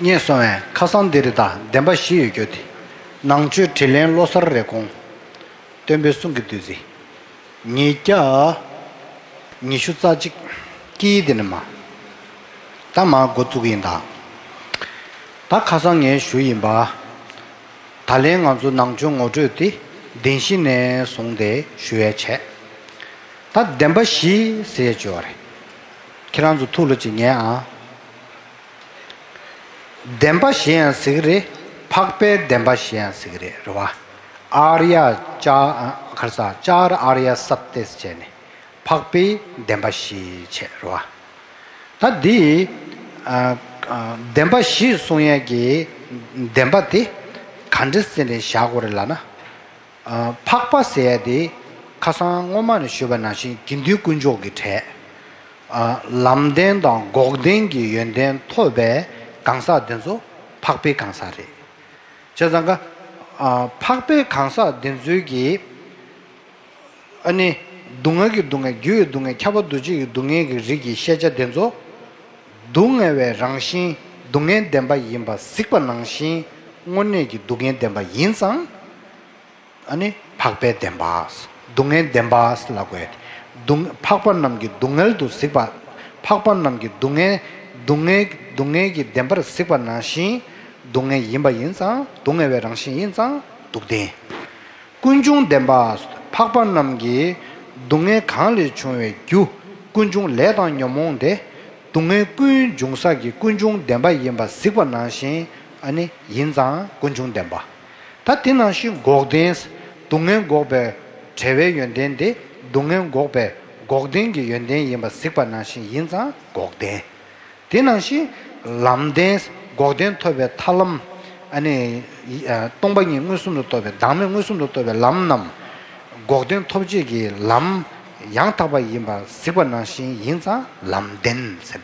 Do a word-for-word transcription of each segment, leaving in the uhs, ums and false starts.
རྙེད་སོང་བས་ཁ་སང་འདིར་ད་བདེན་པ་བཞི་ཡོད་རྒྱུ་དེ། ནང་ཆོས་དྲིན་ལན་བློ་གསར་རེ་སྐོང་། སྟོན་པའི་གསུང་གི་བདུད་རྩི། ཉིས་བརྒྱ་ཉི་ཤུ་རྩ་གཅིག་སྐྱིད་དེ་ནི་མ། ད་མ་འགོ་བཙུགས་ཡིན་ད། ད་ཁ་སང་ངས་ཞུ་ཡིན་པ། ད་ལན་ང་ཚོ་ནང་ཆོས་ངོ་སྤྲོད་དེ་བདེན་བཞི་ནས་བཟུང་སྟེ་ཞུ་ཡས་བྱས། ད་བདེན་པ་བཞི་ཟེར་ཡས་བྱོས་པ་རེད། ཁྱེད་རང་ཚོ་ཐུགས་ལ་ཅིག་ཉན་ཨ། བདེན་པ་ཞེས་ཡང་ཟེར་གི་རེད། འཕགས་པའི་བདེན་པ་ཞེས་ཡང་ཟེར་གི་རེད། རེད་བ། ཨཱརྱ་ཅ་ཨ་ཁར་ས་ཅཱར་ཨཱརྱ་སཏྱ་ཟེར་བྱས་ནས་འཕགས་པའི་བདེན་པ་བཞི་བྱས། རེད་བ། ད་འདི་ཨ་ཨ་བདེན་པ་བཞི་གསུང་ཡས་ཀྱི་བདེན་པ་དེ་ག་འདྲ་ཟེར་ནས་བཞག་དགོས་རེད་ལབ་ན། ཨ་འཕགས་པ་ཟེར་ཡས་དེ་ཁ་སང་སྔོན་མ་ནས་ཞུས་པ་ནང་བཞིན་དགེ་འདུན་དཀོན་མཆོག་གི་གྲས། ཨ་ལམ་བདེན་དང་འགོག་བདེན་གྱི་ཡོན་ཏན་ཐོབ་པའི་གང་ཟག་དེ་ཚོ་འཕགས་པའི་གང་ཟག་རེད། བྱས་ཙང་ཀ་ཨ་འཕགས་པའི་གང་ཟག་དེ་ཚོའི་གི་ཨ་ནི་སྡུག་བསྔལ་གྱི་སྡུག་བསྔལ་རྒྱུ་ཡི་སྡུག་བསྔལ་ཁྱབ་པ་འདུ་བྱེད་ཀྱི་སྡུག་བསྔལ་གྱི་རིགས་ཀྱི་ཤེས་བྱ་དེ་ཚོ་སྡུག་བསྔལ་བའི་རང་བཞིན་སྡུག་བསྔལ་བདེན་པ་ཡིན་པ་གཟིགས་པ་ནང་བཞིན་དངོས་གནས་ཀྱི་སྡུག་བསྔལ་བདེན་པ་ཡིན་ཙང་། ཨ་ནི་འཕགས་པའི་བདེན་པ། སྡུག་བསྔལ་བདེན་པ་ལབ་དགོས། སྡུག་འཕགས་པ་རྣམས་ཀྱི་སྡུག་བསྔལ་དུ་གཟིགས་པ། འཕགས་པ་རྣམས་ཀྱི་སྡུག་བསྔལ་སྡུག་བསྔལ་སྡུག་བསྔལ་གྱི་བདེན་པར་གཟིགས་པ་ནང་བཞིན་སྡུག་བསྔལ་ཡིན་པ་ཡིན་ཙང་སྡུག་བསྔལ་བའི་རང་བཞིན་ཡིན་ཙང་སྡུག་བདེན། ཀུན་འབྱུང་བདེན་པ། འཕགས་པ་རྣམས་ཀྱི་སྡུག་བསྔལ་གང་ལས་བྱུང་བའི་རྒྱུ་ཀུན་འབྱུང་ལས་དང་ཉོན་མོངས་ཏེ། སྡུག་བསྔལ་ཀུན་འབྱུང་ས་ཀྱི་ཀུན་འབྱུང་བདེན་པ་ཡིན་པ་གཟིགས་པ་ནང་བཞིན་ཨ་ནི་ཡིན་ཙང་ཀུན་འབྱུང་བདེན་པ། ད་དེ་ནང་བཞིན་འགོག་བདེན། སྡུག་བསྔལ་འགོག་པའི་བྲལ་བའི་ཡོན་ཏན་དེ་སྡུག་བསྔལ་འགོག་པའི་འགོག་བདེན་གྱི་ཡོན་ཏན་ཡིན་པ་གཟིགས་པ་ནང་བཞིན་ཡིན་ཙང་འགོག་བདེན། དེ་ནང་བཞིན་ལམ་བདེན། འགོག་བདེན་ཐོབ་པའི་ཐར་ལམ། ཨ་ནི་ཨ་སྟོང་པ་ཉིད་མངོན་སུམ་དུ་རྟོགས་པའི་བདག་མེད་མངོན་སུམ་དུ་རྟོགས་པའི་ལམ་རྣམས་འགོག་བདེན་ཐོབ་བྱེད་ཀྱི་ལམ་ཡང་དག་པ་ཡིན་པ་གཟིགས་པ་ནང་བཞིན་ཡིན་ཙང་ལམ་བདེན་ཟེར།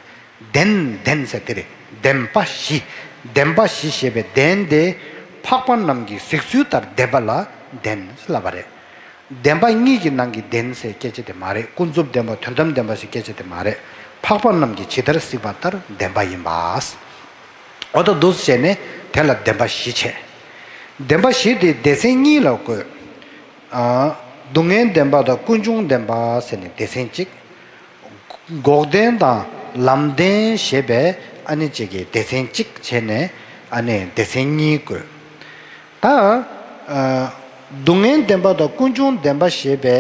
བདེན་བདེན་ཟེར་དེ་རེད། བདེན་པ་བཞི། བདེན་པ་བཞི་ཞེས་པའི་བདེན་དེ་འཕགས་པ་རྣམས་ཀྱིས་གཟིགས་ཚུལ་ལྟར་བདེན་པ་ལ་བདེན་ལབ་པ་རེད། བདེན་པ་གཉིས་ཀྱི་ནང་གི་བདེན་ཟེར་སྐད་ཆ་དེ་མ་རེད། ཀུན་རྫོབ་བདེན་པ་དོན་དམ་བདེན་པ་ཞེས་སྐད་ཆ་དེ་མ་རེད། འཕགས་པ་རྣམས་ཀྱིས་ཇི་ལྟར་གཟིགས་པ་ལྟར་བདེན་པ་ཡིན་པ། འོ་ད་འདུག་སེ་བྱས་ནས་དེ་ལ་བདེན་པ་བཞི་བྱས། བདེན་པ་བཞི་དེ་སྡེ་ཚན་གཉིས་ལ་བགོས། ཨ། སྡུག་བསྔལ་བདེན་པ་དང་ཀུན་འབྱུང་བདེན་པ་ཟེར་ནས་སྡེ་ཚན་གཅིག་འགོག་བདེན་དང་ལམ་བདེན་ཞེས་པའི་ཨ་ནི་གཅིག་གི་སྡེ་ཚན་གཅིག་བྱས་ནས་ཨ་ནི་སྡེ་ཚན་གཉིས་བགོས། ད་ཨ་སྡུག་བསྔལ་བདེན་པ་དང་ཀུན་འབྱུང་བདེན་པ་ཞེས་པའི་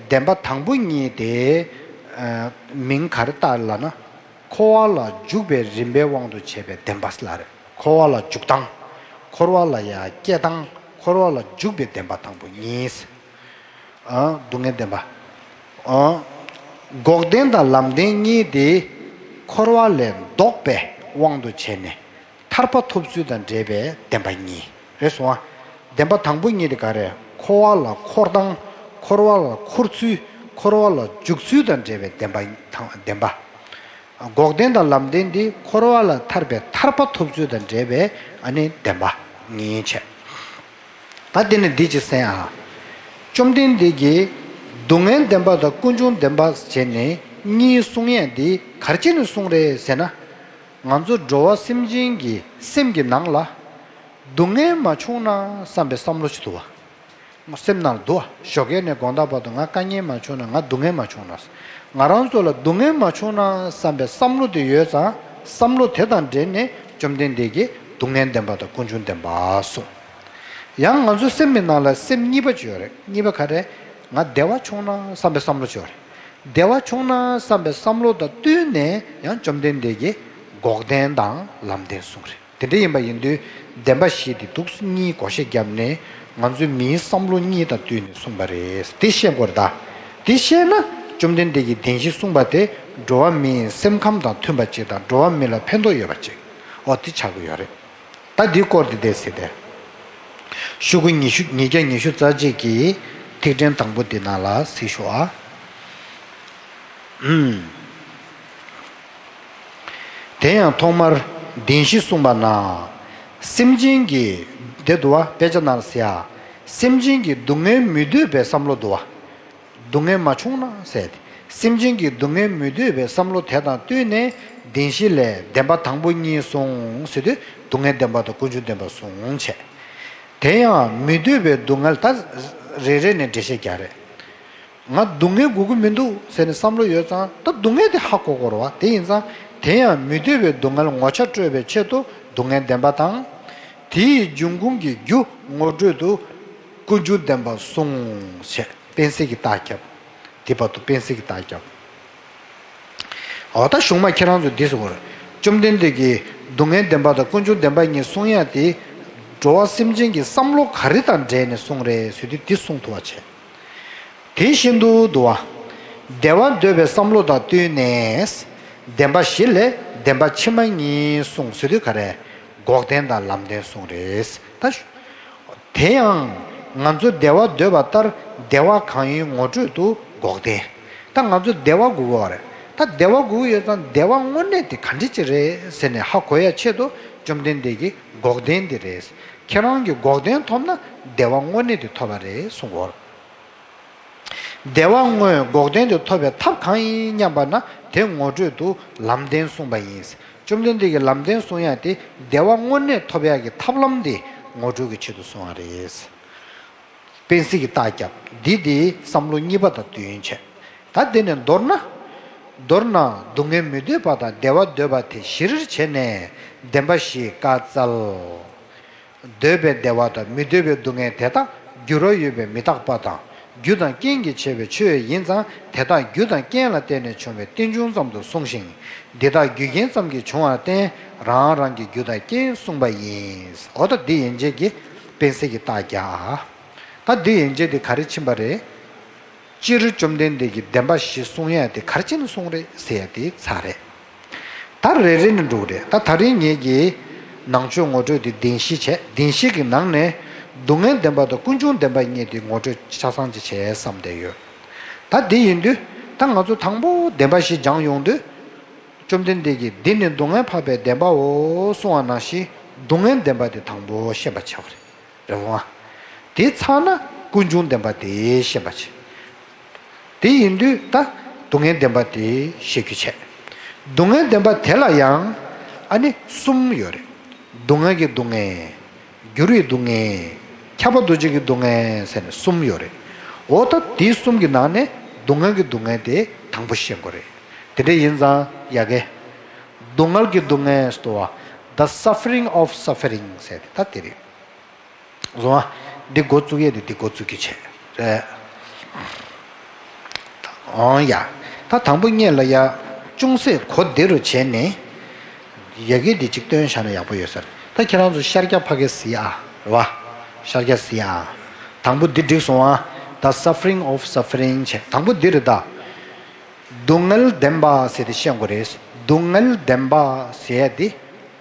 བདེན་པ་དང་པོ་གཉིས་དེ་ཨ་མིང་ག་རེ་བཏགས་ལབ་ན། འཁོར་བ་ལ་འཇུག་པའི་རིམ་པའི་དབང་དུ་བྱས་པའི་བདེན་པ་ལ་རེད། འཁོར་བ་ལ་འཇུག་སྟངས། འཁོར་བ་ལ་ཡང་སྐྱེ་སྟངས། འཁོར་བ་ལ་འཇུག་པའི་བདེན་པ་དང་པོ་གཉིས། ཨ། སྡུག་བསྔལ་བདེན་པ། ཨ། འགོག་བདེན་དང་ལམ་བདེན་གཉིས་དེ་འཁོར་བ་ལས་ལྡོག་པའི་དབང་དུ་བྱས་ནས་ཐར་པ་ཐོབ་ཚུལ་དང་འབྲེལ་བའི་བདེན་པ་གཉིས་རེད་སོང་ཨ། བདེན་པ་དང་པོ་གཉིས་དེ་ག་རེ། འཁོར་བ་ལ་འཁོར་སྟངས། འཁོར་བ་ལ་འཁོར་ཚུལ། འཁོར་བ་ལ་འཇུག་ཚུལ་དང་འབྲེལ་བའི་བདེན་པ་དང་བདེན་པ། འགོག་བདེན་དང་ལམ་བདེན་འདི་འཁོར་བ་ལས་ཐར་པའི་ཐར་པ་ཐོབ་ཚུལ་དང་འབྲེལ་བའི་ཨ་ནི་བདེན་པ་གཉིས་བྱས། ད་དེ་ནི་འདི་ཅིག་གསན་ཨ། བཅོམ་ལྡན་འདས་ཀྱིས་སྡུག་བསྔལ་བདེན་པ་དང་ཀུན་འབྱུང་བདེན་པ་བྱས་ནས་གཉིས་གསུང་ཡས་འདི་ག་རེ་བྱས་ནས་གསུངས་རེད་ཟེར་ན། ང་ཚོ་འགྲོ་བ་སེམས་ཅན་གྱི་སེམས་ཀྱི་ནང་ལ་སྡུག་བསྔལ་མ་བྱུང་ན་བསམ་པའི་བསམ་བློ་ཞིག་འདུག་བ། སེམས་ནང་ལ་འདུག་བ། ཞོགས་ཀས་ནས་དགོང་དག་བར་དུ་ང་དཀའ་ངལ་མ་བྱུང་ན། ང་སྡུག་བསྔལ་མ་བྱུང་ན། ང་རང་ཚོ་ལ་སྡུག་བསྔལ་མ་བྱུང་ན་བསམ་པའི་བསམ་བློ་དེ་ཡོད་ཙང་། བསམ་བློ་དེ་དང་འབྲེལ་ནས་བཅོམ་ལྡན་འདས་ཀྱིས་སྡུག་བསྔལ་བདེན་པ་དང་ཀུན་འབྱུང་བདེན་པ་གསུངས། ཡང་ང་ཚོའི་སེམས་ཀྱི་ནང་ལ་སེམས་གཉིས་པ་ཅིག་ཡོད་རེད། གཉིས་པ་ག་རེ། ང་བདེ་བ་བྱུང་ན་བསམ་པའི་བསམ་བློ་ཅིག་ཡོད་རེད། བདེ་བ་བྱུང་ན་བསམ་པའི་བསམ་བློ་དང་བསྟུན་ནས་ཡང་བཅོམ་ལྡན་འདས་ཀྱིས་འགོག་བདེན་དང་ལམ་བདེན་གསུངས་རེད། དེ་འདྲ་ཡིན་པ་ཡིན་དུས་བདེན་པ་བཞི་དེ་འདུག་སེ་གཉིས་བགོ་བཤའ་བརྒྱབ་ནས་ང་ཚོའི་མིའི་བསམ་བློ་གཉིས་དང་བསྟུན་ནས་གསུངས་པ་རེད། དེ་ཤེས་དགོས་རེད་ད། དེ་ཤེས་ན་བཅོམ་ལྡན་འདས་ཀྱིས་བདེན་བཞི་གསུངས་པ་དེ་འགྲོ་བ་མིའི་སེམས་ཁམས་དང་མཐུན་པ་ཅིག་དང་འགྲོ་བ་མི་ལ་ཕན་ཐོགས་ཡོད་པ་ཅིག་འོ་དེ་ཆགས་ཀྱི་ཡོད་རེད། ད་འདིའི་སྐོར་དེ་བལྟས་ཟེར་ཏེ། ཤོག་གུ་ཉི་ཤུ་ཉིས་བརྒྱ་ཉི་ཤུ་རྩ་གཅིག་གི་ཐིག་ཕྲེང་དང་པོ་འདི་ནང་ལ་གཟིགས་ཤོག་ཨ། ཨུམ། དེ་ཡང་ཐོག་མར་བདེན་བཞི་གསུངས་པ་ན། སེམས་ཅན་གྱི། དེ་འདུག་བ། དཔེ་ཆ་ནང་ལ་ཟེར་ཡ། སེམས་ཅན་གྱི་སྡུག་བསྔལ་མི་འདོད་པའི་བསམ་བློ་འདུག་བ། སྡུག་བསྔལ་མ་བྱུང་ན་ཟེར་ཏེ། སེམས་ཅན་གྱི་སྡུག་བསྔལ་མི་འདོད་པའི་བསམ་བློ་དེ་དང་བསྟུན་ནས་བདེན་བཞི་ལས་བདེན་པ་དང་པོ་གཉིས་གསུངས་ཟེར་དུས་སྡུག་བསྔལ་བདེན་པ་དང་ཀུན་འབྱུང་བདེན་པ་གསུངས་བྱས། དེ་ཡང་མི་འདོད་པའི་སྡུག་བསྔལ་ད་རེ་རེ་ནས་འགྲེལ་བཤད་རྒྱག་རེད། ང་སྡུག་བསྔལ་དགོས་ཀྱི་མི་འདུག་ཟེར་ནས་བསམ་བློ་ཡོད་ཙང་ད་སྡུག་བསྔལ་དེ་ཧ་གོ་དགོས་རེད་བ། དེ་ཡིན་ཙང་དེ་ཡང་མི་འདོད་པའི་སྡུག་བསྔལ་ངོ་ཆ་སྤྲོད་པའི་ཆེད་དུ་སྡུག་བསྔལ་བདེན་པ་དང་། དེའི་འབྱུང་ཁུངས་ཀྱི་རྒྱུ་ངོ་སྤྲོད་དུ་ཀུན་འབྱུང་བདེན་པ་གསུངས་བྱས་དཔེ་གསལ་གྱི་རྟགས་བརྒྱབ། དེ་བར་དུ་དཔེ་གསལ་གྱི་རྟགས་བརྒྱབ། འོ་ད་གཞུང་མ་ཁྱེད་རང་ཚོས་འདི་ཟེར་དགོས་རེད། བཅོམ་ལྡན་འདས་ཀྱིས་སྡུག་བསྔལ་བདེན་པ་དང་ཀུན་འབྱུང་བདེན་པ་གཉིས་གསུང་ཡ་དེ། འགྲོ་བ་སེམས་ཅན་གྱི་བསམ་བློ་ག་རེ་དང་འབྲེལ་ནས་གསུངས་རེད་ཟེར་དུས་འདི་གསུངས་ཐུབ་པ་བྱས། དེ་བཞིན་དུ་འདུལ་བ། བདེ་བ་འདོད་པའི་བསམ་བློ་དང་བསྟུན་ནས། བདེན་པ་བཞི་ལས་བདེན་པ་ཕྱི་མ་གཉིས་གསུངས་ཟེར་དུས་ག་རེ། འགོག་བདེན་དང་ལམ་བདེན་གསུངས་རེད། ད། དེ་ཡང་ང་ཚོ་བདེ་བ་འདོད་པ་ལྟར་བདེ་བ་གང་ཡིན་ངོ་སྤྲོད་དུ་འགོག་བདེན། ད་ང་ཚོ་བདེ་བ་དགོས་ཀྱི་ཡོད་རེད། ད་བདེ་བ་དགོས་ཀྱི་ཡོད་ཙང་བདེ་བ་དངོས་གནས་དེ་ག་འདྲ་ཅིག་རེད་ཟེར་ནས་ཧ་གོ་ཡ་ཆེད་དུ་བཅོམ་ལྡན་འདས་ཀྱིས་འགོག་བདེན་འདི་རེད། ཁྱེད་རང་གིས་འགོག་བདེན་ཐོབ་ན་བདེ་བ་དངོས་གནས་དེ་ཐོབ་པ་རེད་གསུངས་པ་རེད། བདེ་བ་དངོས་འགོག་བདེན་དུ་ཐོབ་པའི་ཐབས་གང་ཡིན་སྙམ་པ་ན་དེ་ངོ་སྤྲོད་དུ་ལམ་བདེན་གསུངས་པ་ཡིན། བཅོམ་ལྡན་འདས་ཀྱིས་ལམ་བདེན་གསུང་ཡ་དེ་བདེ་བ་དངོས་གནས་ཐོབ་ཡ་གི་ཐབས་ལམ་དེ་ངོ་སྤྲོད་ཀྱི་ཆེད་དུ་གསུང་བ་རེད། དཔེ་གསལ་གྱི་རྟགས་བརྒྱབ། འདི་དེ་བསམ་བློ་གཉིས་པ་དང་བསྟུན་བྱས། ད་དེ་ནས་མདོར་ན། མདོར་ན་སྡུག་བསྔལ་མི་འདོད་པ་དང་བདེ་བ་འདོད་པ་དེ་གཞིར་བྱས་ནས་བདེན་པ་བཞི་བཀའ་སྩལ། འདོད་པའི་བདེ་བ་དང་མི་འདོད་པའི་སྡུག་བསྔལ་དེ་དག་འགྱུར་བ་ཡོད་པའི་མི་རྟག་པ་དང་རྒྱུ་དང་རྐྱེན་གྱིས་བྱས་པའི་ཆོས་ཡིན་ཙང་དེ་དག་རྒྱུ་དང་རྐྱེན་ལ་བརྟེན་ནས་བྱུང་བའི་རྟེན་འབྱུང་ཙམ་དུ་གསུངས་ཤིང་། འདི་དག་རྒྱུ་རྐྱེན་ཙམ་གྱིས་བྱུང་བར་བརྟེན་རང་རང་གི་རྒྱུ་དང་རྐྱེན་གསུངས་པ་ཡིན། འོ་ད་འདི་ཡན་ཆད་ཀྱི་དཔེ་གསལ་གྱི་རྟགས་བརྒྱབ། ད་འདི་ཡན་ཆད་འདི་ག་རེ་ཕྱིན་པ་རེད། སྤྱིར་བཅོམ་ལྡན་འདས་ཀྱིས་བདེན་པ་བཞི་གསུང་ཡ་དེ་ག་རེ་བྱས་ནས་གསུངས་རེད་ཟེར་ཡ་དེ་ཚར་རེད། ད་རེ་རེ་ནས་འགྲོ་གི་རེད། ད་ད་རིང་ངེད་ཀྱིས་ནང་ཆོས་ངོ་སྤྲོད་དེ་བདེན་བཞི་བྱས། བདེན་བཞི་གི་ནང་ནས་སྡུག་བསྔལ་བདེན་པ་དང་ཀུན་འབྱུང་བདེན་པ་གཉིས་དེ་ངོ་སྤྲོད་ཆ་ཚང་ཅིག་བྱས་བསམ་བསྡད་ཡོད། ད་དེ་ཡིན་དུས་ད་ང་ཚོ་དང་པོ་བདེན་པ་བཞི་སྦྱངས་ཡོང་དུས། བཅོམ་ལྡན་འདས་ཀྱིས་འདི་ནི་སྡུག་བསྔལ་འཕགས་པའི་བདེན་པའོ་གསུང་བ་ནང་བཞིན་སྡུག་བསྔལ་བདེན་པ་དེ་དང་པོ་ཤེས་པ་བྱ་བ་རེད། རེད་བ། དེ་ཚར་ན་ཀུན་འབྱུང་བདེན་པ་དེ་ཤེས་པ་བྱེད། དེ་ཡིན་དུས་ད་སྡུག་བསྔལ་བདེན་པ་དེ་ཤེས་རྒྱུ་བྱས། སྡུག་བསྔལ་བདེན་པ་དེ་ལ་ཡང་ཨ་ནི་གསུམ་ཡོད་རེད། སྡུག་བསྔལ་གྱི་སྡུག་བསྔལ། འགྱུར་བའི་སྡུག་བསྔལ། ཁྱབ་པ་འདུ་བྱེད་ཀྱི་སྡུག་བསྔལ་ཟེར་ནས་གསུམ་ཡོད་རེད། འོ་ད་དེ་གསུམ་གྱི་ནང་ནས་སྡུག་བསྔལ་གྱི་སྡུག་བསྔལ་དེ་དང་པོ་ཤེས་དགོས་རེད། དེ་འདྲ་ཡིན་ཙང་ཡ་གི། སྡུག་བསྔལ་གྱི་སྡུག་བསྔལ་ཟེར་བ། The suffering of suffering ཟེར་དེ་ད་དེ་རེད། བཟུང་བ། འདི་འགོ་བཙུགས་ཡས་དེ་འདི་འགོ་བཙུགས་ཀྱི་བྱས། རེད། འོང་ཡ། ད་དང་པོ་ཉིད་ལ་ཡ། ཅུང་ཟད་གོ་བདེ་རུ་བྱས་ནས། ཡ་གི་འདི་གཅིག་སྟོན་བཞག་ན་ཡག་པོ་ཡོད་ས་རེད། ད་ཁྱེད་རང་ཚོ་ཤར་རྒྱག་ཕ་གི་གཟིགས་ཨ། རེད་བ། ཤར་རྒྱག་གཟིགས་ཨ། དང་པོ་འདི་འགྲིག་སོང་ཨ། The suffering of suffering བྱས། དང་པོ་འདི་རེད་ད། སྡུག་བསྔལ་བདེན་པ་ཟེར་དེ་ཤེས་དགོས་རེད། སྡུག་བསྔལ་བདེན་པ་ཟེར་ཡ་དེ།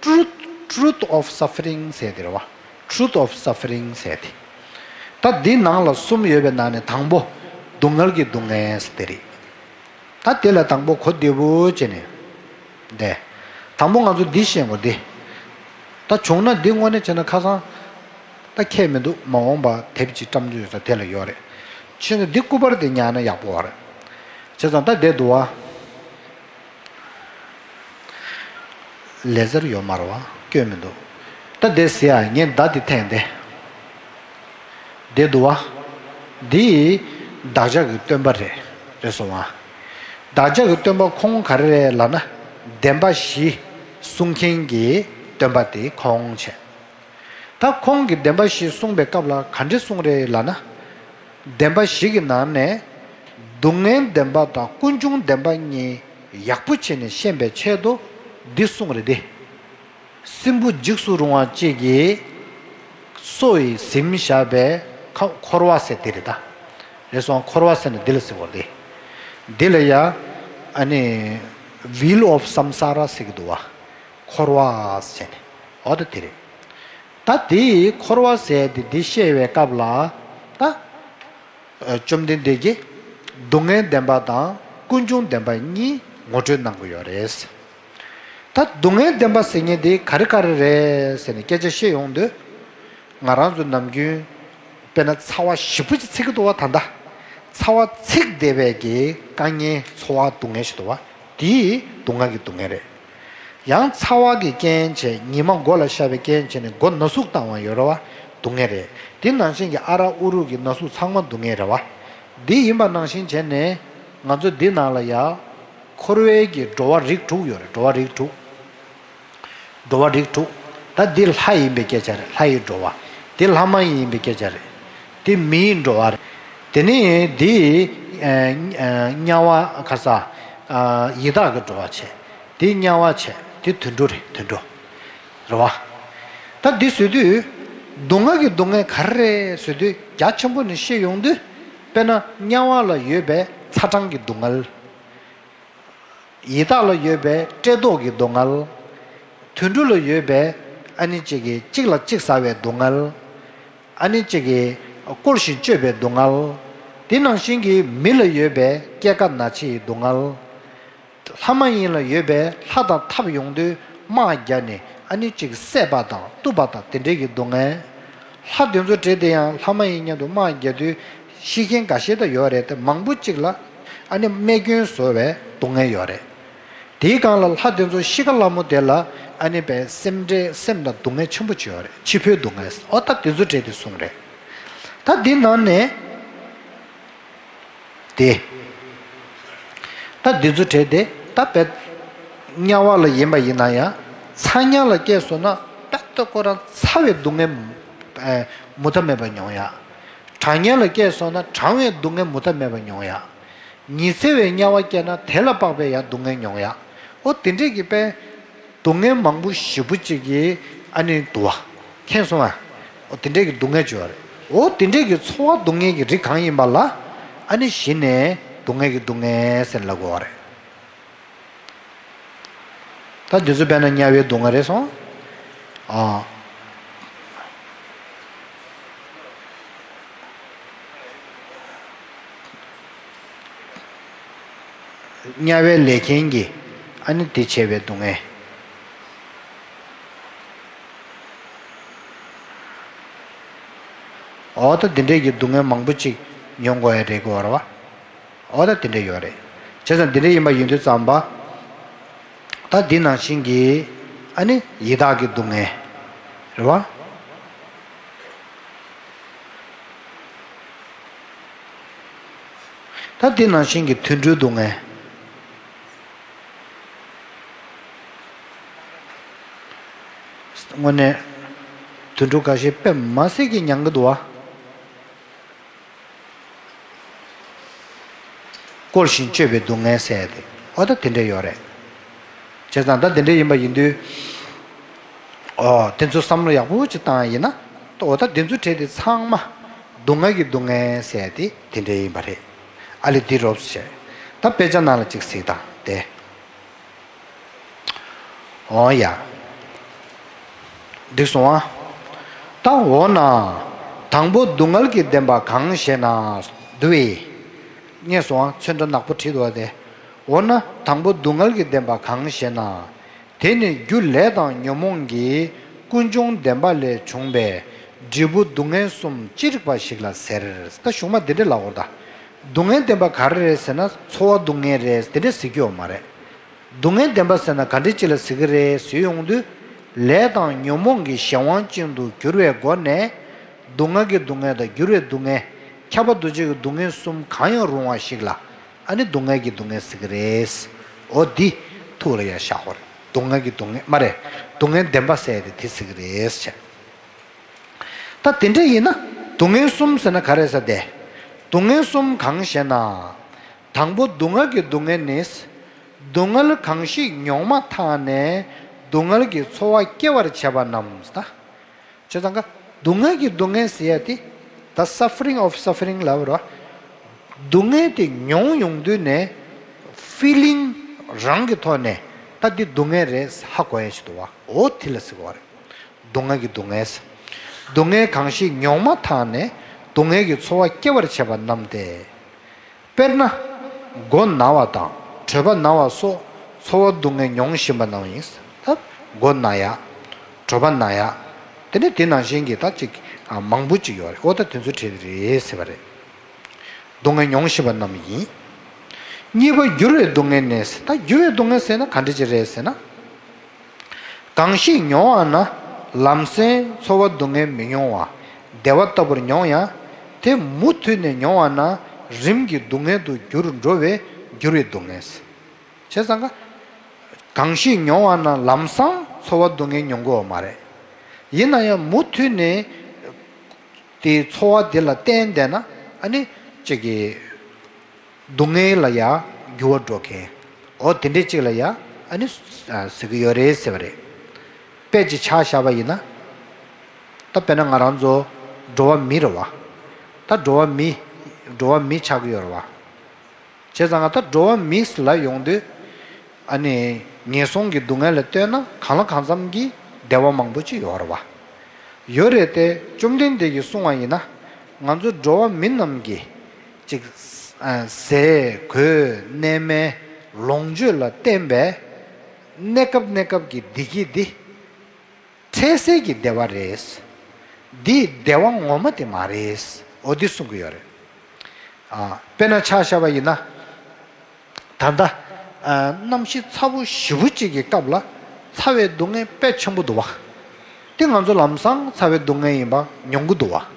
Truth, truth of suffering ཟེར་དེ་རེད་བ། Truth of suffering ཟེར་དེ། ད་འདི་ནང་ལ་གསུམ་ཡོད་པའི་ནང་ནས་དང་པོ། སྡུག་བསྔལ་གྱི་སྡུག་བསྔལ་ཟེར་དེ་རེད། ད་དེ་ལ་དང་པོ་གོ་བདེ་པོ་བྱས་ནས། འདི། དང་པོ་ང་ཚོ་འདི་ཤེས་དགོས་འདི། ད་བྱུང་ན་འདི་དངོས་གནས་བྱས་ན་ཁ་སང་། ད་ཁྱད་མི་འདུག་མ་འོངས་པ་དེབ་ཅིག་བཀྲམ་རྒྱུ་ཡོད་ས་དེ་ལ་ཡོད་རེད། ཕྱིན་ན་འདི་སྐུ་པར་དེ་ཉར་ན་ཡག་པོ་བ་རེད། བྱས་ཙང་ད་བསྡད་འདུག་བ། ལེ་ཟར་ཡོད་མ་རེད་བ། སྐྱོན་མི་འདུག་ད་བསྡད་ཟེར་ཡ་ངས་མདའ་འདི་འཐེན་ཏེ། བསྡད་འདུག་བ། འདི་བདག་ཅག་གི་སྟོན་པ་རེད། རེད་སོང་བ། བདག་ཅག་གི་སྟོན་པ་ཁོང་ག་རེ་རེད་ལབ་ན། བདེན་པ་བཞི་གསུང་མཁན་གྱི་སྟོན་པ་དེ་ཁོང་བྱས། ད་ཁོང་གིས་བདེན་པ་བཞི་གསུངས་པའི་སྐབས་ལ་ག་འདྲ་གསུངས་རེད་ལབ་ན། བདེན་པ་བཞི་གི་ནང་ནས་སྡུག་བསྔལ་བདེན་པ་དང་ཀུན་འབྱུང་བདེན་པ་གཉིས་ཡག་པོ་བྱས་ནས་ཤེས་པའི་ཆེད་དུ་འདི་གསུངས་རེད་དེ། སྲིན་བུ་འཇིགས་སུ་རུང་བ་གཅིག་གིས་སོ་ཡིས་ཟིན་བཞག་པའི་ཁ་འཁོར་བ་ཟེར་དེ་རེད་ད། རེད་སོང་འཁོར་བ་ཟེར་ན་འདི་ལ་ཟེར་བ་རེད། འདི་ལ་ཡ་ཨ་ནི་Wheel of Samsara ཟེར་གི་འདུག་བ། འཁོར་བ་ཟེར་ནས་འོ་ད་དེ་རེད། ད་དེའི་འཁོར་བ་ཟེར་དེ་འདི་བཤད་པའི་སྐབས་ལ་ད། བཅོམ་ལྡན་འདས་ཀྱིས་སྡུག་བསྔལ་བདེན་པ་དང་ཀུན་འབྱུང་བདེན་པ་གཉིས་ངོ་སྤྲོད་གནང་གི་ཡོད་རེད། ད་སྡུག་བསྔལ་བདེན་པ་ཟེར་མཁན་དེ་ག་རེ་ག་རེ་རེད་ཟེར་ནས་སྐད་ཆ་བཤད་ཡོང་དུས། ང་རང་ཚོ་ནམ་རྒྱུན་དཔེར་ན་ཚ་བ་ཞེ་པོ་ཅིག་ཚ་གི་འདུག་བ་ད་ལྟ། ཚ་བ་ཚིག་བདེ་བའི་གི་དཀའ་ངལ་ཚོར་བ་སྡུག་བསྔལ་ཞིག་འདུག་བ། དེ་སྡུག་བསྔལ་གྱི་སྡུག་བསྔལ་རེད། ཡང་ཚ་བ་གི་རྐྱེན་བྱས་ཉི་མ་མགོ་ལ་ཤར་བའི་རྐྱེན་བྱས་ནས་མགོ་ན་ཟུག་བཏང་བ་ཡོད་རེད་བ། སྡུག་བསྔལ་རེད། དེ་ནང་བཞིན་གྱི་ཨ་རག་ཨུ་རུག་གི་ན་ཟུག་ཚང་མ་སྡུག་བསྔལ་རེད་བ། འདི་ཡིན་པ་ནང་བཞིན་བྱས་ནས་ང་ཚོ་འདི་ནང་ལ་ཡ། འཁོར་བའི་གི་འགྲོ་བ་རིགས་དྲུག་ཡོད་རེད། འགྲོ་བ་རིགས་དྲུག་འགྲོ་བ་རིགས་དྲུག་ད་འདི་ལྷ་ཡིན་པའི་སྐད་ཆ་རེད། ལྷ་ཡི་འགྲོ་བ། འདི་ལྷ་མ་ཡིན་པའི་སྐད་ཆ་རེད། འདི་མི་ཡི་འགྲོ་བ་རེད། དེ་ནས་འདི་ཨ་ཨ་དམྱལ་བ་ཁ་ས་ཨ་ཡི་དྭགས་ཀྱི་འགྲོ་བ་བྱས། འདི་དམྱལ་བ་བྱས། འདི་དུད་འགྲོ་རེད། དུད་འགྲོ་རེད་བ། ད་འདི་བཟོས་དུས་སྡུག་བསྔལ་གྱི་སྡུག་བསྔལ་ག་རེ་རེད་བཟོས་དུས་རྒྱ་ཆེན་པོ་ནས་བཤད་ཡོང་དུས། དཔེར་ན་དམྱལ་བ་ལ་ཡོད་པའི་ཚ་གྲང་གི་སྡུག་བསྔལ། ཡི་དྭགས་ལ་ཡོད་པའི་བཀྲེས་ལྟོགས་ཀྱི་སྡུག་བསྔལ། དུད་འགྲོ་ལ་ཡོད་པའི་ཨ་ནི་གཅིག་གིས་གཅིག་ལ་གཅིག་ཟ་བའི་སྡུག་བསྔལ། ཨ་ནི་གཅིག་གིས་བཀོལ་ཞིང་སྤྱོད་པའི་སྡུག་བསྔལ། དེ་ནང་བཞིན་གྱི་མི་ལ་ཡོད་པའི་སྐྱེ་རྒ་ན་འཆི་ཡི་སྡུག་བསྔལ། ལྷ་མ་ཡིན་ལ་ཡོད་པའི་ལྷ་དང་འཐབ་ཡོང་དུས་དམག་རྒྱག་ནས་ཨ་ནི་གཅིག་བསད་པ་དང་གཏུབ་པ་དང་དེ་འདྲའི་གི་སྡུག་བསྔལ། ལྷ་དེ་ཚོ་བྲེལ་ཏེ་ཡང་ལྷ་མ་ཡིན་མཉམ་དུ་དམག་རྒྱག་དུས་ཤི་མཁན་འགའ་ཤས་ད་ཡོད་རེད་དེ། མང་པོ་གཅིག་ལ་ཨ་ནི་རྨས་སྐྱོན་བཟོ་བའི་སྡུག་བསྔལ་ཡོད་རེད། དེའི་སྒང་ལ་ལྷ་དེ་ཚོ་ཤི་ཁ་སླ་མོ་དེ་ལ་ཨ་ནི་པའི་སེམས་ཁྲལ་སེམས་ལ་སྡུག་བསྔལ་ཆེན་པོ་ཅིག་ཡོད་རེད། འཆི་འཕོའི་སྡུག་བསྔལ། ཨོ་ད་དེ་ཚོ་བྲེལ་ཏེ་གསུངས་རེད། ད་འདི་ནང་ནས། དེ། ད་འདི་ཚོ་བྲལ་ཏེ་ད་བེད། དམྱལ་བ་ལ་ཡིན་པ་ཡིན་ན་ཡང་ཚ་དམྱལ་ལ་སྐྱེས་སོང་ན་ད་ལྟ་ཁོ་རང་ཚ་བའི་སྡུག་བསྔལ་མུ་མཐའ་མེད་པ་མྱོང་ཡ། གྲང་དམྱལ་ལ་སྐྱེས་སོང་ན་གྲང་བའི་སྡུག་བསྔལ་མུ་མཐའ་མེད་པ་མྱོང་ཡ། ཉི་ཚེ་བའི་དམྱལ་བ་སྐྱེས་ན་དེ་ལ་དཔག་པའི་ཡང་སྡུག་བསྔལ་མྱོང་ཡ། ཨོ་དེ་འདྲས་ཀྱི་དཔེ། སྡུག་བསྔལ་མང་པོ་ཞེ་པོ་ཅིག་གིས་ཨ་ནི་འདུ་བ། མཁྱེན་སོང་ཨ། འོ་དེ་འདྲས་ཀྱི་སྡུག་བསྔལ་བྱུང་བ་རེད། འོ་དེ་འདྲས་ཀྱི་ཚོར་བ་སྡུག་བསྔལ་གྱི་རིགས་གང་ཡིན་པ་ལ་ཨ་ནི་གཞི་ནས་སྡུག་བསྔལ་གྱི་སྡུག་བསྔལ་ཟེར་ལབ་དགོས་བ་རེད། ད་འདི་ཚོ་དཔེར་ན་དམྱལ་བའི་སྡུག་བསྔལ་རེད་སོང་། ཨ། དམྱལ་བའི་ལས་མཁན་གྱིས་ཨ་ནི་དེ་བྱས་པའི་སྡུག་བསྔལ། འོ་ད་འདི་འདྲས་ཀྱི་སྡུག་བསྔལ་མང་པོ་ཅིག་མྱོང་དགོས་ཡ་རེད་དགོས་རེད་བ། འོ་ད་དེ་འདྲས་ཡོད་རེད། བྱས་ཙང་འདི་འདྲས་ཡིན་པ་ཡིན་དུས་ཙམ་པ། ད་འདི་ནང་བཞིན་གྱི་ཨ་ནི་ཡི་དྭགས་ཀྱི་སྡུག་བསྔལ་རེད་བ། ད་འདི་ནང་བཞིན་གྱི་དུད་འགྲོའི་སྡུག་བསྔལ། དངོས་གནས་དུད་འགྲོ་འགའ་ཤས་དཔེ་མ་སྲིད་ཀྱི་མྱང་གི་འདུག་བ། བཀོལ་ཞིང་སྤྱོད་པའི་སྡུག་བསྔལ་ཟེར་ཏེ། འོ་ད་དེ་འདྲས་ཡོད་རེད། བྱས་ཙང་ད་དེ་འདྲས་ཡིན་པ་ཡིན་དུས། ཨོ་དེ་ཚོ་བསམ་བློ་ཡག་པོ་ཅིག་བཏང་ཡིན་ན། འོ་ད་དེ་ཚོ་བྲལ་ཏེ་ཚང་མ་སྡུག་བསྔལ་གྱི་སྡུག་བསྔལ་ཟེར་ཏེ་དེ་འདྲས་ཡིན་པ་རེད། ཨ་ལས་འདི་རོབ་ཟེར། ད་དཔེ་ཆ་ནང་ལ་ཅིག་གཟིགས་དང་དེ། འོ་ཡ། འགྲིག་སོང་ཨ། ད་འོ་ན། དང་པོ་སྡུག་བསྔལ་གྱི་བདེན་པ་གང་ཞེ་ན། འདུ་བས། རྙེད་སོང་ཨ། ཚོན་ཁྲ་ནག་པོ་བྲིས་འདུག་ཨ་དེ། འོ་ན་དང་པོ་སྡུག་བསྔལ་གྱི་བདེན་པ་གང་ཞེ་ན། དེ་ནི་རྒྱུ་ལས་དང་ཉོན་མོངས་ཀྱི་ཀུན་འབྱུང་བདེན་པ་ལས་བྱུང་བའི་འབྲས་བུ་སྡུག་བསྔལ་གསུམ་ཅི་རིགས་པ་ཞིག་ལ་ཟེར། ད་གཞུག་མ་འདི་འདྲ་ལབ་དགོས་རེད་ད། སྡུག་བསྔལ་བདེན་པ་ག་རེ་རེད་ཟེར་ན་ཚོར་བ་སྡུག་བསྔལ་རེད་དེ་འདྲ་ཟེར་རྒྱུ་ཡོད་མ་རེད། སྡུག་བསྔལ་བདེན་པ་ཟེར་ན་ག་འདྲའི་ཅིག་ལ་ཟེར་གི་རེད་ཟེར་ཡོང་དུས། ལས་དང་ཉོན་མོངས་ཀྱི་གཞན་དབང་ཅན་དུ་གྱུར་བའི་སྒོ་ནས། སྡུག་བསྔལ་གྱི་སྡུག་བསྔལ་དང་འགྱུར་བའི་སྡུག་བསྔལ། ཁྱབ་པ་འདུ་བྱེད་ཀྱི་སྡུག་བསྔལ་གསུམ་གང་ཡང་རུང་བ་ཞིག་ལ། ཨ་ནི་སྡུག་བསྔལ་གྱི་སྡུག་བསྔལ་ཟེར་གི་རེད། འོ་འདི་ཐུགས་ལ་ཡང་བཞག་དགོས་རེད། སྡུག་བསྔལ་གྱི་སྡུག་བསྔལ་མ་རེད། སྡུག་བསྔལ་བདེན་པ་ཟེར་ཡ་དེ་དེ་ཟེར་གི་རེད་ཟེར། ད་དེ་འདྲ་ཡིན་ན་སྡུག་བསྔལ་གསུམ་ཟེར་ན་ག་རེ་ཟེར་ཏེ། སྡུག་བསྔལ་གསུམ་གང་ཞེ་ན། དང་པོ་སྡུག་བསྔལ་གྱི་སྡུག་བསྔལ་ནི། སྡུག་བསྔལ་གང་ཞིག་མྱོང་མ་ཐག་ནས་སྡུག་བསྔལ་གྱི་ཚོར་བ་སྐྱེ་བར་བྱེད་པ་རྣམས་ད། བྱས་ཙང་ཀ་སྡུག་བསྔལ་གྱི་སྡུག་བསྔལ་ཟེར་ཡ་དེ། ད་suffering of suffering ལབ་རོ། སྡུག་བསྔལ་དེ་མྱོང་ཡོང་དུས་ནས་feeling རང་གི་ཐོག་ནས་ད་འདི་སྡུག་བསྔལ་རེད་ཧ་གོ་ཡ་ཞིག་འདུག་བ། འོ་དེ་ལ་ཟེར་གོ་བ་རེད། སྡུག་བསྔལ་གྱི་སྡུག་བསྔལ་ཟེར། སྡུག་བསྔལ་གང་ཞིག་མྱོང་མ་ཐག་ནས་སྡུག་བསྔལ་གྱི་ཚོར་བ་སྐྱེ་བར་བྱེད་པ་རྣམས་ཏེ། དཔེར་ན། མགོ་ན་བ་དང་གྲོད་པ་ན་བ་སོགས་ཚོར་བ་སྡུག་བསྔལ་མྱོང་བཞིན་པ་རྣམས་ཡིན། ད་མགོ་ན་ཡ། གྲོད་པ་ན་ཡ། དེ་ནས་དེ་ནང་བཞིན་གྱི་ད་ཅིག་མང་པོ་ཅིག་ཡོད་རེད། འོ་ད་དེ་ཚོ་བྲིས་རེད་ཟེར་བ་རེད། སྡུག་བསྔལ་མྱོང་བཞིན་པ་རྣམས་ཡིན། གཉིས་པ་འགྱུར་བའི་སྡུག་བསྔལ་ནི། ད་འགྱུར་བའི་སྡུག་བསྔལ་ཟེར་ན་ག་འདྲ་ཅིག་རེད་ཟེར་ན། གང་ཞིག་མྱོང་བ་ན་ལམ་སེང་ཚོར་བ་སྡུག་བསྔལ་མི་མྱོང་བ་བདེ་བ་ལྟ་བུར་མྱོང་ཡང་། དེ་མུ་མཐུད་ནས་མྱོང་བ་ན་རིམ་གྱིས་སྡུག་བསྔལ་དུ་འགྱུར་འགྲོ་བས་འགྱུར་བའི་སྡུག་བསྔལ། བྱས་ཙང་ག་གང་ཞིག་མྱོང་བ་ན་ལམ་སང་ཚོར་བ་སྡུག་བསྔལ་མྱོང་གི་ཡོད་མ་རེད། ཡིན་ན་ཡང་མུ་མཐུད་ནས་དེའི་ཚོར་བ་དེ་ལ་བརྟེན་བསྡད་ན་ཨ་ནི་ཅིག་གི་སྡུག་བསྔལ་ལ་ཡང་འགྱུར་བ་འགྲོ་མཁན། འོ་དེ་འདྲའི་ཅིག་ལ་ཡང་ཨ་ནི་ཟེར་གི་ཡོད་རེད་ཟེར་བ་རེད། དཔེ་ཅིག་ཆ་བཞག་པ་ཡིན་ན། ད་དཔེར་ན་ང་རང་ཚོ་འགྲོ་བ་མི་རེད་བ། ད་འགྲོ་བ་མི། འགྲོ་བ་མི་ཆགས་ཀྱི་ཡོད་རེད་བ། བྱས་ཙང་ང་ད་འགྲོ་བ་མི་ལ་ཡོང་དུས། ཨ་ནི་ངན་སོང་གི་སྡུག་བསྔལ་ལ་ལྟོས་ན་གང་ལ་གང་འཚམ་གྱི་བདེ་བ་མང་པོ་ཅིག་ཡོད་རེད་བ། ཡོད་རེད་དེ་བཅོམ་ལྡན་འདས་ཀྱིས་གསུངས་པ་ཡིན་ན། ང་ཚོ་འགྲོ་བ་མི་རྣམས་ཀྱི་ཅིག་ཟས་གོས་གནས་མལ་ལོངས་སྤྱོད་ལ་བརྟེན་པའི་གནས་སྐབས་གནས་སྐབས་ཀྱི་བདེ་སྐྱིད་འདི། འཕྲལ་སེལ་གྱི་བདེ་བ་རེད། འདི་བདེ་བ་ངོ་མ་དེ་མ་རེད། འོ་འདི་གསུང་གི་ཡོད་རེད། ཨ། དཔེར་ན་ཆ་བཞག་པ་ཡིན་ན། ད་ལྟ། ཨ། གནམ་གཤིས་ཚ་པོ་ཞེ་པོ་ཅིག་གི་སྐབས་ལ་ཚ་བའི་སྡུག་བསྔལ་དཔེ་ཆེན་པོ་འདུག་བ། དེ་ང་ཚོ་ལམ་སང་ཚ་བའི་སྡུག་བསྔལ་ཡིན་པ་མྱོང་གི་འདུག་བ།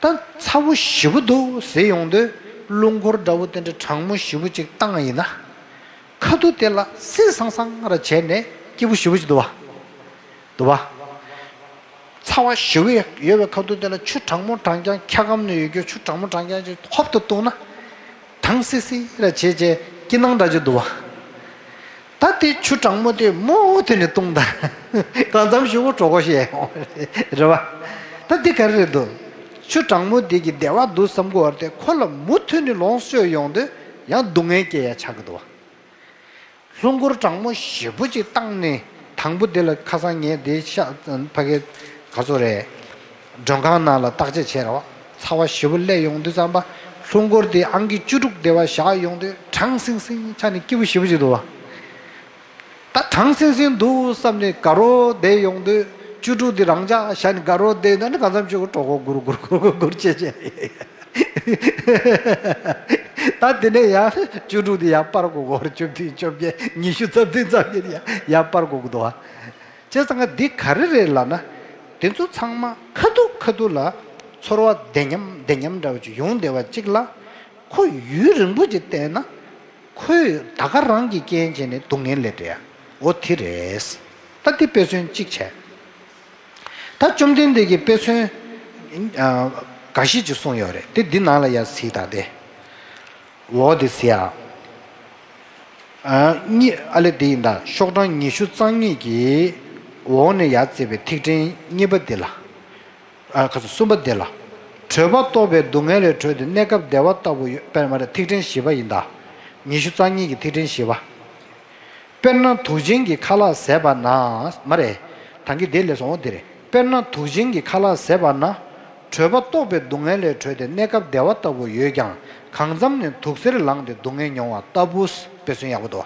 ད་ཚ་པོ་ཞེ་པོ་འདུག་ཟེར་ཡོང་དུས་རླུང་འཁོར་འདྲ་བོ་དེ་འདྲ་གྲང་མོ་ཞེ་པོ་ཅིག་བཏང་ཡིན་ན། ཁ་ཐུག་དེ་ལ་སིལ་སང་སང་ར་བྱས་ནས་སྐྱིད་པོ་ཞེ་པོ་ཅིག་འདུག་བ། འདུག་བ། ཚ་བ་ཞེ་པོ་ཡོད་པའི་ཁ་ཐུག་དེ་ལ་ཆུ་གྲང་མོ་གྲང་རྐྱང་འཁྱག་སྒམ་ནས་ཡོད་རྒྱུ་ཆུ་གྲང་མོ་གྲང་རྐྱང་ཅིག་ཧོབ་ཏུ་བཏུང་ན། གྲང་སིལ་སིལ་ར་བྱས་བྱས་སྐྱིད་སྣང་འདྲ་ཅིག་འདུག་བ། ད་དེ་ཆུ་གྲང་མོ་དེ་མུ་མཐུད་ནས་བཏུང་ད། གང་འཚམ་ཞིག་གོ་གྲོད་ཁོག་བཤལ་ཡོང་རེད་བ། ད་འདི་ག་རེ་རེད་འདུག་ཆུ་གྲང་མོ་དེ་གི་བདེ་བ་འདུག་བསམ་གོ་བར་དེ་ཁོ་ལ་མུ་མཐུད་ནས་ལོངས་སྤྱོད་ཡོང་དུས་ཡང་སྡུག་བསྔལ་སྐྱེ་ཡ་ཆགས་ཀྱི་འདུག་བ། རླུང་འཁོར་གྲང་མོ་ཞེ་པོ་ཅིག་བཏང་ནས་དང་པོ་དེ་ལ་ཁ་སང་ངས་དེ་ཤ་ཕ་གི་ག་ཚོད་རེད། མགྲོན་ཁང་ནང་ལ་བརྟག་དཔྱད་བྱས་ར་བ། ཚ་བ་ཞེ་པོ་སླེབས་ཡོང་དུས་ཙམ་པ། རླུང་འཁོར་དེ་ཨང་ཀི་བཅུ་དྲུག་དེ་བ་བཞག་ཡོང་དུས་གྲང་སིང་སིང་ཆགས་ནས་སྐྱིད་པོ་ཞེ་པོ་ཅིག་འདུག་བ། ད་གྲང་སིང་སིང་འདུག་བསམ་ནས་དགའ་རོགས་བསྡད་ཡོང་དུས་བཅུ་དྲུག་དེ་རང་འཇགས་བཞག་ནས་དགའ་རོགས་བསྡད་ན་ནི་གང་འཚམ་ཅིག་གོ་གྲོད་ཁོག་སྒུར་སྒུར་སྒུར་སྒུར་སྒུར་བྱས་བྱས། ད་དེ་ནས་ཡང་བཅུ་དྲུག་དེ་ཡང་སྤར་དགོས་གོ་བཅུ་བདུན་བཅོ་བརྒྱད་ཉི་ཤུ་རྩ་བདུན་ཙམ་གྱི་ཡང་ཡང་སྤར་དགོས་ཀྱི་འདུག་བ། བྱས་ཙང་ང་འདི་ག་རེ་རེད་ལབ་ན། དེ་ཚོ་ཚང་མ་ཁ་ཐུག་ཁ་ཐུག་ལ་ཚོར་བ་བདེ་ཉམས་བདེ་ཉམས་འདྲ་བ་ཅིག་ཡོང་བསྡད་པ་ཅིག་ལ། ཁོ་ཡུན་རིང་པོ་ཅིག་བསྡད་ན། ཁོས་ད་ག་རང་གི་རྐྱེན་བྱས་ནས་སྡུག་བསྔལ་སླེབས་བསྡད་ཡ། འོ་དེ་རེད། ད་འདི་དཔེ་མཚོན་གཅིག་བྱས། ད་བཅོམ་ལྡན་འདས་ཀྱིས་དཔེ་མཚོན། ཨ། འགའ་ཞིག་ཅིག་གསུངས་ཡོད་རེད་དེ་འདི་ནང་ལ་ཡ་གཟིགས་དང་དེ། འོ་དེ་ཟེར་ཡ། ཨ། གཉིས་ཨ་ལེ་དེ་ཡིན་ད་ཤོག་གྲངས་ཉི་ཤུ་རྩ་གཉིས་ཀྱི་འོག་ནས་ཡར་བརྩིས་པའི་ཐིག་ཕྲེང་གཉིས་པ་དེ་ལ། ཨ། ཁ་སང་གསུམ་པ་དེ་ལ། གྲོད་པ་ལྟོགས་པའི་སྡུག་བསྔལ་ལས་གྲོལ་ཏེ་གནས་སྐབས་བདེ་བ་ལྟ་བུ་ཡོད་པས་མ་རེད་ཐིག་ཕྲེང་བཞི་པ་ཡིན་ད། ཉི་ཤུ་རྩ་གཉིས་ཀྱི་ཐིག་ཕྲེང་བཞི་པ། དཔེར་ན་དུག་ཅན་གྱི་ཁ་ལག་ཟས་པ་ན། མ་རེད། ད་གིན་དེ་ལས་སོང་དེ་རེད། དཔེར་ན་དུག་ཅན་གྱི་ཁ་ལག་ཟས་པ་ན། གྲོད་པ་ལྟོགས་པའི་སྡུག་བསྔལ་ལས་གྲོལ་ཏེ་གནས་སྐབས་བདེ་བ་ལྟ་བུ་ཡོད་ཀྱང་། གང་འཚམ་ནས་དུག་སེར་ལངས་ཏེ་སྡུག་བསྔལ་མྱོང་བ་ལྟ་བུ། དཔེ་མཚོན་ཡག་པོ་འདུག་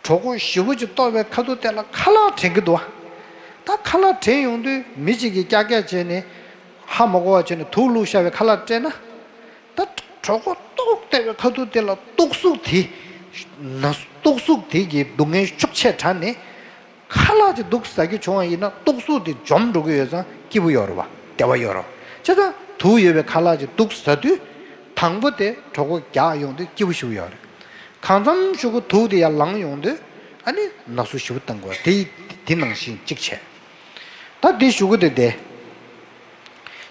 གྲོད་ཁོག་ཞེ་པོ་ཅིག་ལྟོགས་པའི་ཁ་ཐུག་དེ་ལ་ཁ་ལག་དྲན་གྱི་འདུག་བ། ད་ཁ་ལག་དྲན་ཡོང་དུས་མི་གཅིག་གིས་ཀྱག་ཀྱག་བྱས་ནས་ཧ་མ་གོ་བ་བྱས་ནས་དུག་བླུགས་བཞག་པའི་ཁ་ལག་སྤྲད་ན། ད་གྲོད་ཁོག་ལྟོགས་བསྡད་པའི་ཁ་ཐུག་དེ་ལ་སྟུག་གཟུགས་དེ། ན་སྟུག་གཟུགས་དེ་གི་སྡུག་བསྔལ་ཤུགས་ཆེ་དྲགས་ནས། ཁ་ལག་ཅིག་དུག་ཟ་རྒྱུ་བྱུང་བ་ཡིན་ན་སྟུག་གཟུགས་དེ་འཇོམས་འགྲོ་གི་ཡོད་ཙང་སྐྱིད་པོ་ཡོད་རེད་བ། བདེ་བ་ཡོད་རེད་བ། བྱས་ཙང་དུག་ཡོད་པའི་ཁ་ལག་ཅིག་དུག་ཟ་དུས། དང་པོ་དེ་གྲོད་ཁོག་རྒྱགས་ཡོང་དུས་སྐྱིད་པོ་ཞིག་ཡོད་རེད། གང་འཚམ་ཞིག་གི་དུག་དེ་ཡར་ལངས་ཡོང་དུས་ཨ་ནི་ན་ཟུག་ཞེ་པོ་བཏང་དགོས་དེ། དེ་ནང་བཞིན་གཅིག་བྱས། ད་དེ་ཞུ་གི་དེ་དེ།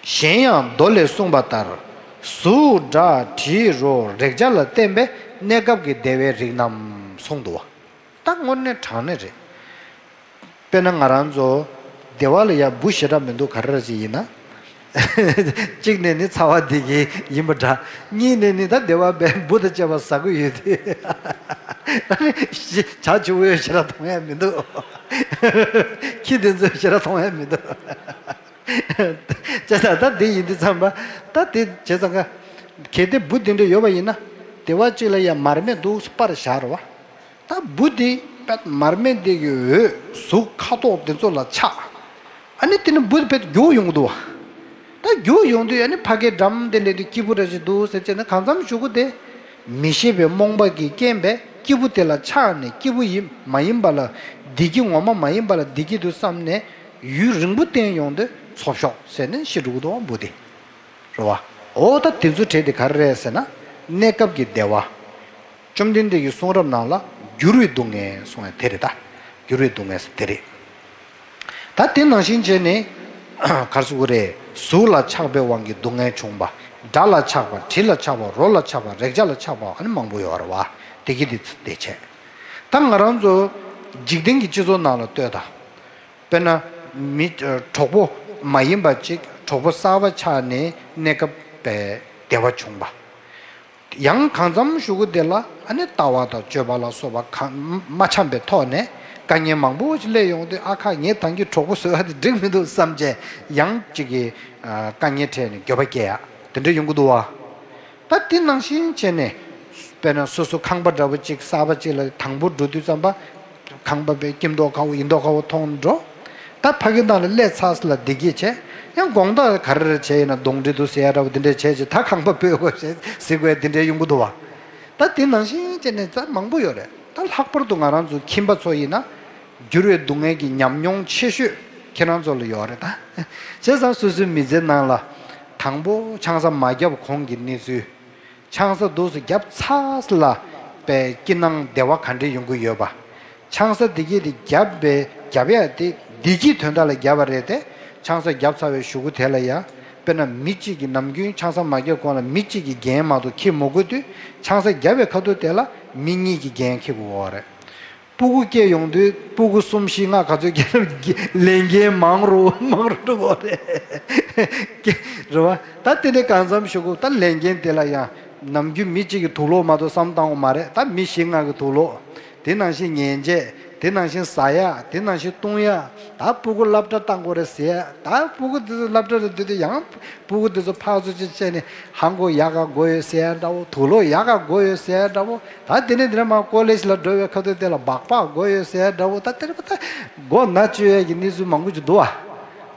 གཞན་ཡང་མདོ་ལས་གསུངས་པ་ལྟར། གཟུགས་སྒྲ་དྲི་རོ་རེག་བྱ་ལ་བརྟེན་པའི་གནས་སྐབས་ཀྱི་བདེ་བའི་རིགས་རྣམས་གསུངས་འདུག་བ། ད་དངོས་གནས་དྲང་གནས་རེད། དཔེར་ན་ང་རང་ཚོ་སྡེ་བ་ལ་ཡ་འབུ་ཞེ་དྲག་མི་འདུག་ག་རེ་རེད་ཅིག་ཡིན་ན། གཅིག་ནས་ནི་ཚ་བ་འདི་གི་ཡིན་པ་འདྲ། གཉིས་ནས་ནི་ད་སྡེ་བ་པས་འབུ་དང་བཅས་པ་ཟ་གི་ཡོད་དུས། ད་ནི་ཞི་བྱ་བྱིའུ་ཡོད་ཞེ་དྲག་མཐོང་ཡ་མི་འདུག་ཁྱི་དེ་ཚོ་ཞེ་དྲག་མཐོང་ཡ་མི་འདུག་བྱས་ཙང་ད་འདི་ཡིན་དུས་ཙམ་པ། ད་དེ་བྱས་ཙང་ག་གལ་ཏེ་འབུ་དེ་འདྲ་ཡོད་པ་ཡིན་ན། སྡེ་བ་གཅིག་ལ་ཡ་མར་མེ་འདུག་སྤར་བཞག་རེད་བ། ད་འབུ་དེ་པད་མར་མེ་དེ་གི་འོད་གཟུགས་ཁ་དོག་དེ་ཚོ་ལ་ཆགས། ཨ་ནི་དེ་ནི་འབུ་དེ་པད་རྒྱུག་ཡོང་གི་འདུག་བ། ད་རྒྱུག་ཡོང་དུས་ཨ་ནི་ཕ་གིའི་འགྲམ་དེ་སླེབས་དུས་སྐྱིད་པོ་འདྲ་ཞིག་འདུག་ཟེར་བྱས་ནས་གང་འཚམ་གཞུག་གུ་དེ་མི་ཤེས་པའི་རྨོངས་པ་གི་རྐྱེན་པས་སྐྱིད་པོ་དེ་ལ་ཆགས་ནས་སྐྱིད་པོ་ཡིན་མ་ཡིན་པ་ལ་བདེ་སྐྱིད་ངོ་མ་མ་ཡིན་པ་ལ་བདེ་སྐྱིད་དུ་བསམ་ནས་ཡུན་རིང་པོ་བསྟེན་ཡོང་དུས་འཚོ་ཤོག་ཟེར་ནས་ཤི་འགྲོ་གི་འདུག་བ་འབུ་དེ། རེད་བ། འོ་ད་དེ་ཚོ་བྲལ་དེ་ག་རེ་རེད་ཟེར་ན། གནས་སྐབས་ཀྱི་བདེ་བ། བཅོམ་ལྡན་འདས་ཀྱི་གསུང་རབ་ནང་ལ་འགྱུར་བའི་སྡུག་བསྔལ་གསུང་ཡ་དེ་རེད་ད། འགྱུར་བའི་སྡུག་བསྔལ་ཟེར་དེ་རེད། ད་དེ་ནང་བཞིན་བྱས་ནས་ག་རེ་ཟེར་དགོས་རེད། གཟུགས་ལ་ཆགས་པའི་དབང་གིས་སྡུག་བསྔལ་བྱུང་བ། སྒྲ་ལ་ཆགས་པ། དྲི་ལ་ཆགས་པ། རོ་ལ་ཆགས་པ། རེག་བྱ་ལ་ཆགས་པ། ཨ་ནི་མང་པོ་ཡོད་རེད་བ། དེ་གི་དེ་དེ་བྱས། ད་ང་རང་ཚོ་འཇིག་རྟེན་གྱི་སྤྱི་ཚོགས་ནང་ལ་ལྟོས་དང་། དཔེར་ན། མི་གྲོགས་པོ་མ་ཡིན་པ་ཅིག་གྲོགས་པོ་གསར་པ་ཆགས་ནས་གནས་སྐབས་པའི་བདེ་བ་བྱུང་བ། ཡང་གང་འཚམ་གཞུག་གུ་དེ་ལ་ཨ་ནི་ལྟ་བ་དང་སྤྱོད་པ་ལ་སོགས་པ་གང་མ་འཆམ་པའི་ཐོག་ནས་དཀའ་ངལ་མང་པོ་ཞིག་སླེབས་ཡོང་དུས་ཨ་ཁ་ངས་ད་གིན་གྲོགས་པོ་བཟོ་ཡ་དེ་འགྲིག་མི་འདུག་བསམ་བྱས་ཡང་ཅིག་གི་དཀའ་ངལ་འཕྲད་ནས་འགྱོད་པ་སྐྱེ་ཡ་དེ་འདྲ་ཡོང་གི་འདུག་བ། ད་དེ་ནང་བཞིན་བྱས་ནས། དཔེར་ན་སོ་སོ་ཁང་པ་འདྲ་པོ་གཅིག་གསར་པ་གཅིག་ལ་དང་པོ་འགྲོ་དུས་ཙམ་པ། ཁང་པ་པའི་སྐྱིད་མདོག་ཁ་པོ་ཡིན་མདོག་ཁ་པོ་མཐོང་འགྲོ། ད་ཕ་གི་ནང་ལ་སླེབས་ཚར་ལ་བདེ་སྐྱིད་བྱས། ཡང་དགོང་དག་ག་རེ་རེ་བྱས་ཡིན་ན་གདོང་འདྲེ་འདུག་ཟེར་ཡ་འདྲ་པོ་དེ་འདྲས་བྱས་རྗེས་ད་ཁང་པ་སྤོས་དགོས་ཟེར་ཟེར་དགོས་དེ་འདྲས་ཡོང་གི་འདུག་བ། ད་དེ་ནང་བཞིན་བྱས་ནས་ད་མང་པོ་ཡོད་རེད། ད་ལྷག་པར་དུ་ང་རང་ཚོ་ཁྱིམ་པ་ཚོ་ཡིན་ན། འགྱུར་བའི་སྡུག་བསྔལ་གྱི་ཉམས་མྱོང་ཆེ་ཤོས་ཁྱེད་རང་ཚོ་ལ་ཡོད་རེད་ད། བྱས་ཙང་སོ་སོའི་མི་ཚེ་ནང་ལ། དང་པོ་ཆང་ས་མ་བརྒྱབ་གོང་གི་གནས་ཚུལ། ཆང་ས་འདུག་སེ་བརྒྱབ་ཚར་ལ་པའི་སྐྱིད་སྣང་བདེ་བ་ག་འདྲས་ཡོང་གི་ཡོད་པ། ཆང་ས་དེ་གས་དེ་བརྒྱབ་པའི་བརྒྱབ་ཡ་དེ་བདེ་སྐྱིད་དོན་དག་ལ་བརྒྱབ་པ་རེད་དེ། ཆང་ས་བརྒྱབ་ཚར་བའི་གཞུག་གུ་དེ་ལ་ཡ། དཔེར་ན་མི་གཅིག་གིས་ནམ་རྒྱུན་ཆང་ས་མ་བརྒྱབ་གོང་ལ་མི་གཅིག་གིས་འགན་མ་གཏོགས་འཁྱེར་མ་དགོས་དུས་ཆང་ས་བརྒྱབ་པའི་ཁ་ཐུག་དེ་ལ་མི་གཉིས་ཀྱིས་འགན་འཁྱེར་དགོས་པ་རེད། སྤུ་གུ་སྐྱེས་ཡོང་དུས་སྤུ་གུ་གསུམ་བཞི་ལྔ་ག་ཚོད་སྐྱེས་ན་ལས་འགན་མང་རུ་མང་རུ་འགྲོ་གི་རེད། རེད་བ། ད་དེ་ནས་གང་འཚམ་གཞུག་གུ་ད་ལས་འགན་དེ་ལ་ཡང་ནམ་རྒྱུན་མི་གཅིག་གི་དུག་ལོག་མ་གཏོགས་བསམ་བཏང་བ་མ་རེད། ད་མི་བཞི་ལྔ་གི་དུག་ལོག་དེ་ནང་བཞིན་ཉལ་ཆས། དེ་ནང་བཞིན་ཟ་ཡ། དེ་ནང་བཞིན་བཏུང་ཡ། ད་སྤུ་གུ་སློབ་གྲྭ་བཏང་དགོས་རེད་ཟེར་ཡ། ད་སྤུ་གུ་དེ་ཚོ་སློབ་གྲྭ་ལ་སྡོད་དུས་ཡང་སྤུ་གུ་དེ་ཚོ་ཕར་ཚུར་ཅིག་བྱས་ནས་ཧང་གོ་ཡག་ག་དགོས་ཡོད་ཟེར་ཡ་འདྲ་བོ། དུག་ལོག་ཡག་ག་དགོས་ཡོད་ཟེར་ཡ་འདྲ་བོ། ད་དེ་ནས་དེ་ནས་མར་ཀོ་ལེ་ཇི་ལ་འགྲོ་བའི་ཁ་ཐུག་དེ་ལ་སྦག་སྦག་དགོས་ཡོད་ཟེར་ཡ་འདྲ་བོ། ད་དེ་རེད་པ། ད་མགོ་ན་གཅོད་ཡ་གི་གནས་ཚུལ་མང་པོ་ཅིག་འདུག་བ།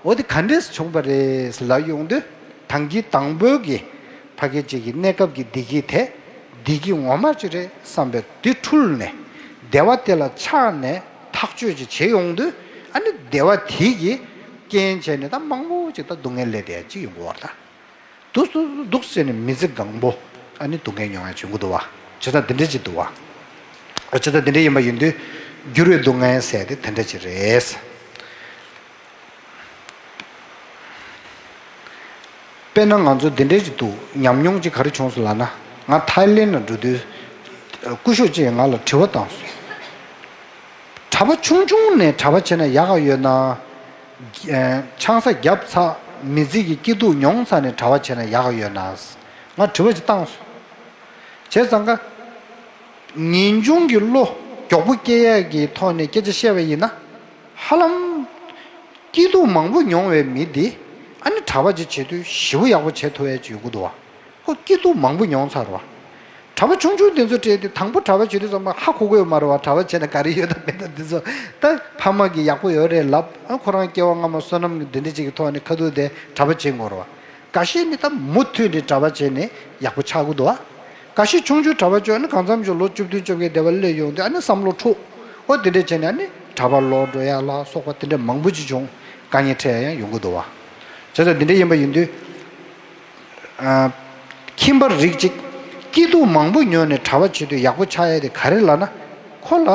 འོ་དེ་ག་འདྲས་བྱུང་བ་རེད་ལབ་ཡོང་དུས། ད་གིན་དང་པོའི་གི་ཕ་གི་གཅིག་གི་གནས་སྐབས་ཀྱི་བདེ་སྐྱིད་དེ་བདེ་སྐྱིད་ངོ་མ་ཅིག་རེད་བསམ་པའི་དེ་འཁྲུལ་ནས་བདེ་བ་དེ་ལ་ཆགས་ནས་ཐག་གཅོད་ཅིག་བྱེད་ཡོང་དུས། ཨ་ནི་བདེ་བ་དེ་གི་རྐྱེན་བྱས་ནས་ད་མང་པོ་ཅིག་ད་སྡུག་བསྔལ་སླེབས་བསྡད་ཡ་ཅིག་ཡོང་གི་ཡོད་རེད་ད། འདུག་སེ་འདུག་སེ་ནས་མི་ཚེ་གང་པོ་ཨ་ནི་སྡུག་བསྔལ་མྱོང་ཡ་བྱུང་གི་འདུག་བ། བྱས་ཙང་དེ་འདྲ་ཅིག་འདུག་བ། བྱས་ཙང་དེ་འདྲ་ཡིན་པ་ཡིན་དུས་འགྱུར་བའི་སྡུག་བསྔལ་ཟེར་དེ་དེ་འདྲ་ཅིག་རེད། དཔེར་ན་ང་ཚོ་འདི་འདྲའི་ཅིག་འདུག་ཉམས་མྱོང་ཅིག་ག་རེ་བྱུང་སོང་ལབ་ན། ང་ཐའི་ལེན་ལ་འགྲོ་དུས་སྐུ་ཞབས་ཅིག་ང་ལ་དྲི་བ་བཏང་སོང་། གྲྭ་པ་ཆུང་ཆུང་ནས་གྲྭ་པ་བྱས་ན་ཡག་ག་ཡོད་ན། ཆང་ས་བརྒྱབ་ཚར། མི་ཚེ་གི་སྐྱིད་སྡུག་མྱོང་ཚར་ནས་གྲྭ་པ་བྱས་ན་ཡག་ག་ཡོད་ན། ང་དྲི་བ་ཅིག་བཏང་སོང་། བྱས་ཙང་ཀ་ངེས་འབྱུང་གི་བློ་མགྱོགས་པོ་སྐྱེ་ཡས་ཀྱི་ཐོག་ནས་སྐད་ཆ་བཤད་པ་ཡིན་ན། ཧ་ལམ། སྐྱིད་སྡུག་མང་པོ་མྱོང་བའི་མི་འདི། ཨ་ནི་གྲྭ་པ་ཅིག་བྱེད་དུས་ཞེ་པོ་ཡག་པོ་བྱེད་ཐུབ་ཡས་ཅིག་ཡོང་གི་འདུག་བ། ཁོ་སྐྱིད་སྡུག་མང་པོ་མྱོང་ཚར་བ། གྲྭ་པ་ཆུང་ཆུང་དེ་ཚོ་སྤྲད་དེ་དང་པོ་གྲྭ་པ་བྱེད་དུས་ཙམ་པ་ཧ་གོ་གི་ཡོད་མ་རེད་བ། གྲྭ་པ་བྱས་ན་ག་རེ་ཡོད་དམ་མེད་དམ་འདི་ཚོ། ད་ཕ་མ་གིས་ཡག་པོ་ཡོད་རེད་ལབ། ཨ་ཁོ་རང་སྐྱེ་བ་སྔ་མ་བསོད་ནམས་ཀྱི་འདི་འདྲ་ཅིག་གི་ཐོག་ནས་ཁ་ཐུག་དེ་གྲྭ་པ་བྱེད་དགོས་རེད་བ། འགའ་ཤས་ནི་ད་མུ་མཐུད་ནས་གྲྭ་པ་བྱས་ནས་ཡག་པོ་ཆགས་ཀྱི་འདུག་བ། འགའ་ཤས་ཆུང་ཆུང་གྲྭ་པ་བྱས་ནས་གང་འཚམ་ཞིག་ལོ་བཅུ་བདུན་བཅོ་བརྒྱད་དེ་བ་སླེབས་ཡོང་དུས་ཨ་ནི་བསམ་བློ་འཁྲུག་འོ་དེ་འདྲས་བྱས་ནས་ཨ་ནི་གྲྭ་པ་ལོག་འགྲོ་ཡ་ལ་སོགས་པ་དེ་འདྲས་མང་པོ་ཅིག་བྱུང་། དཀའ་ངལ་འཕྲད་ཡ་ཡང་ཡོང་གི་འདུག་བ། བྱས་ཙང་འདི་འདྲས་ཡིན་པ་ཡིན་དུས། ཨ། ཁྱིམ་པ་རིགས་གཅིག་སྐྱིད་སྡུག་མང་པོ་མྱོང་ནས་གྲྭ་པ་བྱེད་དུས་ཡག་པོ་ཆགས་ཡ་དེ་ག་རེ་ལབ་ན། ཁོ་ལ་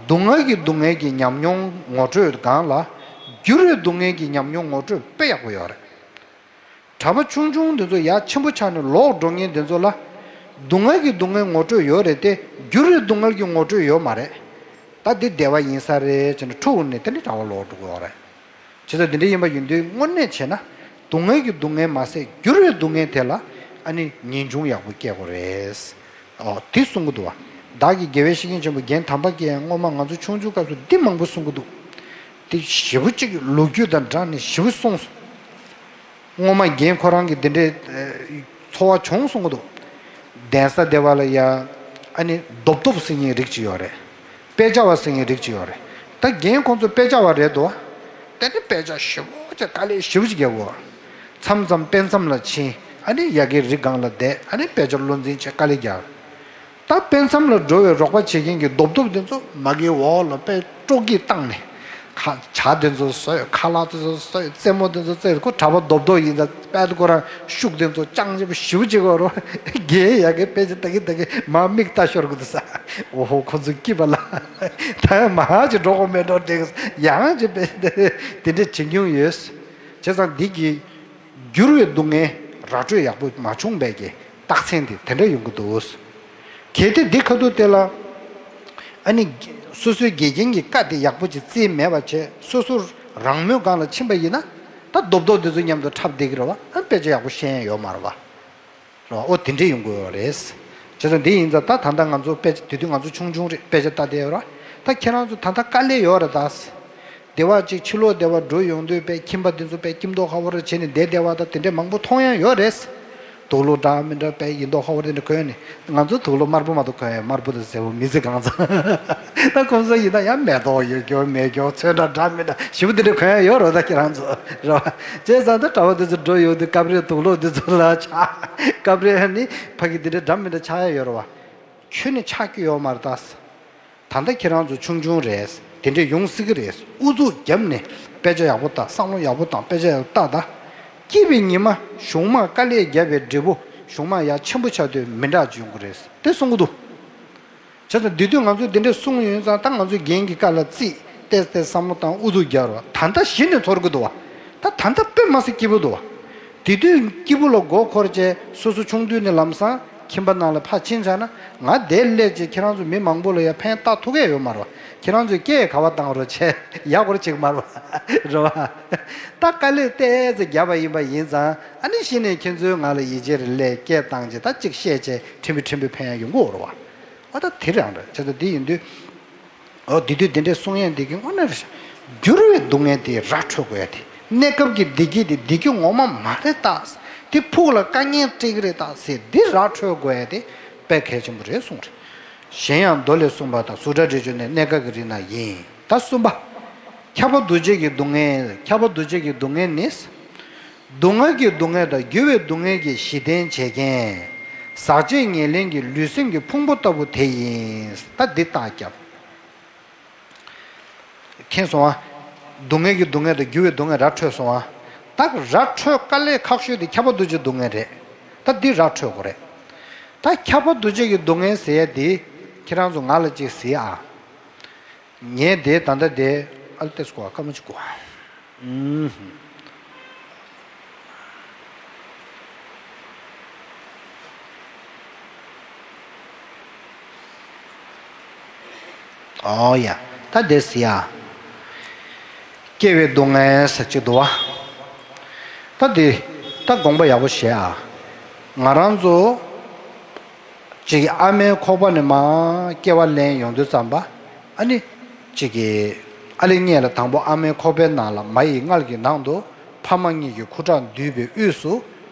སྡུག་བསྔལ་གྱི་སྡུག་བསྔལ་གྱི་ཉམས་མྱོང་ངོ་སྤྲོད་སྒང་ལ། འགྱུར་བའི་སྡུག་བསྔལ་གྱི་ཉམས་མྱོང་ངོ་སྤྲོད་དཔེ་ཡག་པོ་ཡོད་རེད། གྲྭ་པ་ཆུང་ཆུང་འདི་ཚོ་ཡ་ཆེན་པོ་ཆགས་ནས་ལོག་འགྲོ་མཁན་འདི་ཚོ་ལ། སྡུག་བསྔལ་གྱི་སྡུག་བསྔལ་ངོ་སྤྲོད་ཡོད་རེད་དེ། འགྱུར་བའི་སྡུག་བསྔལ་གྱི་ངོ་སྤྲོད་ཡོད་མ་རེད། ད་འདི་བདེ་བ་ཡིན་ས་རེད་ཟེར་ནས་ཁྲོ་བོ་ནས་དེ་འདྲ་གྲྭ་པ་ལོག་འགྲོ་གི་ཡོད་རེད། བྱས་ཙང་འདི་འདྲ་ཡིན་པ་ཡིན་དུས་དངོས་གནས་བྱས་ན། སྡུག་བསྔལ་གྱི་སྡུག་བསྔལ་མ་ཟད་འགྱུར་བའི་སྡུག་བསྔལ་དེ་ལ་ཨ་ནི་ངེས་འབྱུང་ཡག་པོ་སྐྱེ་དགོས་རེད། ཨོ་དེ་གསུང་གི་འདུག་བ། བདག་གིས་དགེ་བའི་བཤེས་གཉེན་ཆེན་པོ་རྒན་དམ་པ་སྐྱེ་ཡང་སྔོན་མ་ང་ཚོ་ཆུང་ཆུང་སྐབས་སུ་འདི་མང་པོ་གསུང་གི་འདུག་དེ་ཞེ་པོ་གཅིག་ལོ་རྒྱུས་དང་སྦྲགས་ནས་ཞེ་པོ་གསུངས་སོང་། སྔོན་མ་རྒན་ཁོ་རང་གིས་འདི་འདྲའི་ཚོར་བ་བྱུང་གསུང་གི་འདུག་གདན་ས་སྡེ་བ་ལ་ཡ། ཨ་ནི་རྡོབ་རྡོབ་ཟེར་མཁན་རིགས་གཅིག་ཡོད་རེད། དཔེ་ཆ་བ་ཟེར་མཁན་རིགས་གཅིག་ཡོད་རེད། ད་རྒན་ཁོང་ཚོ་དཔེ་ཆ་བ་རེད་འདུག་དེ་ནི་དཔེ་ཆ་ཞེ་པོ་ཅིག་དཀའ་ལས་ཞེ་པོ་ཅིག་རྒྱག་གོ། མཚམས་མཚམས་དཔེ་མཚམས་ལ་ཕྱིན། ཨ་ནི་ཡ་གི་རི་སྒང་ལ་བསྡད། ཨ་ནི་དཔེ་ཆ་བློ་འཛིན་བྱས་དཀའ་ལས་རྒྱག། ད་དཔེ་མཚམས་ལ་འགྲོ་བའི་རོགས་པ་བྱེད་མཁན་གྱི་རྡོབ་རྡོབ་དེ་ཚོ་མ་གིའི་འོག་ལ་དཔེ་དཀྲོག་གིས་བཏང་ནས། ཁ་ཇ་དེ་ཚོ་ཟོས། ཁ་ལག་དེ་ཚོ་ཟོས། རྩེད་མོ་དེ་ཚོ་རྩེས། ཁོ་གྲྭ་པ་རྡོབ་རྡོབ་ཡིན་ཙང་དཔེ་ཁོ་རང་ཤུགས་དེ་ཚོ་ཅང་ཅེ་པོ་ཞིབ་བྱེད་དགོས་རོ། རྒན་ཡ་གི་དཔེ་ཆ་ལྟ་གི་ལྟ་གི་མ་མིག་ལྟ་ཤོར་གི་འདུག་ས། འོ་ཧོ། ཁོ་ཚོ་སྐྱིད་པ་ལ། ད་ཡང་མ་ཧ་ཅིག་འགྲོ་དགོས་མེད་འགྲོ་འགྲིག། ཡང་ཅིག་དཔེ་དེ་འདྲ་བྱེད་མྱོང་ཡོད། བྱས་ཙང་འདི་གི་འགྱུར་བའི་སྡུག་བསྔལ་ར་སྤྲོད་ཡག་པོ་མ་བྱུང་བའི་གི་རྟགས་མཚན་དེ་དེ་འདྲ་ཡོང་གི་འདུག། གལ་ཏེ་འདི་ཁ་ཐུག་དེ་ལ། ཨ་ནི། སོ་སོའི་དགེ་རྒན་གྱི་བཀའ་དེ་ཡག་པོ་ཅིག་བརྩིས་མེད་པ་བྱས། སོ་སོ་རང་མོས་སྒང་ལ་ཕྱིན་པ་ཡིན་ན། ད་རྡོབ་རྡོབ་དེ་ཚོ་མཉམ་དུ་འཁྲབ་བསྡད་ཀྱི་རེད་བ། ཨ། དཔེ་ཆ་ཡག་པོ་ཤེས་ཡ་ཡོད་མ་རེད་བ། རེད་བ། ཨོ་དེ་འདྲས་ཡོང་གི་ཡོད་རེད། བྱས་ཙང་འདི་ཡིན་ཙང་ད་ད་ལྟ་ང་ཚོ་དཔེ་ཆ། དེ་དུས་ང་ཚོ་ཆུང་ཆུང་རེད། དཔེ་ཆ་ལྟ་བསྡད་ཡོད་རེད་བ། ད་ཁྱེད་རང་ཚོ་ད་ལྟ་དཀའ་ལས་ཡོད་རེད་ད། སྡེ་བ་གཅིག་ཕྱི་ལོགས་སྡེ་བ་འགྲོ་ཡོང་དུས་དཔེ་ཁྱིམ་པ་དེ་ཚོ་དཔེ་ཁྱིམ་ཐོག་ཁ་པོ་རེ་བྱས་ནས་བསྡད་བསྡད་པ་དང་དེ་འདྲས་མང་པོ་མཐོང་ཡ་ཡོད་རེད། དུག་ལོག་འདྲ་མི་འདྲ་དཔེ་ཡིན་མདོག་ཁ་པོ་དེ་འདྲ་གོན་ནས། ང་ཚོ་དུག་ལོག་དམར་པོ་མ་གཏོགས་གོན་ཡ། དམར་པོ་དང་སེར་པོ་མི་ཚེ་གང་ཚང་། ད་ཁོང་ཚོ་ཡིན་ན་ཡང་མེ་ཏོག་ཡོད་རྒྱུ་མེད་རྒྱུ། ཚོན་འདྲ་འདྲ་མི་འདྲ་ཞིབ་པོ་དེ་འདྲ་གོན་ཡ་ཡོད་རེད་ད་ཁྱེད་རང་ཚོ། རེད་བ། བྱས་ཙང་ད་གྲྭ་པ་དེ་ཚོ་འགྲོ་ཡོང་དུས་སྐབས་རེ་དུག་ལོག་དེ་ཚོ་ལ་ཆགས། སྐབས་རེ་ནི་ཕ་གི་དེ་འདྲ་འདྲ་མི་འདྲ་ཆགས་ཡ་ཡོད་རེད་བ། ཁྱོན་ནས་ཆགས་རྒྱུ་ཡོད་མ་རེད་ད། ད་ལྟ་ཁྱེད་རང་ཚོ་ཆུང་ཆུང་རེད། དེ་འདྲས་ཡོང་སྲིད་ཀྱི་རེད། ཨུ་ཚུགས་བརྒྱབ་ནས་དཔེ་ཆ་ཡག་པོ་ལྟ། བསམ་བློ་ཡག་པོ་བཏང་། དཔེ་ཆ་ཡག་པོ་ལྟ་ད། སྐྱིད་པའི་ཉི་མ་གཞུང་མང་དཀའ་ལས་བརྒྱབ་པའི་འབྲས་བུ་གཞུང་མང་ཡ་ཆེན་པོ་ཆགས་དུས་མི་འདྲ་ཅིག་ཡོང་གི་རེད། དེ་གསུང་གི་འདུག། བྱས་ཙང་དེ་དུས་ང་ཚོས་དེ་འདྲས་གསུངས་ཡོད་ཙང་། ད་ང་ཚོས་རྒན་གྱི་བཀའ་ལ་བརྩིས། ཏོག་ཙམ་བསམ་བློ་བཏང་། ཨུ་ཚུགས་རྒྱག་རོགས། ད་ལྟ་གཞི་ནས་ཚོར་གི་འདུག་བ། ད་ད་ལྟ་དཔེ་མ་སྲིད་སྐྱིད་པོ་འདུག་བ། དེ་དུས་སྐྱིད་པོ་ལ་མགོ་འཁོར་བྱས། སོ་སོ་ཆུང་དུས་ནས་ལམ་སང་ཁྱིམ་པ་ནང་ལ་ཕར་ཕྱིན་ཚར་ན། ང་དེར་སླེབས་བྱས་ཁྱེད་རང་ཚོ་མི་མང་པོ་ལ་ཡ་ཕན་བཏགས་ཐུབ་ཀྱི་ཡོད་མ་རེད་བ། ཁྱེད་རང་ཚོས་སྐད་ག་པར་བཏང་རོགས་བྱས། ཡག་པོ་བྱེད་ཀྱི་མ་རེད་བ། རེད་བ། ད་དཀའ་ལས་ཏོག་ཙམ་བརྒྱབ་པ་ཡིན་པ་ཡིན་ཙང་། ཨ་ནི་གཞི་ནས་ཁྱེད་ཚོའི་ངང་ལ་ཡིད་ཆེས་རེ་སླེབས། སྐད་བཏང་བྱས་ད་གཅིག་བཤད་བྱས་ཕྲན་བུ་ཕྲན་བུ་ཕན་ཡ་ཡོང་གི་ཡོད་རེད་བ། ཨ། ད་དེ་རང་རེད། བྱས་ཙང་དེ་ཡིན་དུས། ཨོ། དེ་དུས་དེ་འདྲའི་གསུང་ཡས་འདི་གི་དངོས་གནས་རེད། འགྱུར་བའི་སྡུག་བསྔལ་དེ་ར་འཕྲོད་དགོས་ཡ་དེ། གནས་སྐབས་ཀྱི་བདེ་སྐྱིད་དེ་བདེ་སྐྱིད་ངོ་མ་མ་རེད་ད། དེ་ཕུགས་ལ་དཀའ་ངལ་སྤྲད་ཀྱི་རེད་ད་ཟེར། འདི་ར་འཕྲོད་དགོས་ཡ་དེ་དཔེ་གལ་ཆེན་པོ་རེད་གསུངས་རེད། གཞན་ཡང་མདོ་ལས་གསུངས་པ་དང་། སུ་ཏྲ་འགྲེལ་བརྗོད་ནས། གནས་སྐབས་ཀྱི་རིགས་ན་ཡིན། ད་གསུམ་པ། ཁྱབ་པ་འདུ་བྱེད་ཀྱི་སྡུག་བསྔལ། ཁྱབ་པ་འདུ་བྱེད་ཀྱི་སྡུག་བསྔལ་ནི། སྡུག་བསྔལ་གྱི་སྡུག་བསྔལ་དང་། འགྱུར་བའི་སྡུག་བསྔལ་གྱི་གཞི་རྟེན་བྱེད་མཁན། ཟག་བཅས་ཉེར་ལེན་གྱི་ལུས་སེམས་ཀྱི་ཕུང་པོ་ལྟ་བུ་དེ་ཡིན། ད་འདི་རྟགས་བརྒྱབ། མཁྱེན་སོང་ཨ། སྡུག་བསྔལ་གྱི་སྡུག་བསྔལ་དང་འགྱུར་བའི་སྡུག་བསྔལ་ར་འཕྲོད་སོང་ཨ། ད་ར་འཕྲོད་དཀའ་ལས་ཁག་ཤོས་དེ་ཁྱབ་པ་འདུ་བྱེད་སྡུག་བསྔལ་རེད། ད་འདི་ར་འཕྲོད་དགོས་རེད། ད་ཁྱབ་པ་འདུ་བྱེད་ཀྱི་སྡུག་བསྔལ་ཟེར་ཡ་དེ་ཁྱེད་རང་ཚོ་ང་ལ་ཅིག་གཟིགས་ཨ། ངས་དེ་ད་ལྟ་དེ་ཨ་ལ་ཏེས་གོ་ཨ་ཀ་མ་ཅིག་གོ་ཨ། ཨུམ། ཨོ་ཡ། ད་དེ་ཟེར་ཡ། སྐྱེ་བའི་སྡུག་བསྔལ་ཟེར་གཅིག་འདུག་བ། ད་དེ། ད་དགོངས་པ་ཡག་པོ་བཞེས་ཨ། ང་རང་ཚོ་གཅིག་གི་ཨ་མའི་ཁོག་པ་ནས་མར་སྐྱེ་བ་ལེན་ཡོང་དུས་ཙམ་པ། ཨ་ནི། གཅིག་གི་ཨ་ལེ་གཉིས་ལ་དང་པོ་ཨ་མའི་ཁོག་པའི་ནང་ལ་མ་ཡི་མངལ་གྱི་ནང་དུ་ཕ་མ་གཉིས་ཀྱི་ཁུ་ཁྲག་འདུས་པའི་དབུས་སུ་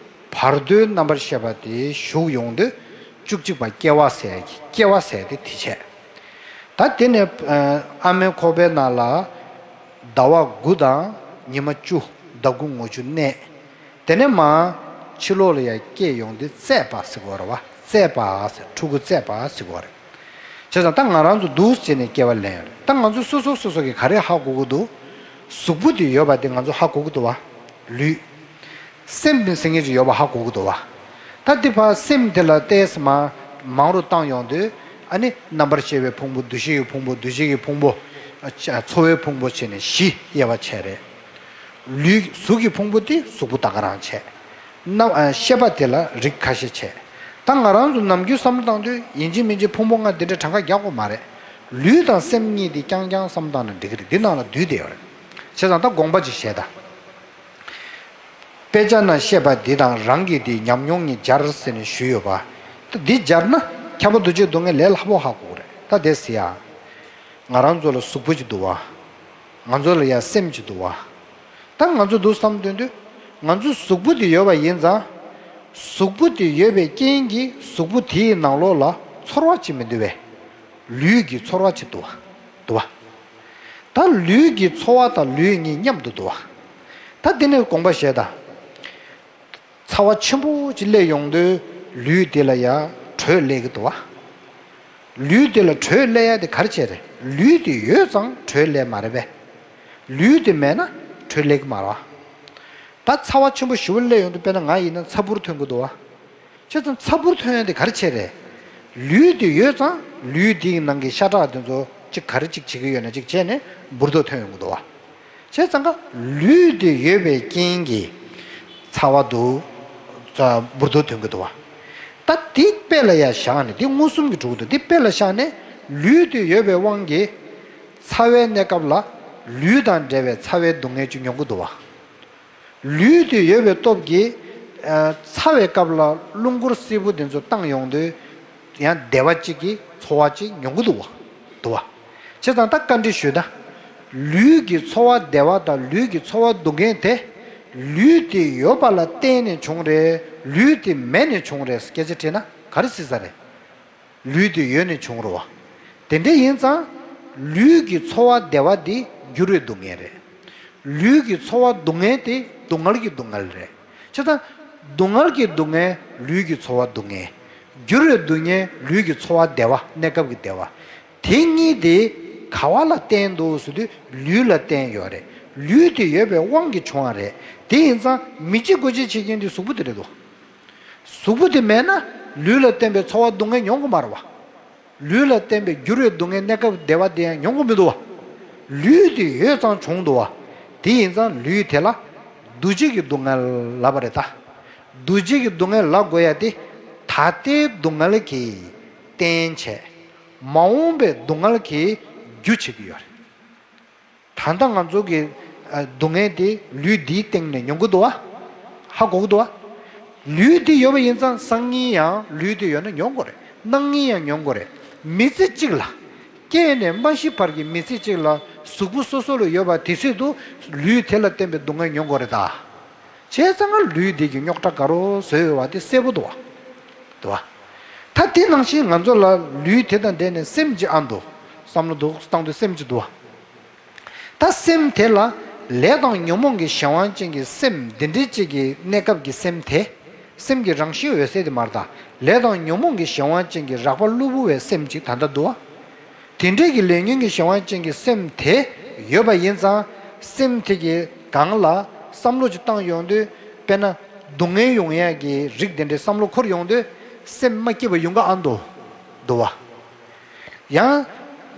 བར་དོའི་རྣམ་པར་ཤེས་པ་དེ་ཞུགས་ཡོང་དུས། བཅུ་གཅིག་པ་སྐྱེ་བ་ཟེར་གྱི། སྐྱེ་བ་ཟེར་དེ་དེ་བྱས། ད་དེ་ནས་ཨ་མའི་ཁོག་པའི་ནང་ལ་ཟླ་བ་དགུ་དང་ཉི་མ་བཅུ། ཟླ་དགུ་ངོ་བཅུ་གནས། དེ་ནས་མར་ཕྱི་ལོགས་ལ་ཡར་སྐྱེས་ཡོང་དུས་བཙས་པ་ཟེར་གྱི་ཡོད་རེད་བ། བཙས་པ་ཟེར། ཕྲུ་གུ་བཙས་པ་ཟེར་གྱི་ཡོད་རེད། བྱས་ཙང་ད་ང་རང་ཚོ་འདུག་སེ་བྱས་ནས་སྐྱེ་བ་ལེན་ཡོད་རེད། ད་ང་ཚོ་སོ་སོ་སོ་སོ་གིས་ག་རེ་ཧ་གོ་གི་འདུག། གཟུགས་པོ་དེ་ཡོད་པ་དེ་ང་ཚོ་ཧ་གོ་གི་འདུག་བ། ལུས། སེམས་ཟེར་མཁན་ཅིག་ཡོད་པ་ཧ་གོ་གི་འདུག་བ། ད་འདི་ཕར་སེམས་དེ་ལ་ཏོག་ཙམ་མར་མང་རུ་བཏང་ཡོང་དུས། ཨ་ནི་རྣམ་པར་ཤེས་པའི་ཕུང་པོ། འདུ་ཤེས་ཀྱི་ཕུང་པོ། འདུ་བྱེད་ཀྱི་ཕུང་པོ། ཨ་ཚོར་བའི་ཕུང་པོ་བྱས་ནས་བཞི་དབྱེ་བ་ཕྱེ་རེད། ལུས། གཟུགས་ཀྱི་ཕུང་པོ་དེ་གཟུགས་པོ་ད་ག་རང་བྱས། རྣམ། ཨ། ཤེས་པ་དེ་ལ་རིགས་ཁ་ཤས་བྱས། ད་ང་རང་ཚོ་ནམ་རྒྱུན་བསམ་བློ་བཏང་དུས་ཡིན་གཅིག་མིན་གཅིག་ཕུང་པོ་ལྔ་དེ་འདྲ་གྲངས་ཀ་རྒྱག་དགོས་མ་རེད། ལུས་དང་སེམས་གཉིས་དེ་རྐྱང་རྐྱང་བསམ་བཏང་ན་འགྲིག་གི་རེད། འདི་ནང་ལ་འདུས་བསྡད་ཡོད་རེད། བྱས་ཙང་ད་དགོངས་པ་ཅིག་བཞེས་དང་། དཔེ་ཆ་ན་བཤད་པ་འདི་དང་རང་གི་འདི་ཉམས་མྱོང་གཉིས་སྦྱར་ཟེར་ནས་ཞུས་ཡོད་པ། ད་འདི་སྦྱར་ན་ཁྱབ་པ་འདུ་བྱེད་སྡུག་བསྔལ་ལས་སླ་པོ་ཧ་གོ་གི་རེད། ད་དེ་ཟེར་ཡ། ང་རང་ཚོ་ལ་གཟུགས་པོ་ཅིག་འདུག་བ། ང་ཚོ་ལ་ཡང་སེམས་ཅིག་འདུག་བ། ད་ང་ཚོ་འདུག་བསམ་དོན་དུ། ང་ཚོ་གཟུགས་པོ་དེ་ཡོད་པ་ཡིན་ཙང་། གཟུགས་པོ་དེ་ཡོད་པའི་རྐྱེན་གྱིས་གཟུགས་པོ་དེའི་ནང་ལོགས་ལ་ཚོར་བ་ཅིག་མི་འདུག་བས། ལུས་ཀྱི་ཚོར་བ་ཅིག་འདུག་བ། འདུག་བ། ད་ལུས་ཀྱི་ཚོར་བ་དང་ལུས་གཉིས་མཉམ་དུ་འདུག་བ། ད་དེ་ནས་དགོངས་པ་བཞེས་དང་། ཚ་བ་ཆེན་པོ་ཅིག་སླེབས་ཡོང་དུས་ལུས་དེ་ལ་ཡ་དྲོད་སླེབས་ཀྱི་འདུག་བ། ལུས་དེ་ལ་དྲོད་སླེབས་ཡ་དེ་ག་རེ་བྱས་རེད། ལུས་དེ་ཡོད་ཙང་དྲོད་སླེབས་མ་རེད་པས། ལུས་དེ་མེད་ན་དྲོད་སླེབས་ཀྱི་མ་རེད་བ། ད་ཚ་བ་ཆེན་པོ་ཞེ་པོ་སླེབས་ཡོང་དུས་དཔེར་ན་ང་ཡིན་ན་ཚ་འབུར་ཐོན་གྱི་འདུག་བ། བྱས་ཙང་ཚ་འབུར་ཐོན་ཡ་དེ་ག་རེ་བྱས་རེད། ལུས་དེ་ཡོད་ཙང་ལུས་དེའི་ནང་གི་ཤ་ཁྲག་དེ་ཚོ་གཅིག་ག་རེ་གཅིག་བྱེད་ཀྱི་ཡོད་ན་གཅིག་བྱས་ནས་འབུར་དོ་ཐོན་ཡོང་གི་འདུག་བ། བྱས་ཙང་ཀ་ལུས་དེ་ཡོད་པའི་རྐྱེན་གྱིས་ཚ་བ་འདུག་ཚ་འབུར་དོ་ཐོན་གྱི་འདུག་བ། ད་དེ་དཔེ་ལ་ཡ་བཞག་ནས་དེ་མངོན་སུམ་གྱི་གྲུབ་འདུག་དེ་དཔེ་ལ་བཞག་ནས་ལུས་དེ་ཡོད་པའི་དབང་གིས་ཚ་བའི་གནས་སྐབས་ལ་ལུས་དང་འབྲེལ་བའི་ཚ་བའི་སྡུག་བསྔལ་ཅིག་མྱོང་གི་འདུག་བ། ལུས་དེ་ཡོད་པའི་སྟོབས་ཀྱིས་ཨ་ཚ་བའི་སྐབས་ལ་རླུང་འཁོར་སེར་པོ་དེ་ཚོ་བཏང་ཡོང་དུས་ཡང་བདེ་བ་གཅིག་གི་ཚོར་བ་གཅིག་མྱོང་གི་འདུག་བ། འདུག་བ། བྱས་ཙང་ད་བཀའ་འདྲི་ཞུས་ན། ལུས་ཀྱི་ཚོར་བ་བདེ་བ་དང་ལུས་ཀྱི་ཚོར་བ་སྡུག་བསྔལ་དེ། ལུས་དེ་ཡོད་པ་ལ་བརྟེན་ནས་བྱུང་རེད། ལུས་དེ་མེད་ནས་བྱུང་རེད། སྐད་ཆ་དྲིས་ན་ག་རེ་སྲིད་ས་རེད། ལུས་དེ་ཡོད་ནས་བྱུང་རེད་བ། དེ་འདྲ་ཡིན་ཙང་། ལུས་ཀྱི་ཚོར་བ་བདེ་བ་འདི་འགྱུར་བའི་སྡུག་བསྔལ་རེད། ལུས་ཀྱི་ཚོར་བ་སྡུག་བསྔལ་དེ་སྡུག་བསྔལ་གྱི་སྡུག་བསྔལ་རེད། བྱས་ཙང་། སྡུག་བསྔལ་གྱི་སྡུག་བསྔལ་ལུས་ཀྱི་ཚོར་བ་སྡུག་བསྔལ། འགྱུར་བའི་སྡུག་བསྔལ་ལུས་ཀྱི་ཚོར་བ་བདེ་བ་གནས་སྐབས་ཀྱི་བདེ་བ། དེ་གཉིས་དེ་ག་བ་ལ་བརྟེན་འདུག་ཟེར་དུས་ལུས་ལ་བརྟེན་ཡོད་རེད། ལུས་དེ་ཡོད་པའི་དབང་གིས་བྱུང་བ་རེད། དེ་ཡིན་ཙང་མི་འཇིགས་སྒོ་འབྱེད་བྱེད་མཁན་དེ་གཟུགས་པོ་དེ་རེད་དོ། གཟུགས་པོ་དེ་མེད་ན་ལུས་ལ་བརྟེན་པའི་ཚོར་བ་སྡུག་བསྔལ་མྱོང་གི་མ་རེད་བ། ལུས་ལ་བརྟེན་པའི་འགྱུར་བའི་སྡུག་བསྔལ་གནས་སྐབས་བདེ་བ་དེ་ཡང་མྱོང་གི་མི་འདུག་བ། ལུས་དེ་ཡོད་ཙང་བྱུང་འདུག་བ། དེ་ཡིན་ཙང་ལུས་དེ་ལ་འདུ་བྱེད་ཀྱི་སྡུག་བསྔལ་ལབ་པ་རེད་ད། འདུ་བྱེད་ཀྱི་སྡུག་བསྔལ་ལབ་དགོས་ཡ་དེ་ད་ལྟའི་སྡུག་བསྔལ་གྱི་རྟེན་བྱས། མ་འོངས་པའི་སྡུག་བསྔལ་གྱི་རྒྱུ་བྱེད་ཀྱི་ཡོད་རེད། ད་ལྟ་ང་ཚོ་གི་ཨ་སྡུག་བསྔལ་དེ་ལུས་འདིའི་སྟེང་ནས་མྱོང་གི་འདུག་བ། ཧ་གོ་གི་འདུག་བ། ལུས་འདི་ཡོད་པ་ཡིན་ཙང་སང་ཉིན་ཡང་ལུས་འདི་ཡོད་ན་མྱོང་དགོས་རེད། གནངས་ཉིན་ཡང་མྱོང་དགོས་རེད། མི་ཚེ་གཅིག་ལ། སྐྱེས་ནས་མ་ཤི་བར་གྱི་མི་ཚེ་གཅིག་ལ་གཟུགས་པོ་སོ་སོ་ལ་ཡོད་པ་དེ་སྲིད་དུ་ལུས་དེ་ལ་བརྟེན་པའི་སྡུག་བསྔལ་མྱོང་དགོས་རེད་ད། བྱས་ཙང་ང་ལུས་འདི་གི་རྙོག་དྲ་དགའ་རོགས་བཟོས་ཡོད་བ་དེ་གསལ་པོ་འདུག་བ། འདུག་བ། ད་དེ་ནང་བཞིན་ང་ཚོ་ལ་ལུས་དེ་དང་འབྲེལ་ནས་སེམས་ཀྱི་ཨ་འདུག་བསམ་བློ་འདུག་བཏང་དུས་སེམས་ཀྱི་འདུག་བ། ད་སེམས་དེ་ལ་ལས་དང་ཉོན་མོངས་ཀྱི་གཞན་དབང་ཅན་གྱི་སེམས་འདི་འདྲའི་གཅིག་གི་གནས་སྐབས་ཀྱི་སེམས་དེ། སེམས་ཀྱི་རང་བཞིན་འོད་གསལ་དེ་མ་རེད་ད། ལས་དང་ཉོན་མོངས་ཀྱི་གཞན་དབང་ཅན་གྱི་རགས་པ་གློ་བུར་བའི་སེམས་ཅིག་ད་ལྟ་འདུག་བ། དེ་འདྲའི་གི་ལས་ཉོན་གྱི་གཞན་དབང་ཅན་གྱི་སེམས་དེ་ཡོད་པ་ཡིན་ཙང་། སེམས་དེ་གི་སྒང་ལ་བསམ་བློ་ཅིག་བཏང་ཡོང་དུས་དཔེར་ན་སྡུག་བསྔལ་ཡོང་ཡ་གི་རིགས་དེ་འདྲའི་བསམ་བློ་འཁོར་ཡོང་དུས་སེམས་མ་སྐྱིད་པ་ཡོང་གི་ཨ་འདུག་འདུག་བ། ཡང་།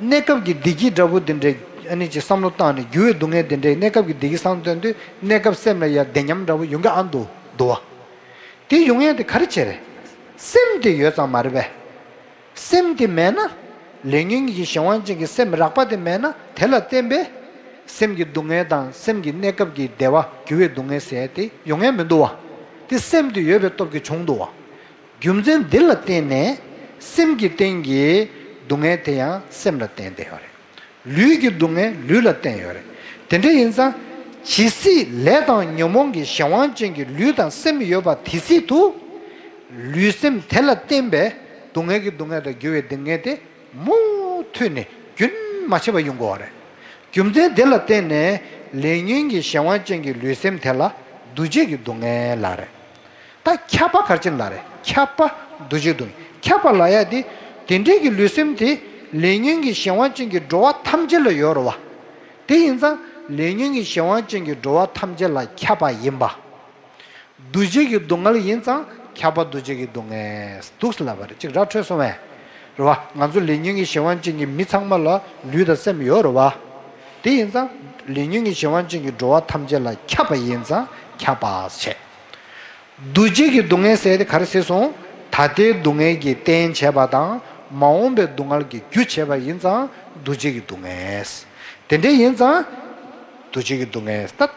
གནས་སྐབས་ཀྱི་བདེ་སྐྱིད་འདྲ་པོ་དེ་འདྲའི་ཨ་ནི་ཅིག་བསམ་བློ་བཏང་ནས་འགྱུར་བའི་སྡུག་བསྔལ་དེ་འདྲའི་གནས་སྐབས་ཀྱི་བདེ་སྐྱིད་བསམ་བློ་བཏང་དུས་གནས་སྐབས་སེམས་ལ་ཡ་བདེ་ཉམས་འདྲ་པོ་ཡོང་གི་ཨ་འདུག་འདུག་བ། དེ་ཡོང་ཡ་དེ་ག་རེ་བྱས་རེད། སེམས་དེ་ཡོད་ཙང་མ་རེད་པས། སེམས་དེ་མེད་ན། ལས་ཉོན་གྱི་གཞན་དབང་ཅན་གྱི་སེམས་རགས་པ་དེ་མེད་ན་དེ་ལ་བརྟེན་པའི། སེམས་ཀྱི་སྡུག་བསྔལ་དང་སེམས་ཀྱི་གནས་སྐབས་ཀྱི་བདེ་བ་འགྱུར་བའི་སྡུག་བསྔལ་ཟེར་ཡ་དེ་ཡོང་ཡ་མི་འདུག་བ། དེ་སེམས་དེ་ཡོད་པའི་སྟོབས་ཀྱིས་བྱུང་འདུག་བ། རྒྱུ་མཚན་འདི་ལ་བརྟེན་ནས་སེམས་ཀྱི་སྟེང་གི་སྡུག་བསྔལ་དེ་ཡང་སེམས་ལ་བརྟེན་བསྡད་ཡོད་རེད། ལུས་ཀྱི་སྡུག་བསྔལ་ལུས་ལ་བརྟེན་ཡོད་རེད། དེ་འདྲ་ཡིན་ཙང་། ཇི་སྲིད་ལས་དང་ཉོན་མོངས་ཀྱི་གཞན་དབང་ཅན་གྱི་ལུས་དང་སེམས་ཡོད་པ་དེ་སྲིད་དུ། ལུས་སེམས་དེ་ལ་བརྟེན་པའི་སྡུག་བསྔལ་གྱི་སྡུག་བསྔལ་དང་འགྱུར་བའི་སྡུག་བསྔལ་དེ་མུ་མཐུད་ནས་རྒྱུན་མ་ཆད་པར་ཡོང་དགོས་པ་རེད། རྒྱུ་མཚན་དེ་ལ་བརྟེན་ནས་ལས་ཉོན་གྱི་གཞན་དབང་ཅན་གྱི་ལུས་སེམས་དེ་ལ་འདུ་བྱེད་ཀྱི་སྡུག་བསྔལ་ལབ་རེད། ད་ཁྱབ་པ་ག་རེ་བྱས་ནས་ལབ་རེད། ཁྱབ་པ་འདུ་བྱེད་སྡུག་བསྔལ། ཁྱབ་པ་ལབ་ཡ་དེ། དེ་འདྲའི་གི་ལུས་སེམས་དེ་ལས་ཉོན་གྱི་གཞན་དབང་ཅན་གྱི་འགྲོ་བ་ཐམས་ཅད་ལ་ཡོད་རེད་བ། དེ་ཡིན་ཙང་ལས་ཉོན་གྱི་གཞན་དབང་ཅན་གྱི་འགྲོ་བ་ཐམས་ཅད་ལ་ཁྱབ་པ་ཡིན་པ། འདུ་བྱེད་ཀྱི་སྡུག་བསྔལ་ཡིན་ཙང་ཁྱབ་པ་འདུ་བྱེད་ཀྱི་སྡུག་བསྔལ་འདུག་ཟེར་ལབ་པ་རེད། ཅིག་ར་འཕྲོད་སོང་བས། རེད་བ། ང་ཚོ་ལས་ཉོན་གྱི་གཞན་དབང་ཅན་གྱི་མི་ཚང་མ་ལ་ལུས་དང་སེམས་ཡོད་རེད་བ། དེ་ཡིན་ཙང་ལས་ཉོན་གྱི་གཞན་དབང་ཅན་གྱི་འགྲོ་བ་ཐམས་ཅད་ལ་ཁྱབ་པ་ཡིན་ཙང་ཁྱབ་པ་བྱས། འདུ་བྱེད་ཀྱི་སྡུག་བསྔལ་ཟེར་དེ་ག་རེ་ཟེར་སོང་། ད་ལྟའི་སྡུག་བསྔལ་གྱི་རྟེན་བྱས་པ་དང་མ་འོངས་པའི་སྡུག་བསྔལ་གྱི་རྒྱུ་བྱས་པ་ཡིན་ཙང་འདུ་བྱེད་ཀྱི་སྡུག་བསྔལ། དེ་འདྲ་ཡིན་ཙང་། འདུ་བྱེད་ཀྱི་སྡུག་བསྔལ་ད།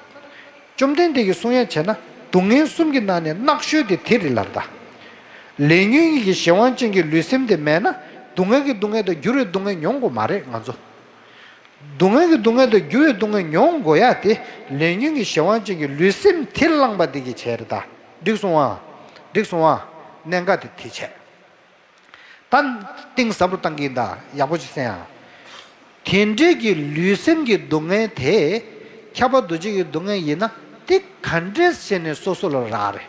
བཅོམ་ལྡན་འདས་ཀྱིས་གསུང་ཡ་བྱས་ན་སྡུག་བསྔལ་གསུམ་གྱི་ནང་ནས་གནག་ཤོས་དེ་དེ་རེད་ལབ་ད། ལས་ཉོན་གྱི་གཞན་དབང་ཅན་གྱི་ལུས་སེམས་དེ་མེད་ན་སྡུག་བསྔལ་གྱི་སྡུག་བསྔལ་དང་འགྱུར་བའི་སྡུག་བསྔལ་མྱོང་དགོས་མ་རེད་ང་ཚོ། སྡུག་བསྔལ་གྱི་སྡུག་བསྔལ་དང་འགྱུར་བའི་སྡུག་བསྔལ་མྱོང་དགོས་ཡ་དེ་ལས་ཉོན་གྱི་གཞན་དབང་ཅན་གྱི་ལུས་སེམས་དེ་བླངས་པ་དེ་གིས་བྱས་རེད་ད། འགྲིག་སོང་ཨ། འགྲིག་སོང་ཨ། གནད་འགག་དེ་དེ་བྱས། ད་གཏིང་ཟབ་རུ་བཏང་གི་ཡིན་ད། ཡག་པོ་ཅིག་གསན་ཨ། དེ་འདྲའི་གི་ལུས་སེམས་ཀྱི་སྡུག་བསྔལ་དེ་ཁྱབ་པ་འདུ་བྱེད་ཀྱི་སྡུག་བསྔལ་ཡིན་ན་དེ་ག་འདྲས་བྱས་ནས་སོ་སོ་ལ་རག་རེད།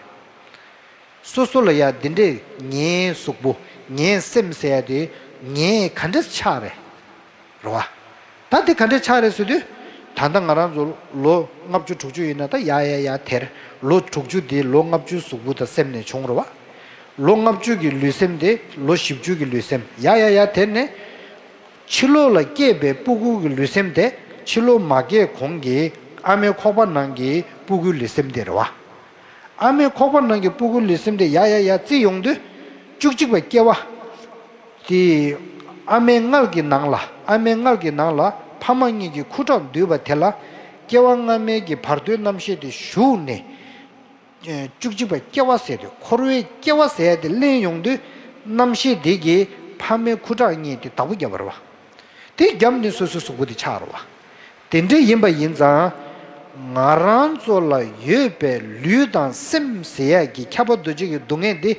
སོ་སོ་ལ་ཡ་འདི་འདྲས་ངའི་གཟུགས་པོ་ངའི་སེམས་ཟེར་ཡ་དེ་ངའི་ག་འདྲས་ཆགས་རེད། རེད་བ། ད་དེ་ག་འདྲས་ཆགས་རེད་ཟེར་དུས། ད་ལྟ་ང་རང་ཚོ་ལོ་ལྔ་བཅུ་དྲུག་ཅུ་ཡིན་ན་ད་ཡ་ཡ་ཡ་དེར་ལོ་དྲུག་ཅུ་དེ་ལོ་ལྔ་བཅུ་གཟུགས་པོ་དང་སེམས་ནས་བྱུང་རེད་བ། ལོ་ལྔ་བཅུ་གི་ལུས་སེམས་དེ་ལོ་བཞི་བཅུ་གི་ལུས་སེམས་ཡ་ཡ་ཡ་དེར་ནས། ཕྱི་ལོགས་ལ་སྐྱེས་པའི་སྤུ་གུ་གི་ལུས་སེམས་དེ་ཕྱི་ལོགས་མ་སྐྱེས་གོང་གི་ཨ་མའི་ཁོག་པ་ནང་གི་སྤུ་གུའི་ལུས་སེམས་དེ་རེད་བ། ཨ་མའི་ཁོག་པ་ནང་གི་སྤུ་གུའི་ལུས་སེམས་དེ་ཡ་ཡ་ཡ་བརྩིས་ཡོང་དུས། བཅུ་གཅིག་པ་སྐྱེ་བ། དེ། ཨ་མའི་མངལ་གྱི་ནང་ལ་ཨ་མའི་མངལ་གྱི་ནང་ལ་ཕ་མ་གཉིས་ཀྱི་ཁུ་ཁྲག་འདུས་པ་དེ་ལ། སྐྱེ་བ་སྔ་མའི་གི་བར་དོའི་རྣམ་ཤེས་དེ་ཞུགས་ནས། བཅུ་གཅིག་པ་སྐྱེ་བ་ཟེར་དུས་འཁོར་བའི་སྐྱེ་བ་ཟེར་ཡ་དེ་ལེན་ཡོང་དུས། རྣམ་ཤེས་དེ་གིས་ཕ་མའི་ཁུ་ཁྲག་གཉིས་དེ་བདག་པོ་བརྒྱབ་པ་རེད་བ། དེ་བརྒྱབ་ནས་སོ་སོའི་གཟུགས་པོ་དེ་ཆགས་རེད་བ། དེ་འདྲ་ཡིན་པ་ཡིན་ཙང་། ང་རང་ཚོ་ལ་ཡོད་པའི་ལུས་དང་སེམས་ཟེར་ཡ་གི་ཁྱབ་པ་འདུ་བྱེད་ཀྱི་སྡུག་བསྔལ་འདི་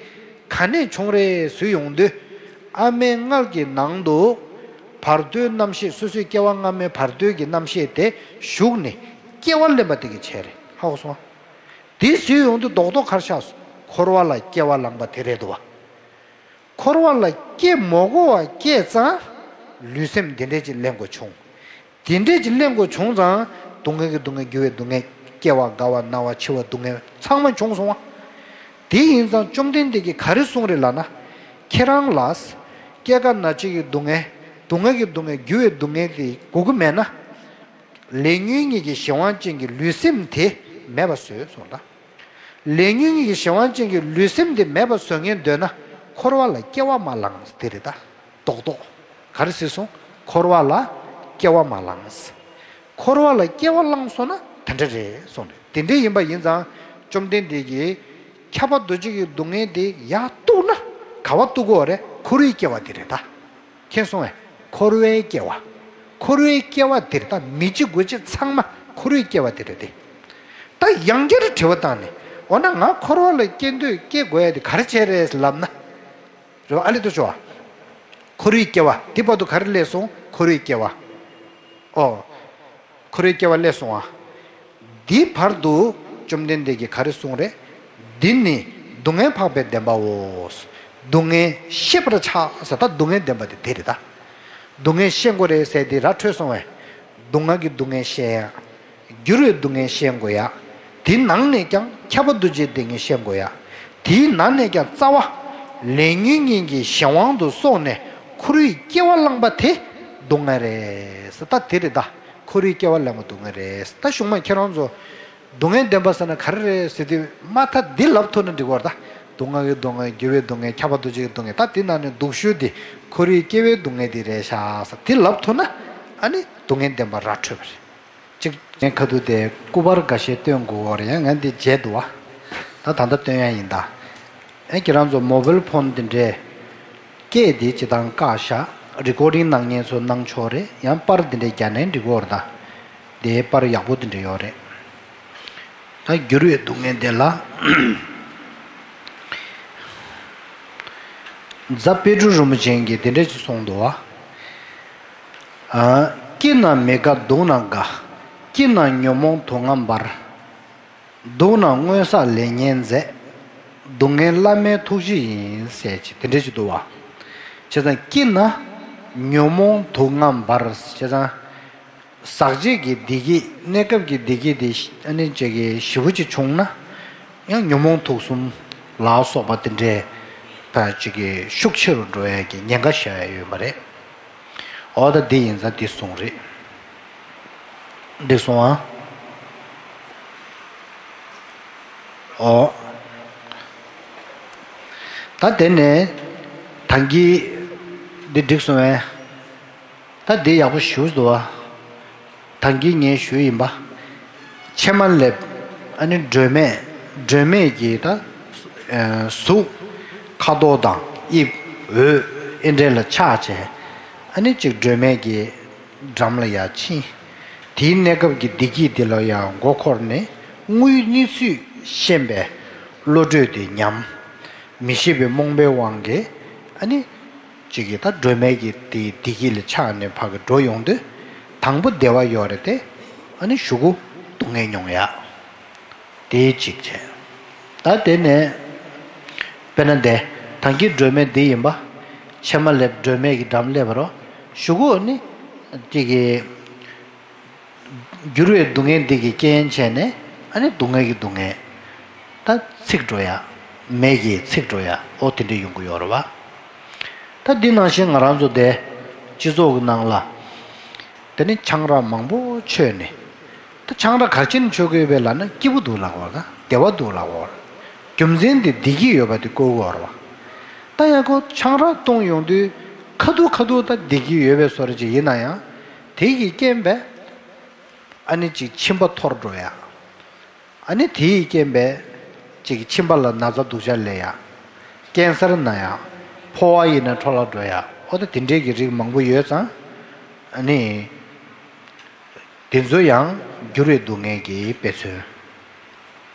ག་ནས་བྱུང་རེད་ཟེར་ཡོང་དུས། ཨ་མའི་མངལ་གྱི་ནང་དུ་བར་དོའི་རྣམ་ཤེས་སོ་སོའི་སྐྱེ་བ་སྔ་མའི་བར་དོའི་གི་རྣམ་ཤེས་དེ་ཞུགས་ནས་སྐྱེ་བ་ལེན་པ་དེ་གི་ཆེད་རེད། ཧ་གོ་སོང་ཨ། དེ་ཟེར་ཡོང་དུས་རྡོག་རྡོག་ག་རེ་ཆགས་སོང་། འཁོར་བ་ལ་སྐྱེ་བ་བླངས་པ་དེ་རེད་འདུག་བ། འཁོར་བ་ལ་སྐྱེ་མ་དགོས་པ་སྐྱེས་ཙང་། ལུས་སེམས་འདི་འདྲས་ཅིག་ལེན་དགོས་བྱུང་། དེ་འདྲས་ཅིག་ལེན་དགོས་བྱུང་ཙང་། སྡུག་བསྔལ་གྱི་སྡུག་བསྔལ་འགྱུར་བའི་སྡུག་བསྔལ། སྐྱེ་བ་རྒ་བ་ན་བ་འཆི་བ་སྡུག་བསྔལ་ཚང་མ་བྱུང་སོང་བ། དེ་ཡིན་ཙང་བཅོམ་ལྡན་འདས་ཀྱིས་ག་རེ་གསུངས་རེད་ལབ་ན། ཁྱེད་རང་ལ། སྐྱེ་རྒ་ན་འཆི་གི་སྡུག་བསྔལ། སྡུག་བསྔལ་གྱི་སྡུག་བསྔལ་འགྱུར་བའི་སྡུག་བསྔལ་དེ་དགོས་ཀྱི་མེད་ན། ལས་ཉོན་གཉིས་ཀྱི་གཞན་དབང་ཅན་གྱི་ལུས་སེམས་དེ་མེད་པ་བཟོས་སོང་ད། ལས་ཉོན་གཉིས་ཀྱི་གཞན་དབང་ཅན་གྱི་ལུས་སེམས་དེ་མེད་པ་བཟོ་མཁན་འདོད་ན། འཁོར་བ་ལ་སྐྱེ་བ་མ་བླངས་དེ་རེད་ད། རྡོག་རྡོག་ག་རེ་ཟེར་སོང་། འཁོར་བ་ལ་སྐྱེ་བ་མ་བླངས། འཁོར་བ་ལ་སྐྱེ་བ་བླངས་སོང་ན་དེ་འདྲ་རེད་གསུངས་རེད། དེ་འདྲ་ཡིན་པ་ཡིན་ཙང་། བཅོམ་ལྡན་འདས་ཀྱིས། ཁྱབ་པ་འདུ་བྱེད་ཀྱི་སྡུག་བསྔལ་དེ་ཡར་གཏུགས་ན། ག་བ་གཏུགས་དགོས་རེད། འཁོར་བའི་སྐྱེ་བ་དེ་རེད་ད། མཁྱེན་སོང་ངས། འཁོར་བའི་སྐྱེ་བ། འཁོར་བའི་སྐྱེ་བ་དེ་རེད་ད། མི་འཆི་དགུ་འཆི་ཚང་མ་འཁོར་བའི་སྐྱེ་བ་དེ་རེད་དེ། ད་ཡང་བསྐྱར་དྲི་བ་བཏང་ནས། འོ་ན་ང་འཁོར་བ་ལ་སྐྱེ་འདོད་སྐྱེ་དགོས་ཡ་དེ་ག་རེ་བྱས་རེད་ལབ་ན། རེད་བ། ཨ་ལེ་ཏོ་ཆོ་བ། འཁོར་བའི་སྐྱེ་བ་དེ་བར་དུ་ག་རེ་སླེབས་སོང་། འཁོར་བའི་སྐྱེ་བ། ཨོ། འཁོར་བའི་སྐྱེ་བ་སླེབས་སོང་ཨ། འདི་བར་དུ་བཅོམ་ལྡན་འདས་ཀྱིས་ག་རེ་གསུངས་རེད། འདི་ནི་སྡུག་བསྔལ་འཕགས་པའི་བདེན་པའོ། སྡུག་བསྔལ་ཤེས་པར་བྱ་ཟེར་ད། སྡུག་བསྔལ་བདེན་པ་དེ་དེ་རེད་ད། སྡུག་བསྔལ་ཤེས་དགོས་རེད་ཟེར་དེ་ར་འཕྲོད་སོང་བས། སྡུག་བསྔལ་གྱི་སྡུག་བསྔལ་ཤེས་ཡ། འགྱུར་བའི་སྡུག་བསྔལ་ཤེས་དགོས་ཡ། དེའི་ནང་ནས་ཀྱང་ཁྱབ་པ་འདུ་བྱེད་སྡུག་བསྔལ་ཤེས་དགོས་ཡ། དེའི་ནང་ནས་ཀྱང་རྩ་བ། ལས་ཉོན་གཉིས་ཀྱི་གཞན་དབང་དུ་སོང་ནས་འཁོར་བའི་སྐྱེ་བ་བླངས་པ་དེ་སྡུག་བསྔལ་རེད་ཟེར་ད་དེ་རེད་ད། འཁོར་བའི་སྐྱེ་བ་བླངས་པ་སྡུག་བསྔལ་རེད་ཟེར་ད། གཞུག་མ་ཁྱེད་རང་ཚོ་སྡུག་བསྔལ་བདེན་པ་ཟེར་ན་ག་རེ་རེད་ཟེར་དུས་མ་མཐའ་འདི་ལབ་ཐུབ་ན་འགྲིག་གི་རེད་ད། སྡུག་བསྔལ་གྱི་སྡུག་བསྔལ། འགྱུར་བའི་སྡུག་བསྔལ། ཁྱབ་པ་འདུ་བྱེད་ཀྱི་སྡུག་བསྔལ། ད་དེ་ནང་ནས་སྡུག་ཤོས་དེ་འཁོར་བའི་སྐྱེ་བའི་སྡུག་བསྔལ་དེ་རེད་ཤག་ཟེར་དེ་ལབ་ཐུབ་ན། ཨ་ནི་སྡུག་བསྔལ་བདེན་པ་ར་འཕྲོད་པ་རེད། གཅིག་ངས་ཁ་ཐུག་དེ་སྐུ་པར་འགའ་ཤས་སྟོན་དགོས་པ་རེད། ཡང་ངས་འདི་བརྗེད་འདུག་བ། ད་ད་ལྟ་སྟོན་ཡ་ཡིན་ད། ཨེ་ཁྱེད་རང་ཚོ་མོ་བེལ་ཕོན་དེ་འདྲས་སྐད་དེ་སྤྱི་བཏང་བཀག་ཤག་རི་ཀོར་ཌིང་གནང་མཁན་ཚོ་གནང་ཆོག་རེད། ཡང་པར་དེ་འདྲས་རྒྱག་ནའི་འགྲིག་གི་རེད་ད། དེའི་པར་ཡག་པོ་དེ་འདྲས་ཡོད་རེད། ད་འགྱུར་བའི་སྡུག་བསྔལ་དེ་ལ། རྫ་དཔལ་སྤྲུལ་རིན་པོ་ཆེ་གིས་དེ་འདྲས་ཅིག་གསུངས་འདུག་བ། ཨ། སྐྱིད་ན་མི་དགའ་སྡུག་ན་དགའ། སྐྱིད་ན་ཉོན་མོངས་དུག་ལྔ་འབར། སྡུག་ན་སྔོན་བསགས་ལས་ངན་རྫས། སྡུག་བསྔལ་བླ་མའི་ཐུགས་རྗེ་ཡིན་ཟེར་ཅིག་དེ་འདྲས་ཅིག་འདུག་བ། བྱས་ཙང་སྐྱིད་ན་ཉོན་མོངས་དུག་ལྔ་འབར། བྱས་ཙང་། ཟག་བཅས་ཀྱི་བདེ་སྐྱིད། གནས་སྐབས་ཀྱི་བདེ་སྐྱིད་དེ་ཨ་ནི་ཅིག་གི་ཞེ་པོ་ཅིག་བྱུང་ན། ཡང་ཉོན་མོངས་དུག་གསུམ་ལ་སོགས་པ་དེ་འདྲའི་ད་ཅིག་གི་ཤུགས་ཆེ་རུ་འགྲོ་ཡ་གི་ཉེན་ཁ་ཞེ་ཡོད་པ་རེད། འོ་ད་འདི་ཡིན་ཙང་འདི་གསུངས་རེད། འདི་གསུངས་ཨ། འོ། ད་དེ་ནས་ད་གིན་འདི་འགྲིག་སོང་བས། ད་འདི་ཡག་པོ་ཞུ་འདུག་བ། ད་གིན་ངས་ཞུས་ཡིན་པ། ཕྱེ་མ་ལེབ། ཨ་ནི་སྒྲོན་མེ། སྒྲོན་མེ་གི་ད། ཨ། གཟུགས། ཁ་དོག་དང་དབྱིབས། འོད། ཨེ་འདྲས་ལ་ཆགས་བྱས། ཨ་ནི་གཅིག་སྒྲོན་མེ་གི་འགྲམ་ལ་ཡར་ཕྱིན། དེའི་གནས་སྐབས་ཀྱི་བདེ་སྐྱིད་དེ་ལ་ཡང་མགོ་འཁོར་ནས་དངོས་གནས་ཚུལ་ཤེས་པའི་བློ་གྲོས་དེ་ཉམས། མི་ཤེས་པའི་རྨོངས་པའི་དབང་གིས་ཨ་ནི། གཅིག་གིས་ད་སྒྲོན་མེ་གི་དེའི་བདེ་སྐྱིད་ལ་ཆགས་ནས་ཕ་གི་འགྲོ་ཡོང་དུས། དང་པོ་བདེ་བ་ཡོད་རེད་དེ། ཨ་ནི་གཞུག་གུ་སྡུག་བསྔལ་མྱོང་ཡ། དེ་གཅིག་བྱས། ད་དེ་ནས། དཔེར་ན་འདི། ད་གིན་སྒྲོན་མེ་འདི་ཡིན་པ། ཕྱེ་མ་ལེབ་སྒྲོན་མེ་གི་འགྲམ་སླེབས་པ་རོ། གཞུག་གུ་ནི། དེ་གི། འགྱུར་བའི་སྡུག་བསྔལ་འདི་གི་རྐྱེན་བྱས་ནས་ཨ་ནི་སྡུག་བསྔལ་གྱི་སྡུག་བསྔལ། ད་ཚིག་འགྲོ་ཡ། མེ་གིས་ཚིག་འགྲོ་ཡ། ཨོ་དེ་འདྲ་ཡོང་གི་ཡོད་རེད་བ། ད་འདི་ནང་བཞིན་ང་རང་ཚོ་དེ། སྤྱི་ཚོགས་ཀྱི་ནང་ལ། དེ་ནི་ཆང་རག་མང་པོ་མཆོད་ནས། ད་ཆང་རག་ག་རེ་བྱས་ནས་མཆོད་ཀྱི་ཡོད་པས་ལབ་ན་སྐྱིད་པོ་འདུག་ལབ་དགོས་རེད། བདེ་བ་འདུག་ལབ་དགོས་རེད། རྒྱུ་མཚན་དེ་བདེ་སྐྱིད་ཡོད་པ་དེ་བཀོད་དགོས་རེད་བ། ད་ཡང་ཁོ་ཆང་རག་བཏུང་ཡོང་དུས་ཁ་ཐུག་ཁ་ཐུག་ད་བདེ་སྐྱིད་ཡོད་པའི་བཟོ་འདྲ་ཅིག་ཡིན་ན་ཡང་། དེ་གི་རྐྱེན་པས། ཨ་ནི་ཅིག་མཆིན་པ་འཐོར་འགྲོ་ཡ། ཨ་ནི་དེའི་རྐྱེན་པས་ཅིག་མཆིན་པ་ལ་ན་ཚ་སྡུག་ཅག་སླེབས་ཡ། ཀན་སར་ན་ཡ། ཕོ་བ་ཡིན་ན་འཕྲོ་བརླག་འགྲོ་ཡ། ཨོ་ད་དེ་འདྲའི་གི་རིགས་མང་པོ་ཡོད་ཙང་། ཨ་ནི། དེ་ཚོ་ཡང་འགྱུར་བའི་སྡུག་བསྔལ་གྱི་དཔེ་མཚོན།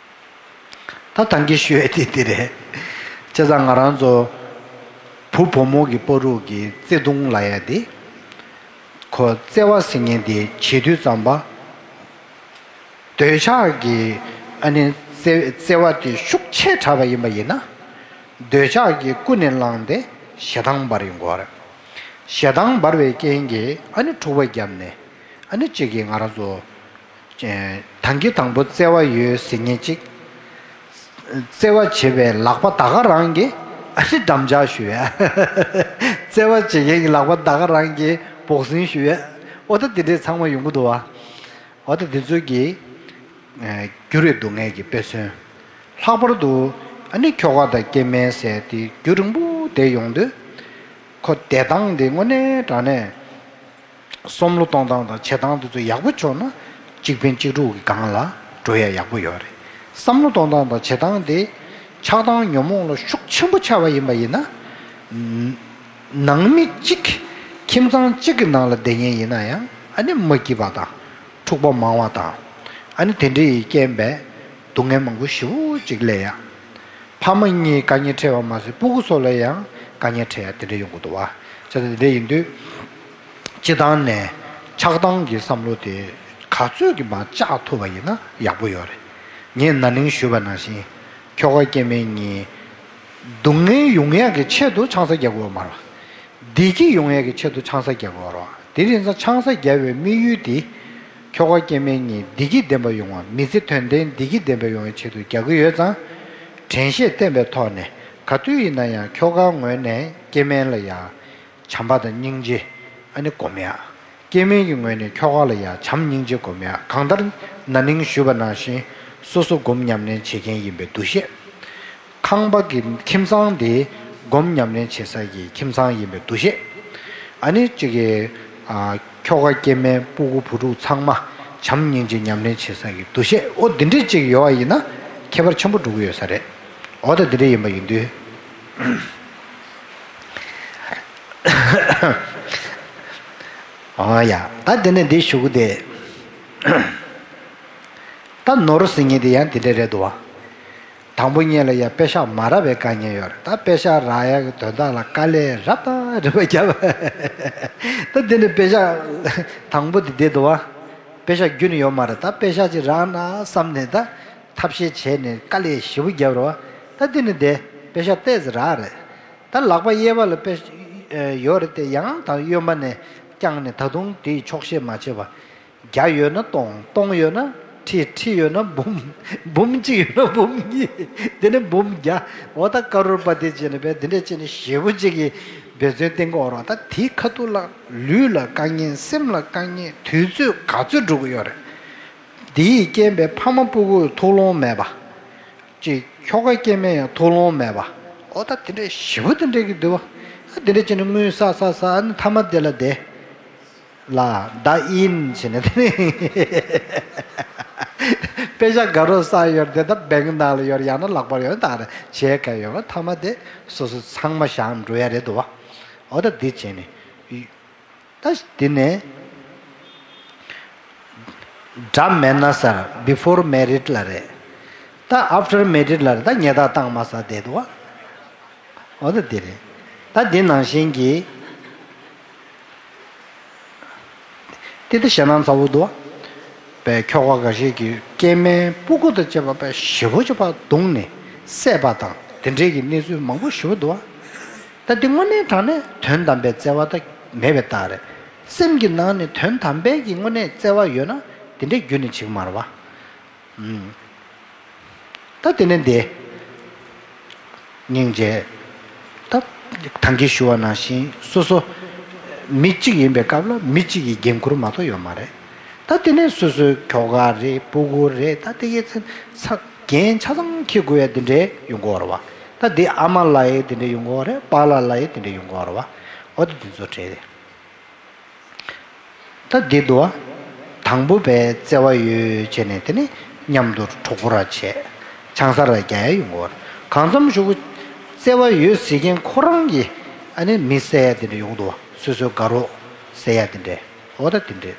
ད་ཐང་གི་ཤོད་དེ་དེ་རེད། བྱས་ཙང་ང་རང་ཚོ་བུ་བུ་མོ་གི་བར་དུ་གི་བརྩེ་དུང་ལབ་ཡ་དེ། ཁོ་བརྩེ་བ་ཟེར་མཁན་དེ་བྱེད་དུས་ཙམ་པ། འདོད་ཆགས་ཀྱི་ཨ་ནི་བརྩེ་བརྩེ་བ་དེ་ཤུགས་ཆེ་དྲགས་པ་ཡིན་པ་ཡིན་ན། འདོད་ཆགས་ཀྱིས་ཀུན་ནས་བསླངས་ཏེ་ཞེ་སྡང་འབར་ཡོང་གི་ཡོད་རེད། ཞེ་སྡང་འབར་བའི་རྐྱེན་གྱིས་ཨ་ནི་འཁྲུག་པ་བརྒྱབ་ནས། ཨ་ནི་གཅིག་གིས་ང་རང་ཚོ། ཨེ། ད་གིན་དང་པོ་བརྩེ་བ་ཡོད་ཟེར་མཁན་གཅིག་བརྩེ་བ་བྱེད་པའི་ལག་པ་ད་ག་རང་གིས་ཨ་ནི་འགྲམ་ལྕག་གཞུ་ཡ། བརྩེ་བ་བྱེད་མཁན་གྱི་ལག་པ་ད་ག་རང་གིས་བོག་སིང་གཞུ་ཡ། ཨོ་ད་དེ་འདྲས་ཚང་མ་ཡོང་གི་འདུག་བ། ཨོ་ད་དེ་ཚོ་གིས། ཨེ། འགྱུར་བའི་སྡུག་བསྔལ་གྱི་དཔེ་མཚོན། ལྷག་པར་དུ། ཨ་ནི་ཁྱོ་ག་དང་སྐྱེ་དམན་ཟེར་དེ་རྒྱུན་རིང་པོ་བསྡད་ཡོང་དུས། ཁོ་བསྡད་སྟངས་དེ་དངོས་གནས་དྲང་གནས། བསམ་བློ་གཏོང་སྟངས་དང་བྱེད་སྟངས་དེ་ཚོ་ཡག་པོ་བྱུང་ན་གཅིག་ཕན་གཅིག་གྲོགས་ཀྱི་སྒང་ལ་འགྲོ་ཡ་ཡག་པོ་ཡོད་རེད། བསམ་བློ་གཏོང་སྟངས་དང་བྱེད་སྟངས་དེ་ཆགས་སྡང་ཉོན་མོངས་ལ་ཤུགས་ཆེན་པོ་ཆགས་པ་ཡིན་པ་ཡིན་ན། ནང་མི་གཅིག་ཁྱིམ་ཚང་གཅིག་གི་ནང་ལ་བསྡད་མཁན་ཡིན་ན་ཡང་ཨ་ནི་མ་སྐྱིད་པ་དང་འཁྲུག་པ་མང་བ་དང་། ཨ་ནི་དེ་འདྲ་ཡི་རྐྱེན་པས་སྡུག་བསྔལ་མང་པོ་ཞེ་པོ་ཅིག་སླེབས་ཡ། ཕ་མ་གཉིས་དཀའ་ངལ་འཕྲད་པ་མ་ཟད་སྤུ་གུ་ཚོ་ལ་ཡང་དཀའ་ངལ་འཕྲད་ཡ་དེ་འདྲ་ཡོང་གི་འདུག་བ། བྱས་ཙང་དེ་འདྲ་ཡིན་དུས། སྤྱི་བཏང་ནས་ཆགས་སྡང་གི་བསམ་བློ་དེ་ག་ཚོད་ཀྱིས་མར་བཅག་ཐུབ་པ་ཡིན་ན་ཡག་པོ་ཡོད་རེད། ངས་ན་ནིང་ཞུས་པ་ནང་བཞིན་ཁྱོ་ག་སྐྱེ་དམན་གཉིས་སྡུག་བསྔལ་ཡོང་ཡག་གི་ཆེད་དུ་ཆང་ས་རྒྱག་དགོས་མ་རེད། བདེ་སྐྱིད་ཡོང་ཡག་གི་ཆེད་དུ་ཆང་ས་རྒྱག་དགོས་རེད། དེ་ཡིན་ཙང་ཆང་ས་རྒྱག་པའི་དམིགས་ཡུལ་དེ། ཁྱོ་ག་སྐྱེ་དམན་གཉིས་བདེ་སྐྱིད་ལྡན་པ་ཡོང་བ། མི་ཚེ་དོན་ལྡན་བདེ་སྐྱིད་ལྡན་པ་ཡོང་བའི་ཆེད་དུ་རྒྱག་གི་ཡོད་ཙང་། དྲན་ཤེས་བསྟེན་པའི་ཐོག་ནས་ག་དུས་ཡིན་ན་ཡང་ཁྱོ་ག་ངོས་ནས་སྐྱེ་དམན་ལ་ཡང་བྱམས་པ་དང་སྙིང་རྗེ་ཨ་ནི་སྒོམ་ཡ། སྐྱེ་དམན་གྱི་ངོས་ནས་ཁྱོ་ག་ལ་ཡང་བྱམས་སྙིང་རྗེ་སྒོམ་ཡ། གང་ལྟར་ན་ནིང་ཞུས་པ་ནང་བཞིན་སོ་སོ་སྒོམ་ཉམས་ལེན་བྱེད་མཁན་ཡིན་པའི་འདུ་ཤེས། ཁང་པ་གི་ཁྱིམ་ཚང་དེ་སྒོམ་ཉམས་ལེན་བྱེད་ས་ཀྱི་ཁྱིམ་ཚང་ཡིན་པའི་འདུ་ཤེས། ཨ་ནི་གཅིག་གི། ཨ། ཁྱོ་ག་སྐྱེ་དམན་སྤུ་གུ་བུ་ཕྲུག་ཚང་མ་བྱམས་སྙིང་རྗེ་ཉམས་ལེན་བྱེད་ས་ཀྱི་འདུ་ཤེས། ཨོ་འདི་འདྲས་གཅིག་ཡོད་པ་ཡིན་ན་ཁྱད་པར་ཆེན་པོ་འགྲོ་གི་ཡོད་ས་རེད། ཨོ་ད་འདི་འདྲས་ཡིན་པ་ཡིན་དུས། ཨོ་ཡ། ད་འདི་ནས་འདི་ཞུ་གི་དེ། ད་ནོར་ཟེར་མཁན་དེ་ཡང་དེ་འདྲས་རེད་འདུག་བ། དང་པོ་ཉིད་ལ་ཡང་པེ་ཤག་མ་རག་པའི་དཀའ་ངལ་ཡོད་རེད། ད་པེ་ཤག་རག་ཡག་གི་དོན་དག་ལ་དཀའ་ལས་རབ་དང་རིམ་པ་བརྒྱབ། ད་འདི་ནི་པེ་ཤག་དང་པོ་དེ་བསྡད་འདུག་བ། པེ་ཤག་རྒྱུན་ཡོད་མ་རེད། ད་པེ་ཤག་ཅིག་རག་ན་བསམ་ནས་ད་ཐབས་ཤེས་བྱས་ནས་དཀའ་ལས་ཞེ་པོ་བརྒྱབ་རེད་བ། ད་འདི་ནི་བསྡད། པེ་ཤག་ཏོག་ཙམ་རག་རེད། ད་ལག་པ་གཡས་པ་ལ་པེ་ཤག་ཡོད་རེད་དེ། ཡང་དང་གཡོན་པ་ནས་བརྐྱངས་ནས་ད་དུང་དེའི་ཆོག་ཤེས་མ་བྱས་པ། བརྒྱ་ཡོད་ན་སྟོང་། སྟོང་ཡོད་ན་ཁྲི། ཁྲི་ཡོད་ན་འབུམ། འབུམ་གཅིག་ཡོད་ན་འབུམ་གཉིས། དེ་ནས་འབུམ་བརྒྱ། འོ་ད་ཀ་རོར་པ་ཏི་བྱས་ནས་བས་དེ་འདྲས་བྱས་ནས་ཞེ་པོ་གཅིག་གི་འབད་བརྩོན་བསྟེན་གི་ཡོད་རེད། ད་དེའི་ཁ་ཐུག་ལ་ལུས་ལ་དཀའ་ངལ། སེམས་ལ་དཀའ་ངལ། དུས་ཚོད་ག་ཚོད་འགྲོ་གི་ཡོད་རེད། དེའི་རྐྱེན་པས་ཕ་མ་སྤུ་གུ་ཐུགས་ལོང་མེད་པ། ཅིག་ཁྱོ་ག་སྐྱེ་དམན་ཡང་ཐུགས་ལོང་མེད་པ། འོ་ད་དེ་འདྲས་ཞེ་པོ་དེ་འདྲས་ཀྱི་འདུག་བ། ཨ་དེ་འདྲས་བྱས་ནས་དངུལ་བསགས་བསགས་བསགས། ཨ་ནི་མཐའ་མ་དེ་ལ་དེ། ལ་ད་ཨིན་བྱས་ནས་དེ་ནི། པེ་ཤག་ག་རུ་བསགས་ཡོད་དེ་ད་བེང་ནང་ལ་ཡོད། ཡང་ན་ལག་པར་ཡོད། ད་རེ་བྱས་ག་ཡོད། མཐའ་མ་དེ་སོ་སོ་ཚང་མ་བཞག་འགྲོ་ཡ་རེད་འདུག་བ། འོ་ད་འདི་བྱས་ནས། ད་དེ་ནས་དགྲ་མེད་ན་སར། Before married ལ་རེད། ད་after married ལ་རེད། ད་ཉལ་ཐ་བཏང་མ་ས་བསྡད་འདུག་བ། འོ་ད་དེ་རེད། ད་དེ་ནང་བཞིན་གྱི་དེ་ད་ཞེད་སྣང་ཚ་བོ་འདུག་བ། པའི་ཁྱོ་ག་འགའ་ཞིག་གིས་སྐྱེ་དམན་སྤུ་གུ་དང་བཅས་པ་པའི་ཞེ་པོ་ཅིག་ཕར་བརྡུངས་ནས་བསད་པ་དང་ དེ་འདྲའི་གི་གནས་ཚུལ་མང་པོ་ཞེ་པོ་འདུག་བ། ད་འདི་དངོས་གནས་དྲང་གནས་དོན་དམ་པའི་བརྩེ་བ་ད་མེད་པའི་རྟགས་རེད། སེམས་ཀྱི་ནང་ནས་དོན་དམ་པའི་གི་དངོས་གནས་བརྩེ་བ་ཡོད་ན་དེ་འདྲའི་རྒྱུ་ནི་བྱེད་ཀྱི་མ་རེད་བ། ཨུམ། ད་དེ་ནས་འདི། སྙིང་རྗེ། ད། ད་གིན་ཞུ་བ་ནང་བཞིན་སོ་སོ། མི་གཅིག་ཡིན་པའི་སྐབས་ལ་མི་གཅིག་གི་འགན་འཁུར་མ་གཏོགས་ཡོད་མ་རེད། ད་དེ་ནས་སོ་སོའི་ཁྱོ་ག་རེད་སྤུ་གུ་རེད། ད་དེ་གའི་ཚེ་ཚ་འགན་ཆ་ཚང་འཁྱེར་དགོས་ཡ་དེ་འདྲའི་ཡོང་གི་ཡོད་རེད་བ། ད་འདི་ཨ་མ་ལ་ཡི་དེ་འདྲའི་ཡོང་གི་ཡོད་རེད། པཱ་ལགས་ལ་ཡི་དེ་འདྲའི་ཡོང་གི་ཡོད་རེད་བ། འོ་ད་དེ་ཚོ་གྲས་རེད། ད་འདི་འདུག་བ། དང་པོ་པའི་བརྩེ་བ་ཡོད་བྱས་ནས་དེ་ནི་མཉམ་དུ་གྲོགས་པོ་ར་བྱས། ཆང་ས་ར་རྒྱག་ཡ་ཡོང་གི་ཡོད་རེད། གང་འཚམ་ཞུ་གི། བརྩེ་བ་ཡོད་ཟེར་མཁན་ཁོ་རང་གིས་ཨ་ནི་མི་བསད་ཡ་དེ་འདྲ་ཡོང་གི་འདུག་བ། སོ་སོའི་དགའ་རོགས་བསད་ཡ་དེ་འདྲ། འོ་ད་དེ་འདྲ།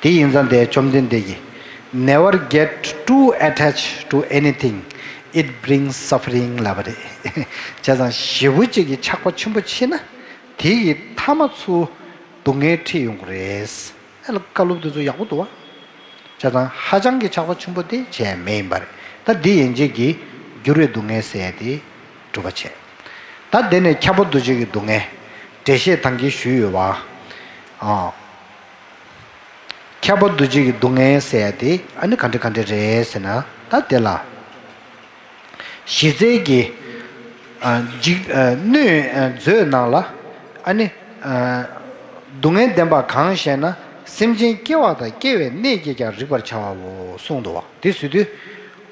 དེ་ཡིན་ཙང་དེ་བཅོམ་ལྡན་འདས་ཀྱིས། Never get too attached to anything, it brings suffering ལབ་པ་རེད། བྱས་ཙང་ཞེ་པོ་ཅིག་གི་ཆགས་པ་ཆེན་པོ་ཆེ་ན་དེ་ཡི་མཐའ་མ་ཚུར་སྡུག་བསྔལ་འཁྲིད་ཡོང་གི་རེད། ཨ་ལ་བཀའ་སློབ་དེ་ཚོ་ཡག་པོ་འདུག་བ། བྱས་ཙང་ཧ་ཅང་གི་ཆགས་པ་ཆེན་པོ་དེ་བྱས་མེད་ཡིན་པ་རེད། ད་འདི་ཡན་ཆད་ཀྱི་འགྱུར་བའི་སྡུག་བསྔལ་ཟེར་ཡ་དེ་གྲུབ་པ་བྱས། ད་དེ་ནས་ཁྱབ་པ་འདུ་བྱེད་ཀྱི་སྡུག་བསྔལ། འགྲེལ་བཤད་ད་གིན་ཞུས་ཡོད་བ། ཨ། ཁྱབ་པ་འདུ་བྱེད་ཀྱི་སྡུག་བསྔལ་ཟེར་ཡ་དེ་ཨ་ནི་ག་འདྲ་ག་འདྲ་རེད་ཟེར་ན། ད་དེ་ལ། གཞི་རྩའི་གི། ཨ། འཇིག་ཨ། སྣོད་ཨ། མཛོད་ནང་ལ། ཨ་ནི། ཨ། སྡུག་བསྔལ་བདེན་པ་གང་ཞེ་ན། སེམས་ཅན་སྐྱེ་བ་དང་སྐྱེ་བའི་གནས་ཀྱིས་ཀྱང་རིག་པར་བྱ་བའོ་གསུངས་འདུག་བ། དེ་ཟེར་དུས།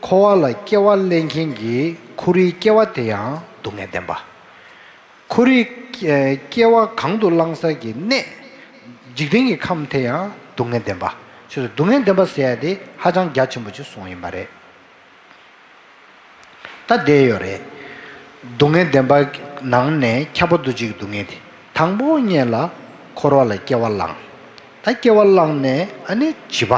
འཁོར་བ་ལ་སྐྱེ་བ་ལེན་མཁན་གྱི་འཁོར་བའི་སྐྱེ་བ་དེ་ཡང་སྡུག་བསྔལ་བདེན་པ། འཁོར་བའི་སྐྱེ་བ་གང་དུ་བླང་ས་གི་གནས། འཇིག་རྟེན་གྱི་ཁམས་དེ་ཡང་སྡུག་བསྔལ་བདེན་པ། ཞེས་སོགས་སྡུག་བསྔལ་བདེན་པ་ཟེར་ཡ་དེ་ཧ་ཅང་རྒྱ་ཆེན་པོ་ཅིག་གསུངས་ཡིན་པ་རེད། ད་བསྡད་ཡོད་རེད། སྡུག་བསྔལ་བདེན་པ་ནང་ནས་ཁྱབ་པ་འདུ་བྱེད་ཀྱི་སྡུག་བསྔལ་དེ། དང་པོ་ཉིད་ལ་འཁོར་བ་ལ་སྐྱེ་བ་བླངས། ད་སྐྱེ་བ་བླངས་ནས་ཨ་ནི་བྱིས་པ།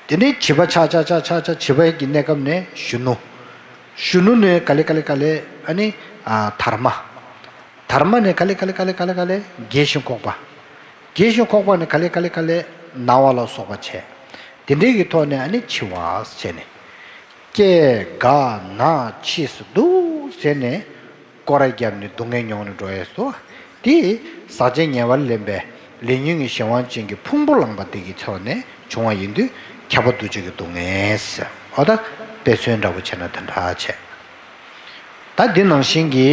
དེ་ནས་བྱིས་པ་ཆགས་ཆགས་ཆགས་ཆགས་ཆགས་བྱིས་པའི་གི་གནས་སྐབས་ནས་གཞོན་ནུ། གཞོན་ནུ་ནས་ག་ལེ་ག་ལེ་ག་ལེ་ཨ་ནི་ཨ་དར་མ། དར་མ་ནས་ག་ལེ་ག་ལེ་ག་ལེ་ག་ལེ་ག་ལེ་རྒས་ཤིང་འཁོགས་པ། རྒས་ཤིང་འཁོགས་པ་ནས་ག་ལེ་ག་ལེ་ག་ལེ་ན་བ་ལ་སོགས་པ་བྱས། དེ་འདྲའི་གི་ཐོག་ནས་ཨ་ནི་འཆི་བ་བྱས་ནས། སྐྱེ་རྒ་ན་འཆི་སུ་འདུག་བྱས་ནས། སྐོར་ར་བརྒྱབ་ནས་སྡུག་བསྔལ་མྱོང་ནས་འགྲོ་ཡས་སོ། དེ་ཟག་བཅས་ཉེ་བར་ལེན་པའི་ལས་ཉོན་གྱི་གཞན་དབང་ཅན་གྱི་ཕུང་པོ་བླངས་པ་དེ་གི་ཕྱོགས་ནས་བྱུང་བ་ཡིན་དུས་ཁྱབ་པ་འདུ་བྱེད་ཀྱི་སྡུག་བསྔལ་ཟེར། འོ་ད་དཔེ་མཚོན་འདྲ་པོ་བྱས་ན་དེ་འདྲ་བྱས། ད་འདི་ནང་བཞིན་གྱི་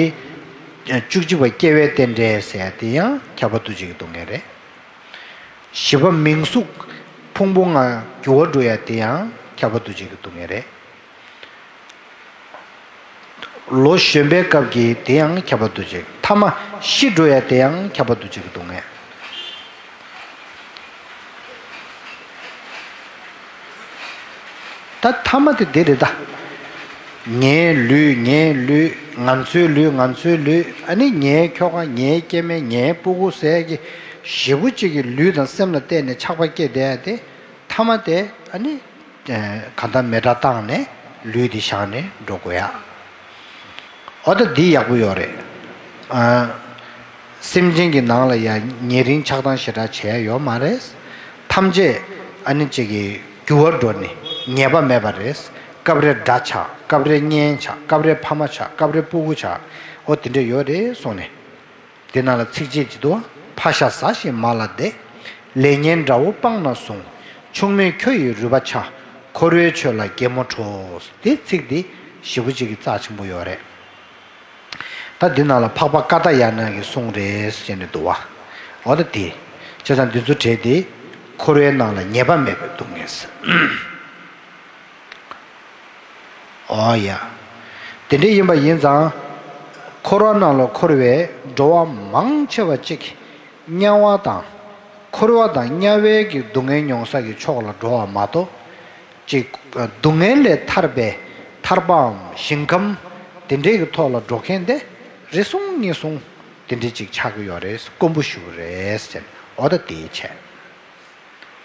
བཅུ་གཅིག་པ་སྐྱེ་བའི་རྟེན་འབྲེལ་ཟེར་ཡ་དེ་ཡང་ཁྱབ་པ་འདུ་བྱེད་ཀྱི་སྡུག་བསྔལ་རེད། བཞི་པ་མིང་གཟུགས་ཕུང་པོ་ལྔ་འགྱུར་བ་འགྲོ་ཡ་དེ་ཡང་ཁྱབ་པ་འདུ་བྱེད་ཀྱི་སྡུག་བསྔལ་རེད། ལོ་གཞོན་པའི་སྐབས་ཀྱི་དེ་ཡང་ཁྱབ་པ་འདུ་བྱེད། ཐ་མ་ཤི་འགྲོ་ཡ་དེ་ཡང་ཁྱབ་པ་འདུ་བྱེད་ཀྱི་སྡུག་བསྔལ། ད་ཐ་མ་དེ་འདི་རེད་ད། ངའི་ལུས་ངའི་ལུས། ང་ཚོའི་ལུས་ང་ཚོའི་ལུས། ཨ་ནི་ངའི་ཁྱོ་ག་ངའི་སྐྱེ་དམན་ངའི་སྤུ་གུ་ཟེར་གྱི་ཞེ་པོ་ཅིག་གི་ལུས་དང་སེམས་ལ་བརྟེན་ནས་ཆགས་པ་སྐྱེས་བསྡད་ཡ་དེ། ཐ་མ་དེ་ཨ་ནི། གང་ལྟར་མེ་དགྲ་བཏང་ནས་ལུས་འདི་བཞག་ནས་འགྲོ་དགོས་ཡ། འོ་ད་འདི་ཡག་པོ་ཡོད་རེད། ཨ། སེམས་ཅན་གྱི་ནང་ལ་ཡང་ཉེ་རིང་ཆགས་སྡང་ཞེ་དྲག་བྱས་ཡ་ཡོད་མ་རེད། ཐམས་ཅད་ཨ་ནི་གཅིག་གི་འགྱུར་བ་འགྲོ་ནས་ངེས་པ་མེད་པ་རེད། སྐབས་རེ་དགྲ་ཆགས། སྐབས་རེ་གཉེན་ཆགས། སྐབས་རེ་ཕ་མ་ཆགས། སྐབས་རེ་སྤུ་གུ་ཆགས། འོ་དེ་འདྲ་ཡོད་རེད་གསུངས་ནས། དེ་ནང་ལ་ཚིགས་བཅད་ཅིག་འདུག་ཕ་ཤ་ཟ་ཞིང་མ་ལ་བརྡེག་ལས་ངན་དགྲ་བོ་སྤངས་ན་བཟུང་། ཕྱུག་མོས་ཁྱོ་ཡི་རུས་པ་འཕྱག་འཁོར་བའི་ཆོས་ལ་གད་མོ་བྲོ། དེ་ཚིག་འདི་ཞེ་པོ་ཅིག་གི་རྩ་ཆེན་པོ་ཡོད་རེད། ད་འདི་ནང་ལ་འཕགས་པ་ཀཱ་ཏྱཱ་ཡ་ན་གི་གསུང་རེད་ཟེར་ནས་འདུག་བ། འོ་ད་དེ། བྱས་ཙང་འདི་ཚོ་གྲས་དེ་འཁོར་བའི་ནང་ལ་ཉེས་པ་མེད་པའི་སྡུག་བསྔལ་ཟེར། ཨོ་ཡ། དེ་འདྲ་ཡིན་པ་ཡིན་ཙང་། འཁོར་བ་ནང་ལ་འཁོར་བའི་འགྲོ་བ་མང་ཆེ་བ་གཅིག་དམྱལ་བ་དང་། འཁོར་བ་དང་དམྱལ་བའི་གི་སྡུག་བསྔལ་མྱོང་ས་གི་ཕྱོགས་ལ་འགྲོ་བ་མ་གཏོགས། གཅིག་སྡུག་བསྔལ་ལས་ཐར་པའི་ཐར་པའམ་ཞིང་ཁམས་དེ་འདྲའི་གི་ཐོག་ལ་འགྲོ་མཁན་དེ་རེ་ཟུང་གཉིས་ཟུང་དེ་འདྲ་ཅིག་ཆགས་ཀྱི་ཡོད་རེད། དཀོན་པོ་ཞུ་གི་རེད་ཟེར། འོ་ད་དེ་བྱས།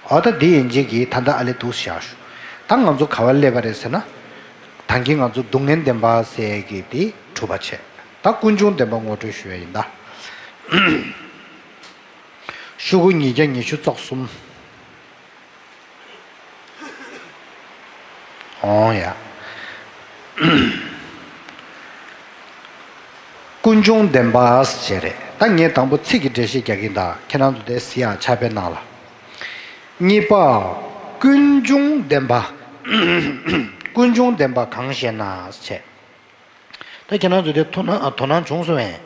འོ་ད་འདི་ཡིན་གཅིག་གིས་ད་ལྟ་ཨ་ལེ་འདུག་བཞག་ཞུ། ད་ང་ཚོ་ག་བར་སླེབས་པ་རེད་ཟེར་ན། ད་གིན་ང་ཚོ་སྡུག་བསྔལ་བདེན་པ་ཟེར་གི་དེ་གྲུབ་པ་བྱས། ད་ཀུན་འབྱུང་བདེན་པ་ངོ་སྤྲོད་ཞུ་ཡ་ཡིན་ད། ཤོག་གུ་ཉིས་བརྒྱ་ཉི་ཤུ་རྩ་གསུམ། ཡ། ཀུན་འབྱུང་བདེན་པ་ཟེར་རེད། ད་ངས་དང་པོ་ཚིག་གི་འགྲེལ་བཤད་རྒྱག་གིན་གདའ། ཁྱེད་རང་ཚོ་དེ་གཟིགས་ཡག་ཕྱག་དཔེ་གནང་ལ། གཉིས་པ། ཀུན་འབྱུང་བདེན་པ། ཀུན་འབྱུང་བདེན་པ་གང་ཞེ་ན་ཟེར། ད་ཁྱེད་རང་ཚོ་དེ་དོ་སྣང་དོ་སྣང་བྱུང་སོང་ངས།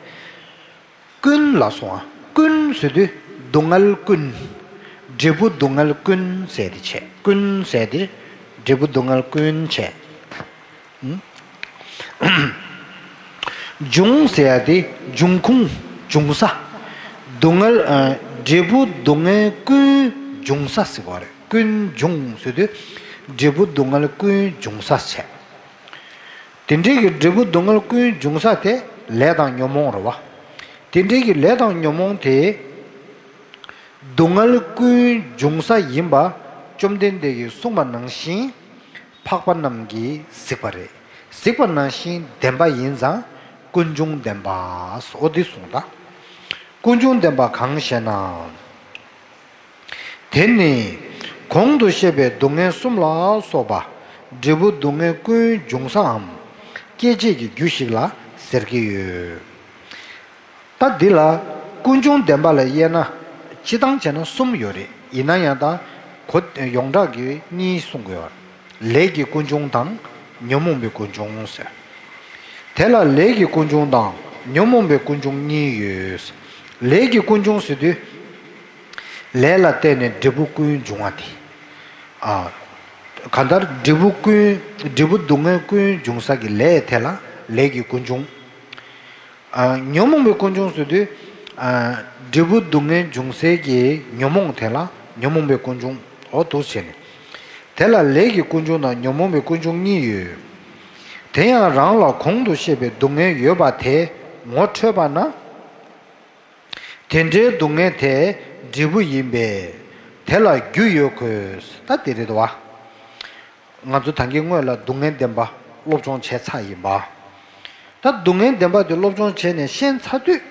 ཀུན་ལ་སོང་ཨ། ཀུན་ཟེར་དུས་སྡུག་བསྔལ་ཀུན། འབྲས་བུ་སྡུག་བསྔལ་ཀུན་ཟེར་དེ་བྱས། ཀུན་ཟེར་དེ་འབྲས་བུ་སྡུག་བསྔལ་ཀུན་བྱས། འབྱུང་ཟེར་ཡ་དེ་འབྱུང་ཁུངས་འབྱུང་ས། སྡུག་བསྔལ་ཨ། འབྲས་བུ་སྡུག་བསྔལ་ཀུན་འབྱུང་ས་ཟེར་བ་རེད། ཀུན་འབྱུང་ཟེར་དུས་འབྲས་བུ་སྡུག་བསྔལ་ཀུན་འབྱུང་ས་བྱས། དེ་འདྲའི་གི་འབྲས་བུ་སྡུག་བསྔལ་ཀུན་འབྱུང་ས་དེ་ལས་དང་ཉོན་མོངས་རེད་བ། དེ་འདྲའི་གི་ལས་དང་ཉོན་མོངས་དེ་སྡུག་བསྔལ་ཀུན་འབྱུང་ས་ཡིན་པ་བཅོམ་ལྡན་འདས་ཀྱིས་གསུངས་པ་ནང་བཞིན་འཕགས་པ་རྣམས་ཀྱིས་གཟིགས་པ་རེད། གཟིགས་པ་ནང་བཞིན་བདེན་པ་ཡིན་ཙང་ཀུན་འབྱུང་བདེན་པ་སོ་འདི་གསུངས་ད། ཀུན་འབྱུང་བདེན་པ་གང་ཞེ་ན། དེ་ནི་གོང་དུ་བཤད་པའི་སྡུག་བསྔལ་གསུམ་ལ་སོགས་པ་འབྲས་བུ་སྡུག་བསྔལ་ཀུན་འབྱུང་སའམ་སྐྱེད་བྱེད་ཀྱི་རྒྱུ་ཞིག་ལ་ཟེར་གྱི་ཡོད། ད་འདི་ལ་ཀུན་འབྱུང་བདེན་པ་ལ་དབྱེ་ན་སྤྱི་བཏང་བྱས་ན་གསུམ་ཡོད་རེད། ཡིན་ན་ཡང་ད་གོ་ཡོངས་གྲགས་ཀྱི་གཉིས་གསུང་གི་ཡོད། ལས་ཀྱི་ཀུན་འབྱུང་དང་ཉོན་མོངས་པའི་ཀུན་འབྱུང་ཟེར། དེ་ལ་ལས་ཀྱི་ཀུན་འབྱུང་དང་ཉོན་མོངས་པའི་ཀུན་འབྱུང་གཉིས་ཡོད། ལས་ཀྱི་ཀུན་འབྱུང་ཟེར་དུས། ལས་ལ་བརྟེན་ནས་འབྲས་བུ་ཀུན་འབྱུང་བ་དེ། ཨ། གང་ལྟར་འབྲས་བུ་ཀུན་འབྲས་བུ་སྡུག་བསྔལ་ཀུན་འབྱུང་ས་ཀྱི་ལས་དེ་ལ་ལས་ཀྱི་ཀུན་འབྱུང་། ཨ། ཉོན་མོངས་པའི་ཀུན་འབྱུང་ཟེར་དུས། ཨ། འབྲས་བུ་སྡུག་བསྔལ་འབྱུང་སའི་གི་ཉོན་མོངས་དེ་ལ་ཉོན་མོངས་པའི་ཀུན་འབྱུང་འོ་འདུག་བྱས་ནས། དེ་ལ་ལས་ཀྱི་ཀུན་འབྱུང་དང་ཉོན་མོངས་པའི་ཀུན་འབྱུང་གཉིས་ཡོད། དེ་ཡང་རང་ལ་གོང་དུ་བཤད་པའི་སྡུག་བསྔལ་ཡོད་པ་དེ་ངོ་འཕྲོད་པ་ན། དེ་འདྲའི་སྡུག་བསྔལ་དེ་འབྲས་བུ་ཡིན་པས་དེ་ལ་རྒྱུ་ཡོད་དགོས། ད་དེ་རེད་བ། ང་ཚོ་ད་གིན་སྔོན་ལ་སྡུག་བསྔལ་བདེན་པ་སློབ་སྦྱོང་བྱས་ཚར་ཡིན་པ། ད་སྡུག་བསྔལ་བདེན་པ་དེ་སློབ་སྦྱོང་བྱས་ནས་ཤེས་ཚར་དུས།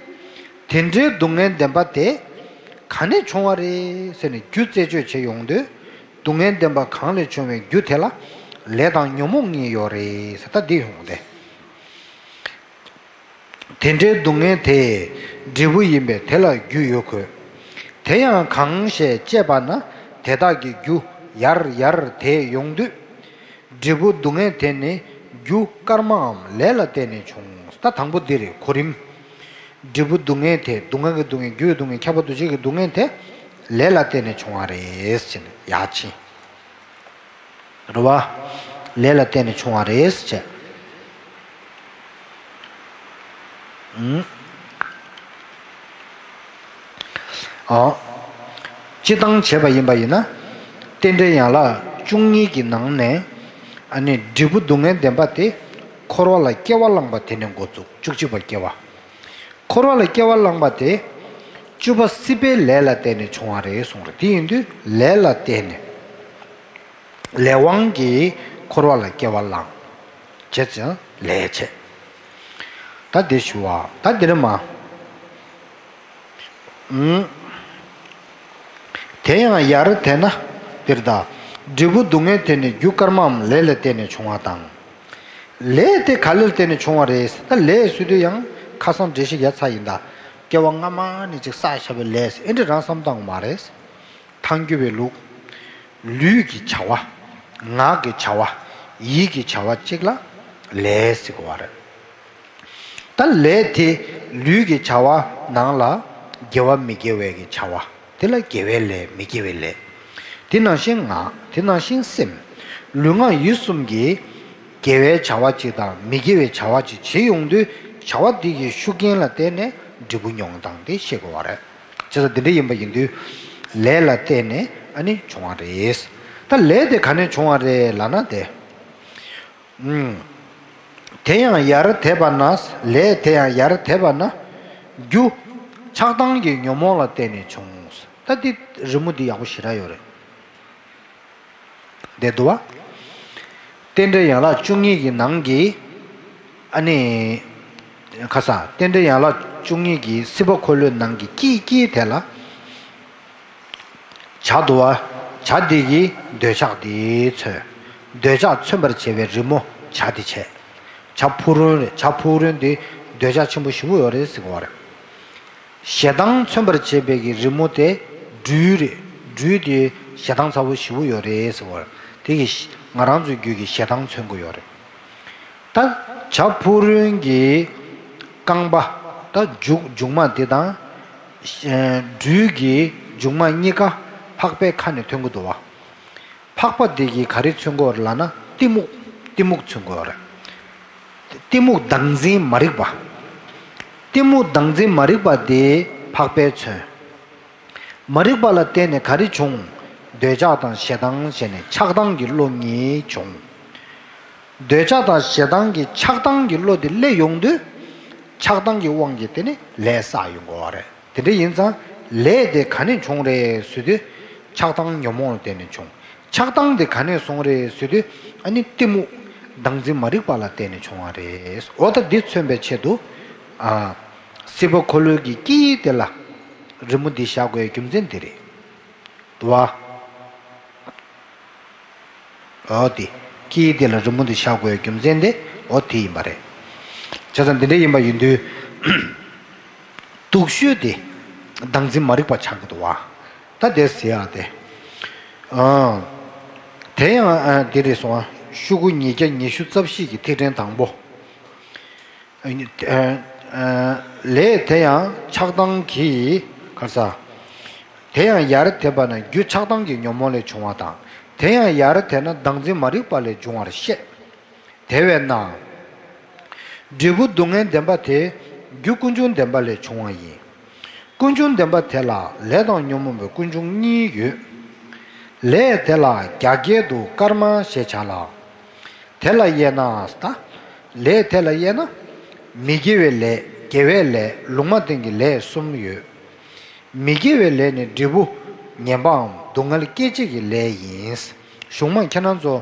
དེ་འདྲའི་སྡུག་བསྔལ་བདེན་པ་དེ་ག་ནས་བྱུང་བ་རེད་ཟེར་ནས་རྒྱུ་རྩད་གཅོད་བྱེད་ཡོང་དུས། སྡུག་བསྔལ་བདེན་པ་གང་ལས་བྱུང་བའི་རྒྱུ་དེ་ལ་ལས་དང་ཉོན་མོངས་གཉིས་ཡོད་རེད་ཟེར། ད་འདི་ཡོང་སྟེ། དེ་འདྲའི་སྡུག་བསྔལ་དེ་འབྲས་བུ་ཡིན་པས་དེ་ལ་རྒྱུ་ཡོད་དགོས། དེ་ཡང་གང་ཞེས་དཔྱད་པ་ན་དེ་དག་གི་རྒྱུ་ཡར་ཡར་དེད་ཡོང་དུས། འབྲས་བུ་སྡུག་བསྔལ་དེ་ནི་རྒྱུ་སྐར་མའམ་ལས་ལ་བརྟེན་ནས་བྱུང་། ད་དང་པོ་འདི་རེད་གོ་རིམ། འབྲས་བུ་སྡུག་བསྔལ་དེ་སྡུག་བསྔལ་གྱི་སྡུག་བསྔལ་རྒྱུ་ཡི་སྡུག་བསྔལ་ཁྱབ་པ་འདུ་བྱེད་ཀྱི་སྡུག་བསྔལ་དེ་ལས་ལ་བརྟེན་ནས་བྱུང་བ་རེད་ཟེར་ནས་ཡར་ཕྱིན། རེད་བ། ལས་ལ་བརྟེན་ནས་བྱུང་བ་རེད་ཟེར་བྱས། ཨང་། ཨ། སྤྱི་བཏང་བྱས་པ་ཡིན་པ་ཡིན་ན། རྟེན་འབྲེལ་ཡན་ལག་བཅུ་གཉིས་ཀྱི་ནང་ནས། ཨ་ནི་འབྲས་བུ་སྡུག་བསྔལ་བདེན་པ་དེ་འཁོར་བ་ལ་སྐྱེ་བ་བླངས་པ་དེ་ནས་འགོ་བཙུགས། བཅུ་གཅིག་པ་སྐྱེ་བ། འཁོར་བ་ལ་སྐྱེ་བ་བླངས་པ་དེ། བཅུ་པ་སྲིད་པའི་ལས་ལ་བརྟེན་ནས་བྱུང་བ་རེད་གསུངས་རེད། དེ་ཡིན་དུས་ལས་ལ་བརྟེན་ནས། ལས་དབང་གིས་འཁོར་བ་ལ་སྐྱེ་བ་བླངས། བྱས་ཙང་ལས་བྱས། ད་འདི་ཞུ་བ་ད་འདི་ནི་མ། ཨུམ། དེ་ཡང་ཡར་དེད་ན། འདིར་ད། འབྲས་བུ་སྡུག་བསྔལ་དེ་ནི་རྒྱུ་སྐར་མའམ་ལས་ལ་བརྟེན་ནས་བྱུང་བ་དང་། ལས་དེ་ག་ལ་བརྟེན་ནས་བྱུང་བ་རེད། ད་ལས་ཟེར་དུས་ཡང་ཁ་སང་འགྲེལ་བཤད་རྒྱག་ཚར་ཡིན་ད། སྐྱེ་བ་སྔ་མ་ནས་ཅིག་བསགས་བཞག་པའི་ལས་ཟེར་ཨེ་འདྲ་རང་བསམ་བཏང་བ་མ་རེད། ཐལ་འགྱུར་བའི་ལུགས། ལུས་ཀྱི་བྱ་བ། ངག་གི་བྱ་བ། ཡིད་ཀྱི་བྱ་བ་གཅིག་ལ་ལས་ཟེར་གོ་བ་རེད། ད་ལས་དེ་ལུས་ཀྱི་བྱ་བ་ནང་ལ་དགེ་བ་མི་དགེ་བའི་གི་བྱ་བ་དེ་ལ་དགེ་བའི་ལས་མི་དགེ་བའི་ལས། དེ་ནང་བཞིན་ངག་དེ་ནང་བཞིན་སེམས། ལུས་ངག་ཡིད་གསུམ་གྱིས་དགེ་བའི་བྱ་བ་གཅིག་དང་མི་དགེ་བའི་བྱ་བ་གཅིག་བྱེད་ཡོང་དུས་བྱ་བ་དེ་གི་ཤུགས་རྐྱེན་ལ་བརྟེན་ནས་འབྲས་བུ་མྱོང་སྟངས་དེ་ཤེས་དགོས་པ་རེད། བྱས་ཙང་འདི་འདྲ་ཡིན་པ་ཡིན་དུས་ལས་ལ་བརྟེན་ནས་ཨ་ནི་བྱུང་བ་རེད། ད་ལས་དེ་ག་ནས་བྱུང་བ་རེད་ལབ་ན་དེ། ཨུམ། དེ་ཡང་ཡར་དེད་པ་ན། ལས་དེ་ཡང་ཡར་དེད་པ་ན། རྒྱུ། ཆགས་སྡང་གི་ཉོན་མོངས་ལ་བརྟེན་ནས་བྱུང་། ད་འདི་རི་མོ་འདི་ཡག་པོ་ཞེ་དྲག་ཡོད་རེད། བསྡད་འདུག་བ། རྟེན་འབྲེལ་ཡན་ལག་བཅུ་གཉིས་ཀྱི་ནང་གི། ཨ་ནི། ཁ་ས་རྟེན་འབྲེལ་ཡན་ལག་བཅུ་གཉིས་ཀྱི་སྲིད་པ་འཁོར་ལོའི་ནང་གི་དཀྱིལ་དཀྱིལ་དེ་ལ། བྱ་འདུལ་བ། བྱ་འདི་གི་འདོད་ཆགས་འདི་མཚོན། འདོད་ཆགས་མཚོན་པར་བྱེད་པའི་རི་མོ་བྱ་དེ་བྱས། བྱ་ཕུག་རོན་རེད། བྱ་ཕུག་རོན་དེ་འདོད་ཆགས་ཆེན་པོ་ཞེ་པོ་ཡོད་རེད་ཟེར་གོ་བ་རེད། ཞེ་སྡང་མཚོན་པར་བྱེད་པའི་གི་རི་མོ་དེ་སྦྲུལ་རེད། སྦྲུལ་དེ་ཞེ་སྡང་ཚ་པོ་ཞེ་པོ་ཡོད་རེད་ཟེར་གོ་བ་རེད། དེ་གི་ང་རང་ཚོའི་རྒྱུད་ཀྱི་ཞེ་སྡང་མཚོན་གྱི་ཡོད་རེད། ད་བྱ་ཕུག་རོན་གྱི་རྐང་པ། ད་མཇུག་མཇུག་མ་དེ་དང་། ཨེ། སྦྲུལ་གྱི་མཇུག་མ་གཉིས་ཀ་ཕག་པའི་ཁ་ནས་ཐོན་གྱི་འདུག་བ། ཕག་པ་དེ་གིས་ག་རེ་མཚོན་གྱི་ཡོད་རེད་ལབ་ན། གཏི་མུག་གཏི་མུག་མཚོན་གྱི་ཡོད་རེད། གཏི་མུག་བདག་འཛིན་མ་རིག་པ། གཏི་མུག་བདག་འཛིན་མ་རིག་པ་དེ་ཕག་པས་མཚོན། མ་རིག་པ་ལ་བརྟེན་ནས་ག་རེ་བྱུང་། འདོད་ཆགས་དང་ཞེ་སྡང་བྱས་ནས་ཆགས་སྡང་གི་བློ་གཉིས་བྱུང་། འདོད་ཆགས་དང་ཞེ་སྡང་གི་ཆགས་སྡང་གི་བློ་དེ་སླེབས་ཡོང་དུས། ཆགས་སྡང་གི་དབང་གིས་དེ་ནི་ལས་བསགས་ཡོང་དགོས་པ་རེད། དེ་འདྲ་ཡིན་ཙང་ལས་དེ་ག་ནས་བྱུང་རེད་ཟེར་དུས། ཆགས་སྡང་ཉོན་མོངས་ལ་བརྟེན་ནས་བྱུང་། ཆགས་སྡང་དེ་ག་ནས་སོང་རེད་ཟེར་དུས། ཨ་ནི་གཏི་མུག་བདག་འཛིན་མ་རིག་པ་ལ་བརྟེན་ནས་བྱུང་བ་རེད། འོ་ད་འདི་མཚོན་པའི་ཆེད་དུ། ཨ། སྲིད་པ་འཁོར་ལོའི་གི་དཀྱིལ་དེ་ལ་རི་མོ་འདི་བཞག་དགོས་རྒྱུ་མཚན་དེ་རེད། འདུག་བ། འོ་དེ། དཀྱིལ་དེ་ལ་རི་མོ་འདི་བཞག་དགོས་རྒྱུ་མཚན་དེ་འོ་དེ་ཡིན་པ་རེད། བྱས་ཙང་འདི་འདྲ་ཡིན་པ་ཡིན་དུས། སྡུག་ཤོས་དེ་བདག་འཛིན་མ་རིག་པ་ཆགས་ཀྱི་འདུག་བ། ད་དེ་ཟེར་ཡག་དེ། ཨ། དེ་ཡང་ཨ་འདི་རེད་སོང་ཨ། ཤོག་གུ་ཉིས་བརྒྱ་ཉི་ཤུ་རྩ་བཞི་གི་ཐིག་ཕྲེང་དང་པོ། ཨ་ནི། ཨ། ཨ། ལས་དེ་ཡང་ཆགས་སྡང་གིས་ག་རེ་ཟ། དེ་ཡང་ཡར་དེད་པ་ན་རྒྱུ་ཆགས་སྡང་གི་ཉོན་མོངས་ལས་བྱུང་བ་དང་། དེ་ཡང་ཡར་དེད་ན་བདག་འཛིན་མ་རིག་པ་ལས་བྱུང་བར་བཤད། དེ་བས་ན། འབྲས་བུ་སྡུག་བསྔལ་བདེན་པ་དེ་རྒྱུ་ཀུན་འབྱུང་བདེན་པ་ལས་བྱུང་བ་ཡིན། ཀུན་འབྱུང་བདེན་པ་དེ་ལ་ལས་དང་ཉོན་མོངས་པའི་ཀུན་འབྱུང་གཉིས་ཡོད། ལས་དེ་ལ་རྒྱ་སྐད་དུ་ཀརྨ་ཞེས་བྱ་ལ། དེ་ལ་དབྱེ་ན་ད། ལས་དེ་ལ་དབྱེ་ན། མི་དགེ་བའི་ལས། དགེ་བའི་ལས། ལུང་མ་བསྟན་གྱི་ལས་གསུམ་ཡོད། མི་དགེ་བའི་ལས་ནི་འབྲས་བུ་ངན་པའམ་སྡུག་བསྔལ་སྐྱེད་བྱེད་ཀྱི་ལས་ཡིན། གཞུང་མ་ཁྱེད་རང་ཚོ།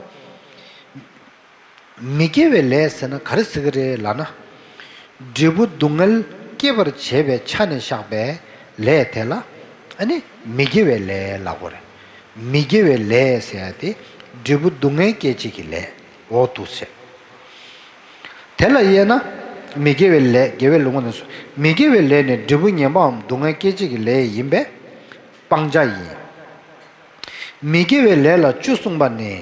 མི་དགེ་བའི་ལས་ཟེར་ན་ག་རེ་ཟེར་གི་རེད་ལབ་ན། འབྲས་བུ་སྡུག་བསྔལ་སྐྱེད་པར་བྱེད་པའི་ཆ་ནས་བཞག་པའི་ལས་དེ་ལ། ཨ་ནི་མི་དགེ་བའི་ལས་ལབ་དགོས་རེད། མི་དགེ་བའི་ལས་ཟེར་ཡ་དེ་འབྲས་བུ་སྡུག་བསྔལ་སྐྱེད་བྱེད་ཀྱི་ལས། འོ་འདུག་སེ། དེ་ལ་དབྱེ་ན། མི་དགེ་བའི་ལས། དགེ་བའི་ལུང་ནས་སོ། མི་དགེ་བའི་ལས་ནི་འབྲས་བུ་ངན་པའམ་སྡུག་བསྔལ་སྐྱེད་བྱེད་ཀྱི་ལས་ཡིན་པས། སྤང་བྱ་ཡིན། མི་དགེ་བའི་ལས་ལ་བཅུ་གསུངས་པ་ནི།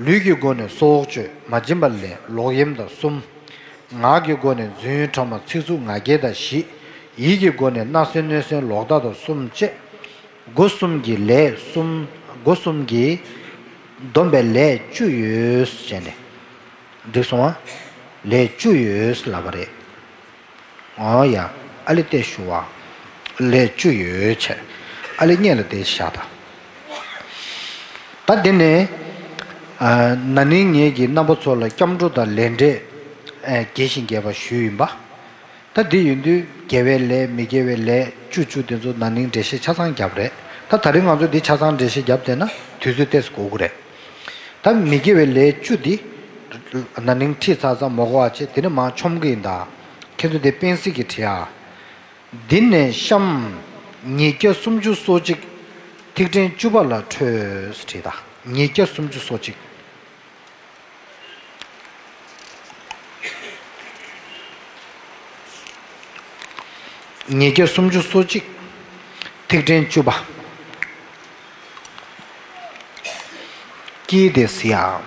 ལུས་ཀྱི་སྒོ་ནས་སྲོག་གཅོད། མ་བྱིན་པ་ལས་ལོག་གཡེམ་དང་གསུམ། ངག་གི་སྒོ་ནས་རྫུན་ཕྲ་མ་ཚིག་རྩུབ་ངག་འཁྱལ་དང་བཞི། ཡིད་ཀྱི་སྒོ་ནས་བརྣབ་སེམས་གནོད་སེམས་ལོག་ལྟ་དང་གསུམ་བཅས། སྒོ་གསུམ་གྱི་ལས་གསུམ། སྒོ་གསུམ་གྱིས་བསྡོམས་པའི་ལས་བཅུ་ཡོད་ཅེས་ནས། འགྲིག་སོང་ཨ། ལས་བཅུ་ཡོད་ལབ་པ་རེད། ཨོ་ཡ། ཨ་ལེ་བལྟས་ཞུ་བ། ལས་བཅུ་ཡོད་བྱས། ཨ་ལེ་སྔོན་ལ་དེ་བཞག་ད། ད་འདི་ནས། ཨ། ན་ནིང་ངེད་ཀྱིས་རྣམ་པ་ཚོ་ལ་སྐྱབས་འགྲོ་དང་ལས་འབྲས། ཨ། རྒྱས་ཤིང་རྒྱས་པ་ཞུས་ཡིན་པ། ད་འདི་ཡིན་དུས་དགེ་བའི་ལས་མི་དགེ་བའི་ལས་བཅུ་བཅུ་དེ་ཚོ་ན་ནིང་འགྲེལ་བཤད་ཆ་ཚང་བརྒྱབ་རེད། ད་ད་རིང་ང་ཚོ་འདི་ཆ་ཚང་འགྲེལ་བཤད་བརྒྱབ་བསྡད་ན་དུས་ཚོད་ཏོག་ཙམ་འགོར་གི་རེད། ད་མི་དགེ་བའི་ལས་བཅུ་འདི། ན་ནིང་ཁྲིད་ཚར་ཙང་མ་གོ་བ་བྱས། དེ་ནས་མར་ཆོམ་གི་ཡིན་ད། ཁྱེད་ཚོ་དེ་དཔེ་སྲིད་ཀྱི་བྲིས་ཨ། འདི་ནས་གཤམ། ཉིས་བརྒྱ་སུམ་ཅུ་སོ་གཅིག་ཐིག་ཕྲེང་བཅུ་པ་ལ་འཕྲོས་བྲིས་ད། ཉིས་བརྒྱ་སུམ་ཅུ་སོ་གཅིག་ཉིས་བརྒྱ་སུམ་ཅུ་སོ་གཅིག་ཐིག་ཕྲེང་བཅུ་པ། དཀྱིལ་དེ་ཟེར་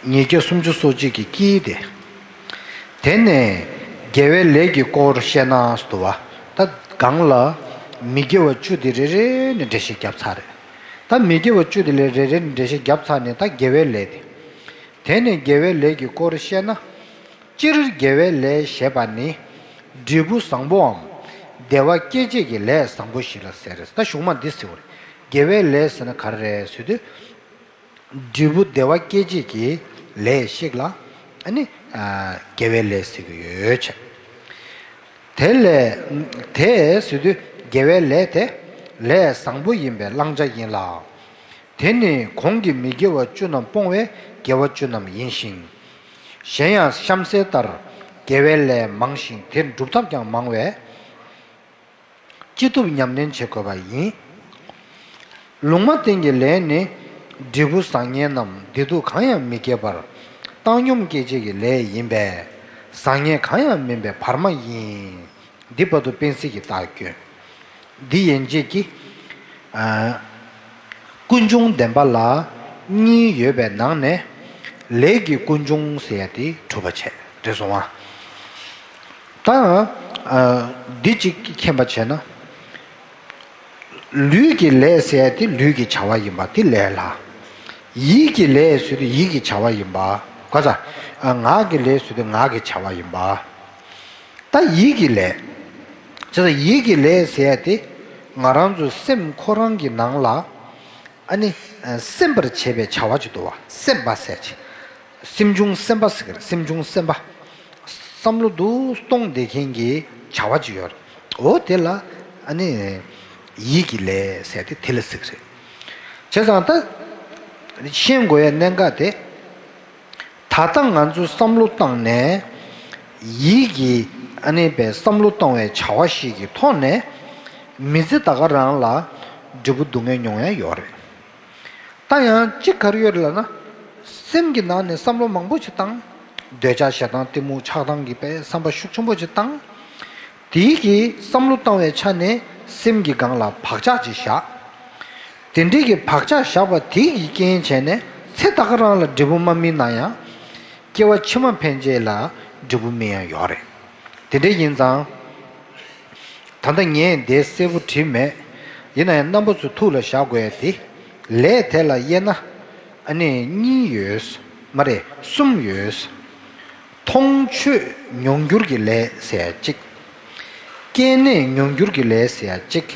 ཡ། ཉིས་བརྒྱ་སུམ་ཅུ་སོ་གཅིག་གི་དཀྱིལ་དེ། དེ་ནས་དགེ་བའི་ལས་ཀྱི་སྐོར་བཤད་ན་ཟེར་འདུག་བ། ད་སྒང་ལ་མི་དགེ་བ་བཅུ་དེ་རེ་རེ་ནས་འགྲེལ་བཤད་བརྒྱབ་ཚར་རེད། ད་མི་དགེ་བ་བཅུ་དེ་ལས་རེ་རེ་ནས་འགྲེལ་བཤད་བརྒྱབ་ཚར་ནས་ད་དགེ་བའི་ལས་དེ། དེ་ནས་དགེ་བའི་ལས་ཀྱི་སྐོར་བཤད་ན། སྤྱིར་དགེ་བའི་ལས་ཞེས་པ་ནི། འབྲས་བུ་བཟང་པོའམ། བདེ་བ་སྐྱེད་བྱེད་ཀྱི་ལས་བཟང་པོ་ཞིག་ལ་ཟེར། ད་གཞུང་མ་འདི་ཟེར་བ་རེད། དགེ་བའི་ལས་ཟེར་ན་ག་རེ་རེད་ཟེར་དུས། འབྲས་བུ་བདེ་བ་སྐྱེད་བྱེད་ཀྱི་ལས་ཤིག་ལ། ཨ་ནི། ཨ། དགེ་བའི་ལས་ཟེར་གྱི་ཡོད་ཆེ། དེ་ལས། དེ་ཟེར་དུས་དགེ་བའི་ལས་དེ། ལས་བཟང་པོ་ཡིན་པའི་བླང་བྱ་ཡིན་ལ། དེ་ནི་གོང་གི་མི་དགེ་བ་བཅུ་རྣམས་སྤོང་བས་དགེ་བ་བཅུ་རྣམས་ཡིན་ཞིང་། གཞན་ཡང་གཤམ་གསལ་ལྟར་དགེ་བའི་ལས་མང་ཞིང་དེར་སྒྲུབ་ཐབས་ཀྱང་མང་བས། ཅི་ཐུབ་ཉམས་ལེན་བྱེད་དགོས་པ་ཡིན། ལུང་མ་བསྟན་གྱི་ལས་ནི། འབྲས་བུ་བཟང་ངན་རྣམས་བདེ་སྡུག་གང་ཡང་མི་སྐྱེད་པར་བཏང་སྙོམས་སྐྱེད་བྱེད་ཀྱི་ལས་ཡིན་པས་བཟང་ངན་གང་ཡང་མིན་པའི་བར་མ་ཡིན། འདི་བར་དུ་དཔེ་གཟིགས་ཀྱི་རྟགས་སྐྱོན། འདི་ཡན་ཆད་ཀྱི། ཨ། ཀུན་འབྱུང་བདེན་པ་ལ་གཉིས་ཡོད་པའི་ནང་ནས་ལས་ཀྱི་ཀུན་འབྱུང་ཟེར་ཡ་དེ་གྲུབ་པ་བྱས་རེད་སོང་ཨ། ད། ཨ། འདི་གཅིག་མཁྱེན་པ་བྱས་ན། ལུས་ཀྱི་ལས་ཟེར་ཡ་དེ་ལུས་ཀྱི་བྱ་བ་ཡིན་པ་དེ་ལས་སླ། ཡིད་ཀྱི་ལས་ཟེར་དུས་ཡིད་ཀྱི་བྱ་བ་ཡིན་པ། ག་ས། ཨ། ངག་གི་ལས་ཟེར་དུས་ངག་གི་བྱ་བ་ཡིན་པ། ད་ཡིད་ཀྱི་ལས། བྱས་ཙང་ཡིད་ཀྱི་ལས་ཟེར་ཡ་དེ་ང་རང་ཚོའི་སེམས་ཁོ་རང་གི་ནང་ལ། ཨ་ནི། ཨ། སེམས་པར་བྱེད་པའི་བྱ་བ་ཅིག་འདུག་བ། སེམས་པ་ཟེར་ཅིག་སེམས་བྱུང་སེམས་པ་ཟེར་གི་རེད། སེམས་བྱུང་སེམས་པ། བསམ་བློ་འདུག་གཏོང་བསྡད་མཁན་གྱི་བྱ་བ་ཅིག་ཡོད་རེད། འོ་དེ་ལ། ཨ་ནི། ཡིད་ཀྱི་ལས་ཟེར་ཏེ་དེ་ལ་ཟེར་གི་རེད། བྱས་ཙང་ད། ཤེས་དགོས་ཡ་གནད་འགག་དེ། ད་ལྟ་ང་ཚོས་བསམ་བློ་བཏང་ནས། ཡིད་ཀྱི། ཨ་ནི་པའི་བསམ་བློ་བཏང་བའི་བྱ་བ་ཞིག་གི་ཐོག་ནས། མི་ཚེ་ད་ག་རང་ལ་འབྲས་བུ་སྡུག་བསྔལ་མྱོང་ཡ་ཡོད་རེད། ད་ཡང་གཅིག་ག་རེ་ཡོད་རེད་ལབ་ན། སེམས་ཀྱི་ནང་ནས་བསམ་བློ་མང་པོ་ཞིག་བཏང་། འདོད་ཆགས་ཞེ་སྡང་གཏི་མུག་ཆགས་སྡང་གི་པའི་བསམ་པ་ཤུགས་ཆེན་པོ་ཞིག་བཏང་། དེའི་གི་བསམ་བློ་བཏང་བའི་ཆ་ནས་སེམས་ཀྱི་སྒང་ལ་བག་ཆགས་ཅིག་བཞག་དེ་འདྲའི་གི་བག་ཆགས་བཞག་པ་དེའི་གི་རྐྱེན་བྱས་ནས་ཚེ་ད་ག་རང་ལ་འབྲས་བུ་མ་སྨིན་ན་ཡང་། སྐྱེ་བ་ཕྱི་མ་ཕན་ཆད་ལ་འབྲས་བུ་སྨིན་ཡ་ཡོད་རེད། དེ་འདྲ་ཡིན་ཙང་། ད་ལྟ་ངས་འདི་གསལ་པོ་བྲིས་མེད། ཡིན་ན་ཡང་རྣམ་པ་ཚོས་ཐུགས་ལ་བཞག་དགོས་ཡ་དེ། ལས་དེ་ལ་དབྱེ་ན། ཨ་ནི་གཉིས་ཡོད། མ་རེད། གསུམ་ཡོད། མཐོང་ཆོས་མྱོང་འགྱུར་གྱི་ལས་ཟེར་ཡ་གཅིག་སྐྱེས་ནས་མྱོང་འགྱུར་གྱི་ལས་ཟེར་ཡ་གཅིག་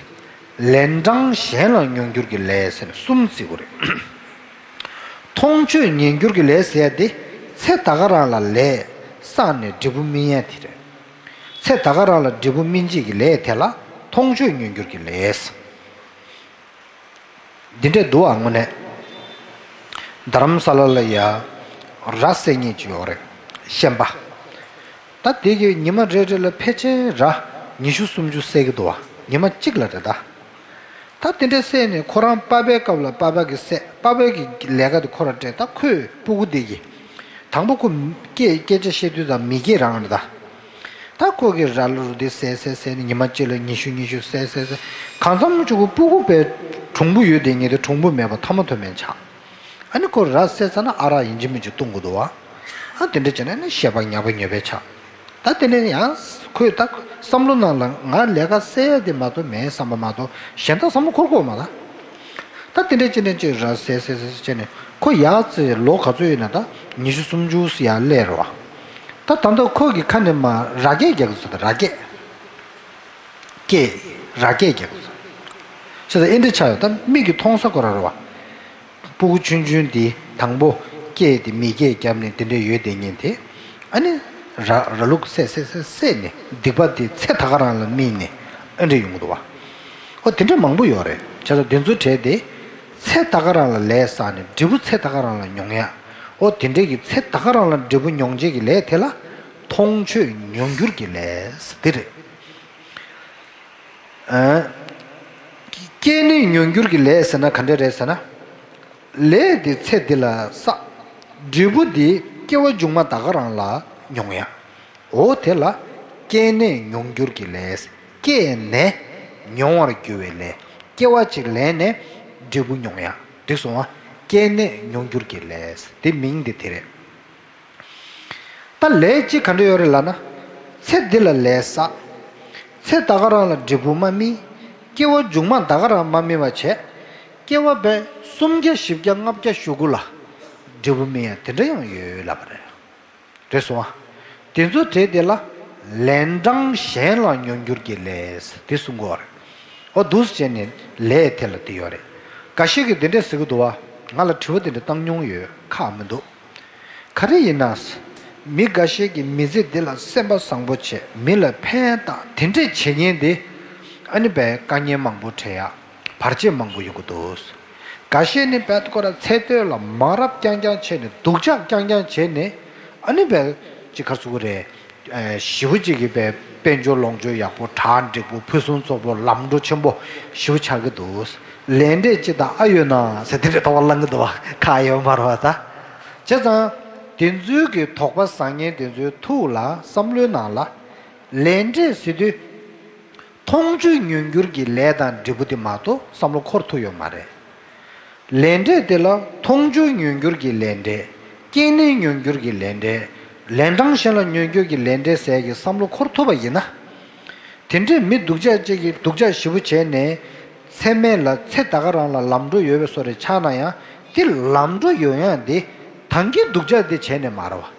ལན་གྲངས་གཞན་ལ་མྱོང་འགྱུར་གྱི་ལས་ཟེར་ནས་གསུམ་བརྩི་དགོས་རེད། མཐོང་ཆོས་ཉན་འགྱུར་གྱི་ལས་ཟེར་ཡ་དེ། ཚེ་ད་ག་རང་ལ་ལས་བསགས་ནས་འབྲས་བུ་སྨིན་ཡ་དེ་རེད། ཚེ་ད་ག་རང་ལ་འབྲས་བུ་སྨིན་བྱེད་ཀྱི་ལས་དེ་ལ་མཐོང་ཆོས་ཉན་འགྱུར་གྱི་ལས། འདི་འདྲས་འདུག་ཨ། དངོས་གནས། རྡ་རམ་ས་ལ་ལ་ཡ། ར་བསད་མཁན་ཅིག་ཡོད་རེད། ཤན་པ། ད་དེ་གི་ཉི་མ་རེ་རེ་ལ་ཕལ་ཆེར་ར་ཉི་ཤུ་སུམ་ཅུ་བསད་ཀྱི་འདུག་བ། ཉི་མ་གཅིག་ལ་རེད་ད། ད་དེ་འདྲ་བསད་ནས་ཁོ་རང་པ་ཕའི་སྐབས་ལ་པ་ཕ་གིས་བསད། པ་ཕ་གི་ལས་ཀ་དེ་ཁོ་རང་སྤྲད། ད་ཁོས་སྤུ་གུ་དེ་གི། དང་པོ་ཁོ་སྐད་སྐད་ཆ་བཤད་དུས་ད་མི་སྐད་རང་རེད་ད། ད་ཁོ་གི་ར་ལུག་དེ་བསད་བསད་བསད་ནས་ཉི་མ་གཅིག་ལ་ཉི་ཤུ་ཉི་ཤུ་བསད་བསད་བསད། གང་འཚམ་ཅིག་ཁོ་སྤུ་གུ་པའི་གྲུང་པོ་ཡོད་དེ་ངེས་དེ་གྲུང་པོ་མེད་པ་ཐ་མ་ཐོ་མེད་ཆགས། ཨ་ནི་ཁོ་ར་བསད་ཚར་ན་ཨ་རག་ཡིན་གཅིག་མིན་གཅིག་བཏུང་དགོས་འདུག་བ། ཨ་དེ་འདྲ་བྱས་ནས་ནི་ཤེས་པ་ཉག་པ་ཉོས་པའི་ཆ། ད་དེ་ནས་ཡང་ཁོས་ད་བསམ་བློ་ནང་ལ་ང་ལས་ཀ་བསད་ཡ་དེ་མ་གཏོགས་མེད་བསམ་པ་མ་གཏོགས་གཞན་དག་བསམ་བློ་འཁོར་གོ་མ་ད། ད་དེ་འདྲ་བྱས་ནས་ཅིག་ར་བསད་བསད་བསད་བྱས་ནས་ཁོ་ཡར་ཚེ་ལོ་ག་ཚོད་ཡོད་ན་ད་ཉི་ཤུ་སུམ་ཅུ་ཡར་སླེབས་རེད་བ། ད་ད་ལྟ་ཁོ་གི་ཁ་ནས་མ་ར་སྐད་རྒྱག་གི་ཚོད་ད་ར་སྐད། སྐད། ར་སྐད་རྒྱག་གི་ཚོད། བྱས་ཙང་ཨེ་འདྲ་ཆགས་ཡོད་ད་མིག་གིས་མཐོང་ས་ཁོ་ར་རེད་བ། སྤུ་གུ་ཆུང་ཆུང་དེ་དང་པོ་སྐད་དེ་མི་སྐད་བརྒྱབ་ནས་དེ་འདྲ་ཡོད་དེ་ཉིན་དེ། ཨ་ནི་ར་ར་ལུག་བསད་བསད་བསད་བསད་ནས་སྡིག་པ་དེ་ཚེ་ད་ག་རང་ལ་སྨིན་ནས་ཨ་འདྲ་ཡོང་གི་འདུག་བ། ཨོ་དེ་འདྲ་མང་པོ་ཡོད་རེད། བྱས་ཙང་དེ་ཚོའི་གྲས་དེ་ཚེ་ད་ག་རང་ལ་ལས་བསགས་ནས་འབྲས་བུ་ཚེ་ད་ག་རང་ལ་མྱོང་ཡ། ཨོ་དེ་འདྲའི་གི་ཚེ་ད་ག་རང་ལ་འབྲས་བུ་མྱོང་བྱེད་ཀྱི་ལས་དེ་ལ་མཐོང་ཆོས་མྱོང་འགྱུར་གྱི་ལས་དེ་རེད། ཨ། སྐྱེས་ནས་མྱོང་འགྱུར་གྱི་ལས་ཟེར་ན་ག་འདྲ་རེད་ཟེར་ན། ལས་དེ་ཚེ་འདི་ལ་བསགས། འབྲས་བུ་དེ་སྐྱེ་བ་མཇུག་མ་ད་ག་རང་ལ་མྱོང་ཡ། འོ་དེ་ལ་སྐྱེས་ནས་མྱོང་འགྱུར་གྱི་ལས། སྐྱེས་ནས་མྱོང་བར་འགྱུར་བའི་ལས། སྐྱེ་བ་གཅིག་ལེན་ནས་འབྲས་བུ་མྱོང་ཡ། འགྲིག་སོང་ང་། སྐྱེས་ནས་མྱོང་འགྱུར་གྱི་ལས་དེ་མིང་དེ་དེ་རེད། ད་ལས་གཅིག་ག་འདྲ་ཡོད་རེད་ལབ་ན། ཚེ་འདི་ལ་ལས་བསགས། ཚེ་ད་ག་རང་ལ་འབྲས་བུ་མ་སྨིན། སྐྱེ་བ་མཇུག་མ་ད་ག་རང་མ་སྨིན་པ་བྱས། སྐྱེ་བ་བས་སུམ་བརྒྱ་བཞི་བརྒྱ་ལྔ་བརྒྱ་ཞུ་དགུ་ལ་འབྲས་བུ་སྨིན་ཡ་དེ་འདྲ་ཡང་ཡོད་ལབ་པ་རེད། རེད་སོང་ཨ། དེ་ཚོ་གྲས་དེ་ལ་ལན་གྲངས་གཞན་ལ་མྱོང་འགྱུར་གྱི་ལས་དེ་གསུང་གི་ཡོད་རེད། ཨོ་འདུག་སེ་བྱས་ནས་ལས་དེ་ལ་དེ་ཡོད་རེད། འགའ་ཞིག་གིས་དེ་འདྲས་ཟེར་གི་འདུག་བ། ང་ལ་དྲི་བ་དེ་འདྲ་བཏང་མྱོང་ཡོད་ཁག་མི་འདུག་ག་རེ་ཡིན་ན། མི་འགའ་ཤས་ཀྱིས་མི་ཚེ་འདི་ལ་སེམས་པ་བཟང་པོ་བྱས་མི་ལ་ཕན་བཏགས་དེ་འདྲས་བྱེད་མཁན་དེ། ཨ་ནི་བས་དཀའ་ངལ་མང་པོ་འཕྲད་ཡ། བར་ཆད་མང་པོ་ཡོང་གི་འདུག་འགའ་ཤས་ནི་བས་ཁོ་ར་ཚེ་སྟོད་ལ་མ་རབས་རྐྱང་རྐྱང་བྱས་ནས་སྡུག་ཅག་རྐྱང་རྐྱང་བྱས་ནས་ཨ་ནི་བས་ཅི་ག་རེ་ཟེར་དགོས་རེད། ཞེ་པོ་ཅིག་གི་དཔལ་དཔལ་འབྱོར་ལོངས་སྤྱོད་ཡག་པོ། གྲ་འགྲིག་པོ། ཕུན་སུམ་ཚོགས་པོ། ལམ་འགྲོ་ཆེན་པོ་ཞེ་པོ་ཆགས་ཀྱི་འདུག་ལས་འབྲས་ཅི་དང་ཨ་ཡོད་ན་ཟེར་དེ་འདྲའི་ཐོག་ལ་ལངས་ཀྱི་འདུག་བ། ཁག་ཡོད་མ་རེད་བ་ད། བྱས་ཙང་དེ་ཚོའི་གི་དོགས་པ་ཟ་མཁན་དེ་ཚོའི་ཐུགས་ལ་བསམ་བློའི་ནང་ལ། ལས་འབྲས་ཟེར་དུས། མཐོང་ཆོས་མྱོང་འགྱུར་གྱི་ལས་དང་འབྲས་བུ་དེ་མ་གཏོགས་བསམ་བློ་འཁོར་ཐུབ་ཡོད་མ་རེད། ལས་འབྲས་དེ་ལ་མཐོང་ཆོས་མྱོང་འགྱུར་གྱི་ལས་འབྲས། རྐྱེན་ལས་མྱོང་འགྱུར་གྱི་ལས་འབྲས། ལན་གྲངས་གཞན་ལ་མྱོང་འགྱུར་གྱི་ལས་འབྲས་ཟེར་གྱི་བསམ་བློ་འཁོར་ཐུབ་པ་ཡིན་ན། དེ་འདྲའི་མི་སྡུག་ཅག་ཅིག་གིས་སྡུག་ཅག་ཞེ་པོ་བྱས་ནས། ཚེ་སྨད་ལ་ཚེ་ད་ག་རང་ལ་ལམ་འགྲོ་ཡོད་པའི་བཟོ་རེ་ཆགས་ན་ཡང་། དེ་ལམ་འགྲོ་ཡོང་ཡག་དེ་ད་གིན་སྡུག་ཅག་དེ་བྱས་ནས་མ་རེད་བ།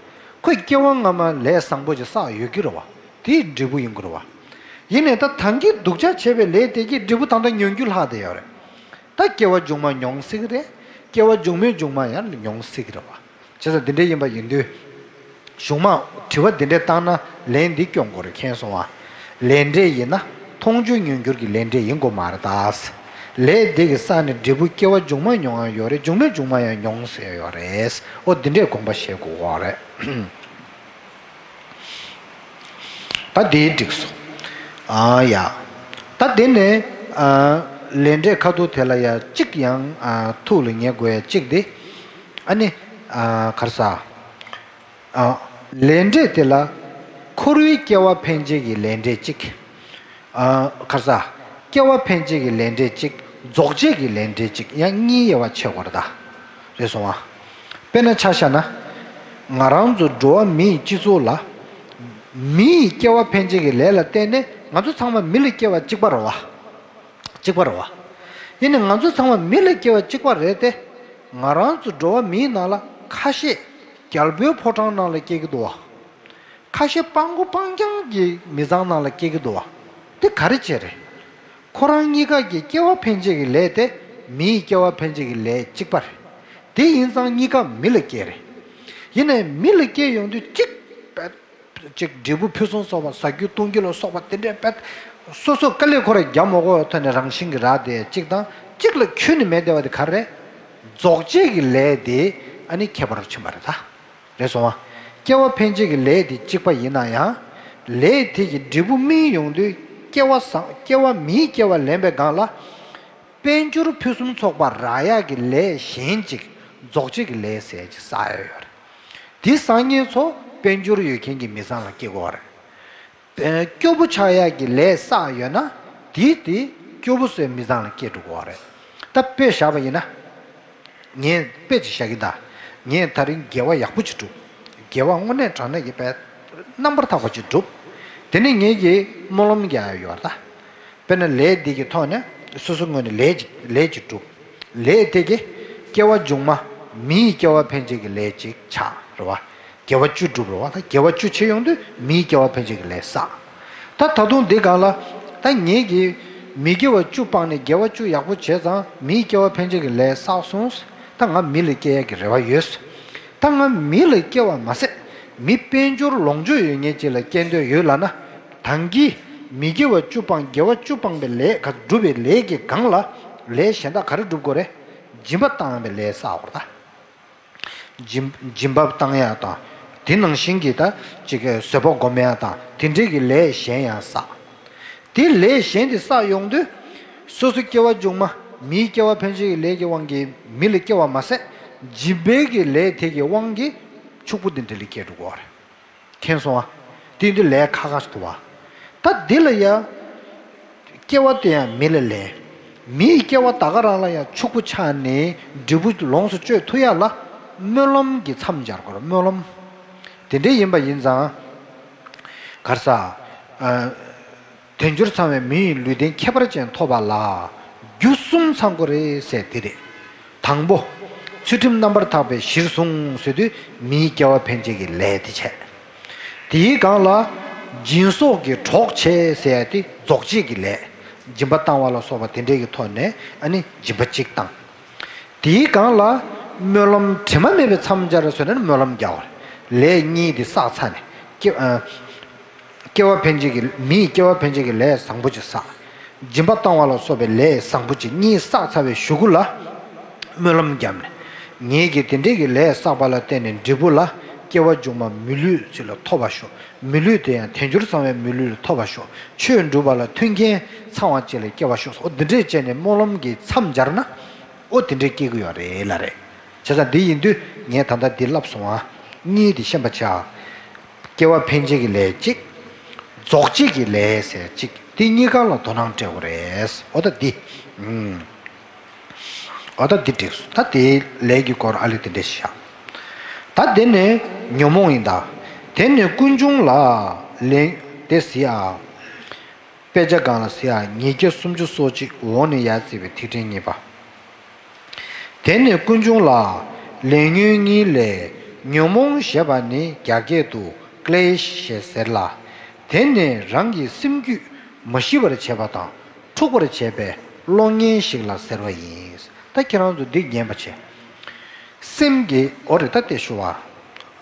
ཁོས་སྐྱེ་བ་སྔ་མ་ལས་བཟང་པོ་ཅིག་བསགས་ཡོད་ཀྱི་རེད་བ། དེའི་འབྲས་བུ་ཡིན་དགོས་རེད་བ། ཡིན་ནའི་ད་ད་གིན་སྡུག་ཅག་བྱས་པའི་ལས་དེ་གི་འབྲས་བུ་ད་ལྟ་མྱོང་རྒྱུ་ལྷག་བསྡད་ཡོད་རེད། ད་སྐྱེ་བ་མཇུག་མ་མྱོང་སྲིད་ཀྱི་རེད། སྐྱེ་བ་མཇུག་མའི་མཇུག་མ་ཡང་མྱོང་སྲིད་ཀྱི་རེད་བ། བྱས་ཙང་འདི་འདྲ་ཡིན་པ་ཡིན་དུས། གཞུང་མ་དྲི་བ་འདི་འདྲ་བཏང་ན་ལན་འདི་སྐྱོན་དགོས་རེད། མཁྱེན་སོང་ང་། ལས་འབྲས་ཡིན་ན་མཐོང་ཆོས་མྱོང་འགྱུར་གྱི་ལས་འབྲས་ཡིན་དགོས་མ་རེད་ད། ལས་འདི་གི་བསགས་ནས་འབྲས་བུ་སྐྱེ་བ་མཇུག་མ་མྱོང་ཡང་ཡོད་རེད། མཇུག་མའི་མཇུག་མ་ཡང་མྱོང་ཟེར་ཡོད་རེད། ཨོ་འདི་འདྲས་དགོངས་པ་བཞེས་དགོས་ཀྱི་ཡོད་རེད། ད་དེ་འགྲིག་སོང་། ཨ་ཡ། ད་དེ་ནས་ཨ་ལས་འབྲས་ཁ་ཐུག་དེ་ལ་ཡ་གཅིག་ཡང་ཨ་ཐུགས་ལ་ངེས་དགོས་ཡ་གཅིག་དེ། ཨ་ནི་ཨ་ག་རེ་ཟ། ཨ་ལས་འབྲས་དེ་ལ་འཁོར་བའི་སྐྱེ་བ་འཕེན་བྱེད་ཀྱི་ལས་འབྲས་གཅིག་ཨ་ག་རེ་ཟ། སྐྱེ་བ་འཕེན་བྱེད་ཀྱི་ལས་འབྲས་གཅིག་རྫོགས་བྱེད་ཀྱི་ལས་འབྲས་གཅིག་ཡང་གཉིས་དབྱེ་བ་ཕྱེ་དགོས་རེད་ད། རེད་སོང་ང་། དཔེར་ན་ཆ་བཞག་ན། ང་རང་ཚོ་འགྲོ་བ་མིའི་སྤྱི་ཚོགས་ལ། མིའི་སྐྱེ་བ་འཕེན་བྱེད་ཀྱི་ལས་ལ་བརྟེན་ནས་ང་ཚོ་ཚང་མ་མི་ལ་སྐྱེ་བ་གཅིག་པ་རེད་བ། གཅིག་པ་རེད་བ། ཡིན་ནའི་ང་ཚོ་ཚང་མ་མི་ལ་སྐྱེ་བ་གཅིག་པ་རེད་དེ། ང་རང་ཚོ་འགྲོ་བ་མིའི་ནང་ལ་ཁ་ཤས་རྒྱལ་པོའི་ཕོ་བྲང་ནང་ལ་སྐྱེ་གི་འདུག་བ། ཁ་ཤས་སྤྲང་པོ་སྤྲང་རྐྱང་གི་མི་ཚང་ནང་ལ་སྐྱེ་གི་འདུག་བ། དེ་ག་རེ་བྱས་རེད། ཁོ་རང་གཉིས་ཀ་གི་སྐྱེ་བ་འཕེན་བྱེད་ཀྱི་ལས་དེ་མིའི་སྐྱེ་བ་འཕེན་བྱེད་ཀྱི་ལས་གཅིག་པ་རེད། དེ་ཡིན་ཙང་གཉིས་ཀ་མི་ལ་སྐྱེ་རེད། ཡིན་ནའི་མི་ལ་སྐྱེ་ཡོང་དུས་གཅིག་པད། གཅིག་འབྲས་བུ་ཕུན་སུམ་ཚོགས་པ་ཟ་རྒྱུ་བཏུང་རྒྱུ་ལ་སོགས་པ་དེ་འདྲའི་པད། སོ་སོ་དཀའ་ལས་ཁོ་ར་རྒྱག་མ་དགོས་པའི་ཐོག་ནས་རང་བཞིན་གྱིས་རག་བསྡད་གཅིག་དང་གཅིག་ལ་ཁྱོན་ནས་མེད་བསྡད་པ་དེ་ག་རེ་རེད། རྫོགས་བྱེད་ཀྱི་ལས་དེ་ཨ་ནི་ཁྱད་པར་ཕྱིན་པ་རེད་ད། རེད་སོང་ང་། སྐྱེ་བ་འཕེན་བྱེད་ཀྱི་ལས་དེ་གཅིག་པ་ཡིན་ན་ཡང་། ལས་དེ་གི་འབྲས་བུ་སྨིན་ཡོང་དུས་སྐྱེ་བ་བཟང་སྐྱེ་བ་མིའི་སྐྱེ་བ་ལེན་པའི་སྒང་ལ། དཔལ་འབྱོར་ཕུན་སུམ་ཚོགས་པ་རག་ཡག་གི་ལས་གཞན་ཅིག་རྫོགས་བྱེད་ཀྱི་ལས་ཟེར་ཅིག་བསགས་ཡོད་ཡོད་རེད། དེ་བསགས་མཁན་ཚོ་དཔལ་འབྱོར་ཡོད་མཁན་གྱི་མི་ཚང་ལ་སྐྱེ་དགོས་པ་རེད། དཔལ་སྐྱོ་པོ་ཆགས་ཡག་གི་ལས་བསགས་ཡོད་ན། དེ་དེ་སྐྱོ་པོ་ཟེར་མི་ཚང་ལ་སྐྱེ་འགྲོ་གི་ཡོད་རེད། ད་དཔེ་བཞག་པ་ཡིན་ན། ངས་དཔེ་ཅིག་བཞག་གི་ད། ངས་ད་རིང་དགེ་བ་ཡག་པོ་ཅིག་བསྒྲུབས། དགེ་བ་དངོས་གནས་དྲང་གནས་ཀྱི་དཔེ། རྣམ་པར་དག་པ་ཅིག་བསྒྲུབས། དེ་ནས་ངེད་ཀྱིས་སྨོན་ལམ་རྒྱག་ཡ་ཡོད་རེད་ད། དཔེར་ན་ལས་འདི་གི་ཐོག་ནས་སོ་སོ་ངོས་ནས་ལས་ཅིག་ལས་ཅིག་བསྒྲུབས། ལས་དེ་གིས་སྐྱེ་བ་མཇུག་མ་མིའི་སྐྱེ་བ་འཕེན་བྱེད་ཀྱི་ལས་ཅིག་ཆགས་རེད་བ། དགེ་བ་བཅུ་བསྒྲུབས་རེད་བ། ད་དགེ་བ་བཅུ་བྱས་ཡོང་དུས་མིའི་སྐྱེ་བ་འཕེན་བྱེད་ཀྱི་ལས་བསགས། ད་ད་དུང་འདི་སྒང་ལ་ད་ངེད་ཀྱིས་མི་དགེ་བ་བཅུ་སྤངས་ནས་དགེ་བ་བཅུ་ཡག་པོ་བྱས་ཙང་མིའི་སྐྱེ་བ་འཕེན་བྱེད་ཀྱི་ལས་བསགས་སོང་། ད་ང་མི་ལ་སྐྱེ་ཡག་གི་རེ་བ་ཡོད། ད་ང་མི་ལ་སྐྱེ་བ་མ་ཟད་མི་དཔལ་འབྱོར་ལོངས་སྤྱོད་ཡོད་མཁན་ཅིག་ལ་སྐྱེ་འདོད་ཡོད་ལབ་ན། ད་གིན་མི་དགེ་བ་བཅུ་སྤངས་དགེ་བ་བཅུ་སྤངས་པའི་ལས་ག་བསྒྲུབས་པའི་ལས་ཀྱི་སྒང་ལ་ལས་གཞན་དག་ག་རེ་བསྒྲུབ་དགོས་རེད། སྦྱིན་པ་བཏང་བའི་ལས་བསགས་དགོས་རེད་ད། སྦྱིན་སྦྱིན་པ་བཏང་ཡག་དང་། དེ་ནང་བཞིན་གྱི་ད་ཅིག་བཟོད་པ་སྒོམ་ཡག་དང་དེ་འདྲའི་གི་ལས་གཞན་ཡང་བསགས། དེ་ལས་གཞན་དེ་བསགས་ཡོང་དུས། སོ་སོ་སྐྱེ་བ་མཇུག་མ་མིའི་སྐྱེ་བ་འཕེན་བྱེད་ཀྱི་ལས་ཀྱི་དབང་གིས་མི་ལ་སྐྱེ་བ་མ་ཟད། སྦྱིན་པའི་གི་ལས་དེ་གི་དབང་གིས་ཕྱུག་པོ་དེ་འདྲ་ལ་སྐྱེ་འགྲོ་གི་ཡོད་རེད། མཁྱེན་སོང་ཨ། དེ་འདི་ལས་ཁག་ཁག་ཞིག་འདུག་བ། ད་འདི་ལ་ཡ། སྐྱེ་བ་དེ་ཡང་མི་ལ་ལེན། མིའི་སྐྱེ་བ་ད་ག་རང་ལ་ཡང་ཕྱུག་པོ་ཆགས་ནས་འབྲས་བུ་ལོངས་སུ་སྤྱོད་ཐུབ་ཡག་ལ་སྨོན་ལམ་གྱི་མཚམས་སྦྱར་དགོས་རེད། སྨོན་ལམ། དེ་འདྲ་ཡིན་པ་ཡིན་ཙང་། ག་རེ་ཟ། ཨ། དལ་འབྱོར་ཚང་བའི་མི་ཡི་ལུས་རྟེན་ཁྱད་པར་ཅན་ཐོབ་པ་ལ་རྒྱུ་གསུམ་ཚང་དགོས་རེད་ཟེར་དེ་རེད། དང་པོ། ཚུལ་ཁྲིམས་རྣམ་པར་དག་པའི་གཞིར་བཟུང་ཟེར་དུས་མིའི་སྐྱེ་བ་འཕེན་བྱེད་ཀྱི་ལས་དེ་བྱས། དེའི་སྒང་ལ་སྦྱིན་སོགས་ཀྱི་གྲོགས་བྱས་ཟེར་ཡ་དེ་རྫོགས་བྱེད་ཀྱི་ལས། སྦྱིན་པ་བཏང་བ་ལ་སོགས་པ་དེ་འདྲས་ཀྱི་ཐོག་ནས་ཨ་ནི་སྦྱིན་པ་གཅིག་བཏང་། དེའི་སྒང་ལ་སྨོན་ལམ་དྲི་མ་མེད་པའི་མཚམས་སྦྱར་ཟེར་ནས་སྨོན་ལམ་རྒྱག་པ་རེད། ལས་གཉིས་དེ་བསགས་ཚར་ནས་སྐྱེ་ཨ། སྐྱེ་བ་འཕེན་བྱེད་ཀྱི་མིའི་སྐྱེ་བ་འཕེན་བྱེད་ཀྱི་ལས་བཟང་པོ་ཅིག་བསགས། སྦྱིན་པ་བཏང་བ་ལ་སོགས་པའི་ལས་བཟང་པོ་ཅིག་གཉིས་བསགས་ཚར་བའི་གཞུག་གུ་ལ་སྨོན་ལམ་བརྒྱབ་ནས། ངེད་ཀྱིས་དེ་འདྲའི་གི་ལས་བསགས་པ་ལ་བརྟེན་ནས་འབྲས་བུ་ལ་ སྐྱེ་བ་མཇུག་མ་མི་ལུས་ཅིག་ལ་ཐོབ་པར་ཤོག། མི་ལུས་དེ་ཡང་དལ་འབྱོར་ཚང་བའི་མི་ལུས་ལ་ཐོབ་པར་ཤོག། ཆོས་སྒྲུབ་པ་ལ་མཐུན་རྐྱེན་ཚང་བ་ཅིག་ལ་སྐྱེ་བར་ཤོག། འོ་འདི་འདྲས་བྱས་ནས་སྨོན་ལམ་གྱི་མཚམས་སྦྱར་ན། འོ་དེ་འདྲས་སྐྱེ་གི་ཡོད་རེད་ལ་རེད། བྱས་ཙང་འདི་ཡིན་དུས་ངས་ད་ལྟ་འདི་ལབ་སོང་ཨ། གཉིས་དེ་ཤེས་པ་བྱ། སྐྱེ་བ་འཕེན་བྱེད་ཀྱི་ལས་གཅིག། རྫོགས་བྱེད་ཀྱི་ལས་ཟེར་གཅིག། འདི་གཉིས་ཀ་ལ་དོ་སྣང་སྤྲད་དགོས་རེད། འོ་ད་འདི། ཨུམ། འོ་ད་འདི་འགྲིག་སོང་། ད་དེའི་ལས་ཀྱི་སྐོར་ཨ་ལི་དེ་འདྲས་ཤིག་བཞག། ད་དེ་ནས་ཉོན་མོངས་ཡིན་ད། དེ་ནས་ཀུན་འབྱུང་ལ་ལན་དེ་གཟིགས་ཨ། དཔེ་ཆ་སྒང་ལ་གཟིགས་ཨ། ཉིས་བརྒྱ་སུམ་ཅུ་སོ་གཅིག། འོག་ནས་ཡར་བརྩིས་པའི་ཐིག་ཕྲེང་གཉིས་པ། དེ་ནས་ཀུན་འབྱུང་ལ། ལས་ཉོན་གཉིས་ལས་ཉོན་མོངས་ཞེས་པ་ནི་རྒྱ་སྐད་དུ་ཀླེ་ཤ་ཞེས་ཟེར་ལ། དེ་ནི་རང་གི་སེམས་རྒྱུད་མ་ཞི་བར་བྱེད་པ་དང་འཁྲུགས་པར་བྱེད་པའི་བློ་ངན་ཞིག་ལ་ཟེར་བ་ཡིན། ད་ཁྱེད་རང་ཚོ་འདི་ཉན་པ་བྱས། སེམས་ཀྱི་འོ་རེད་ད་ལྟ་ཞུ་བ།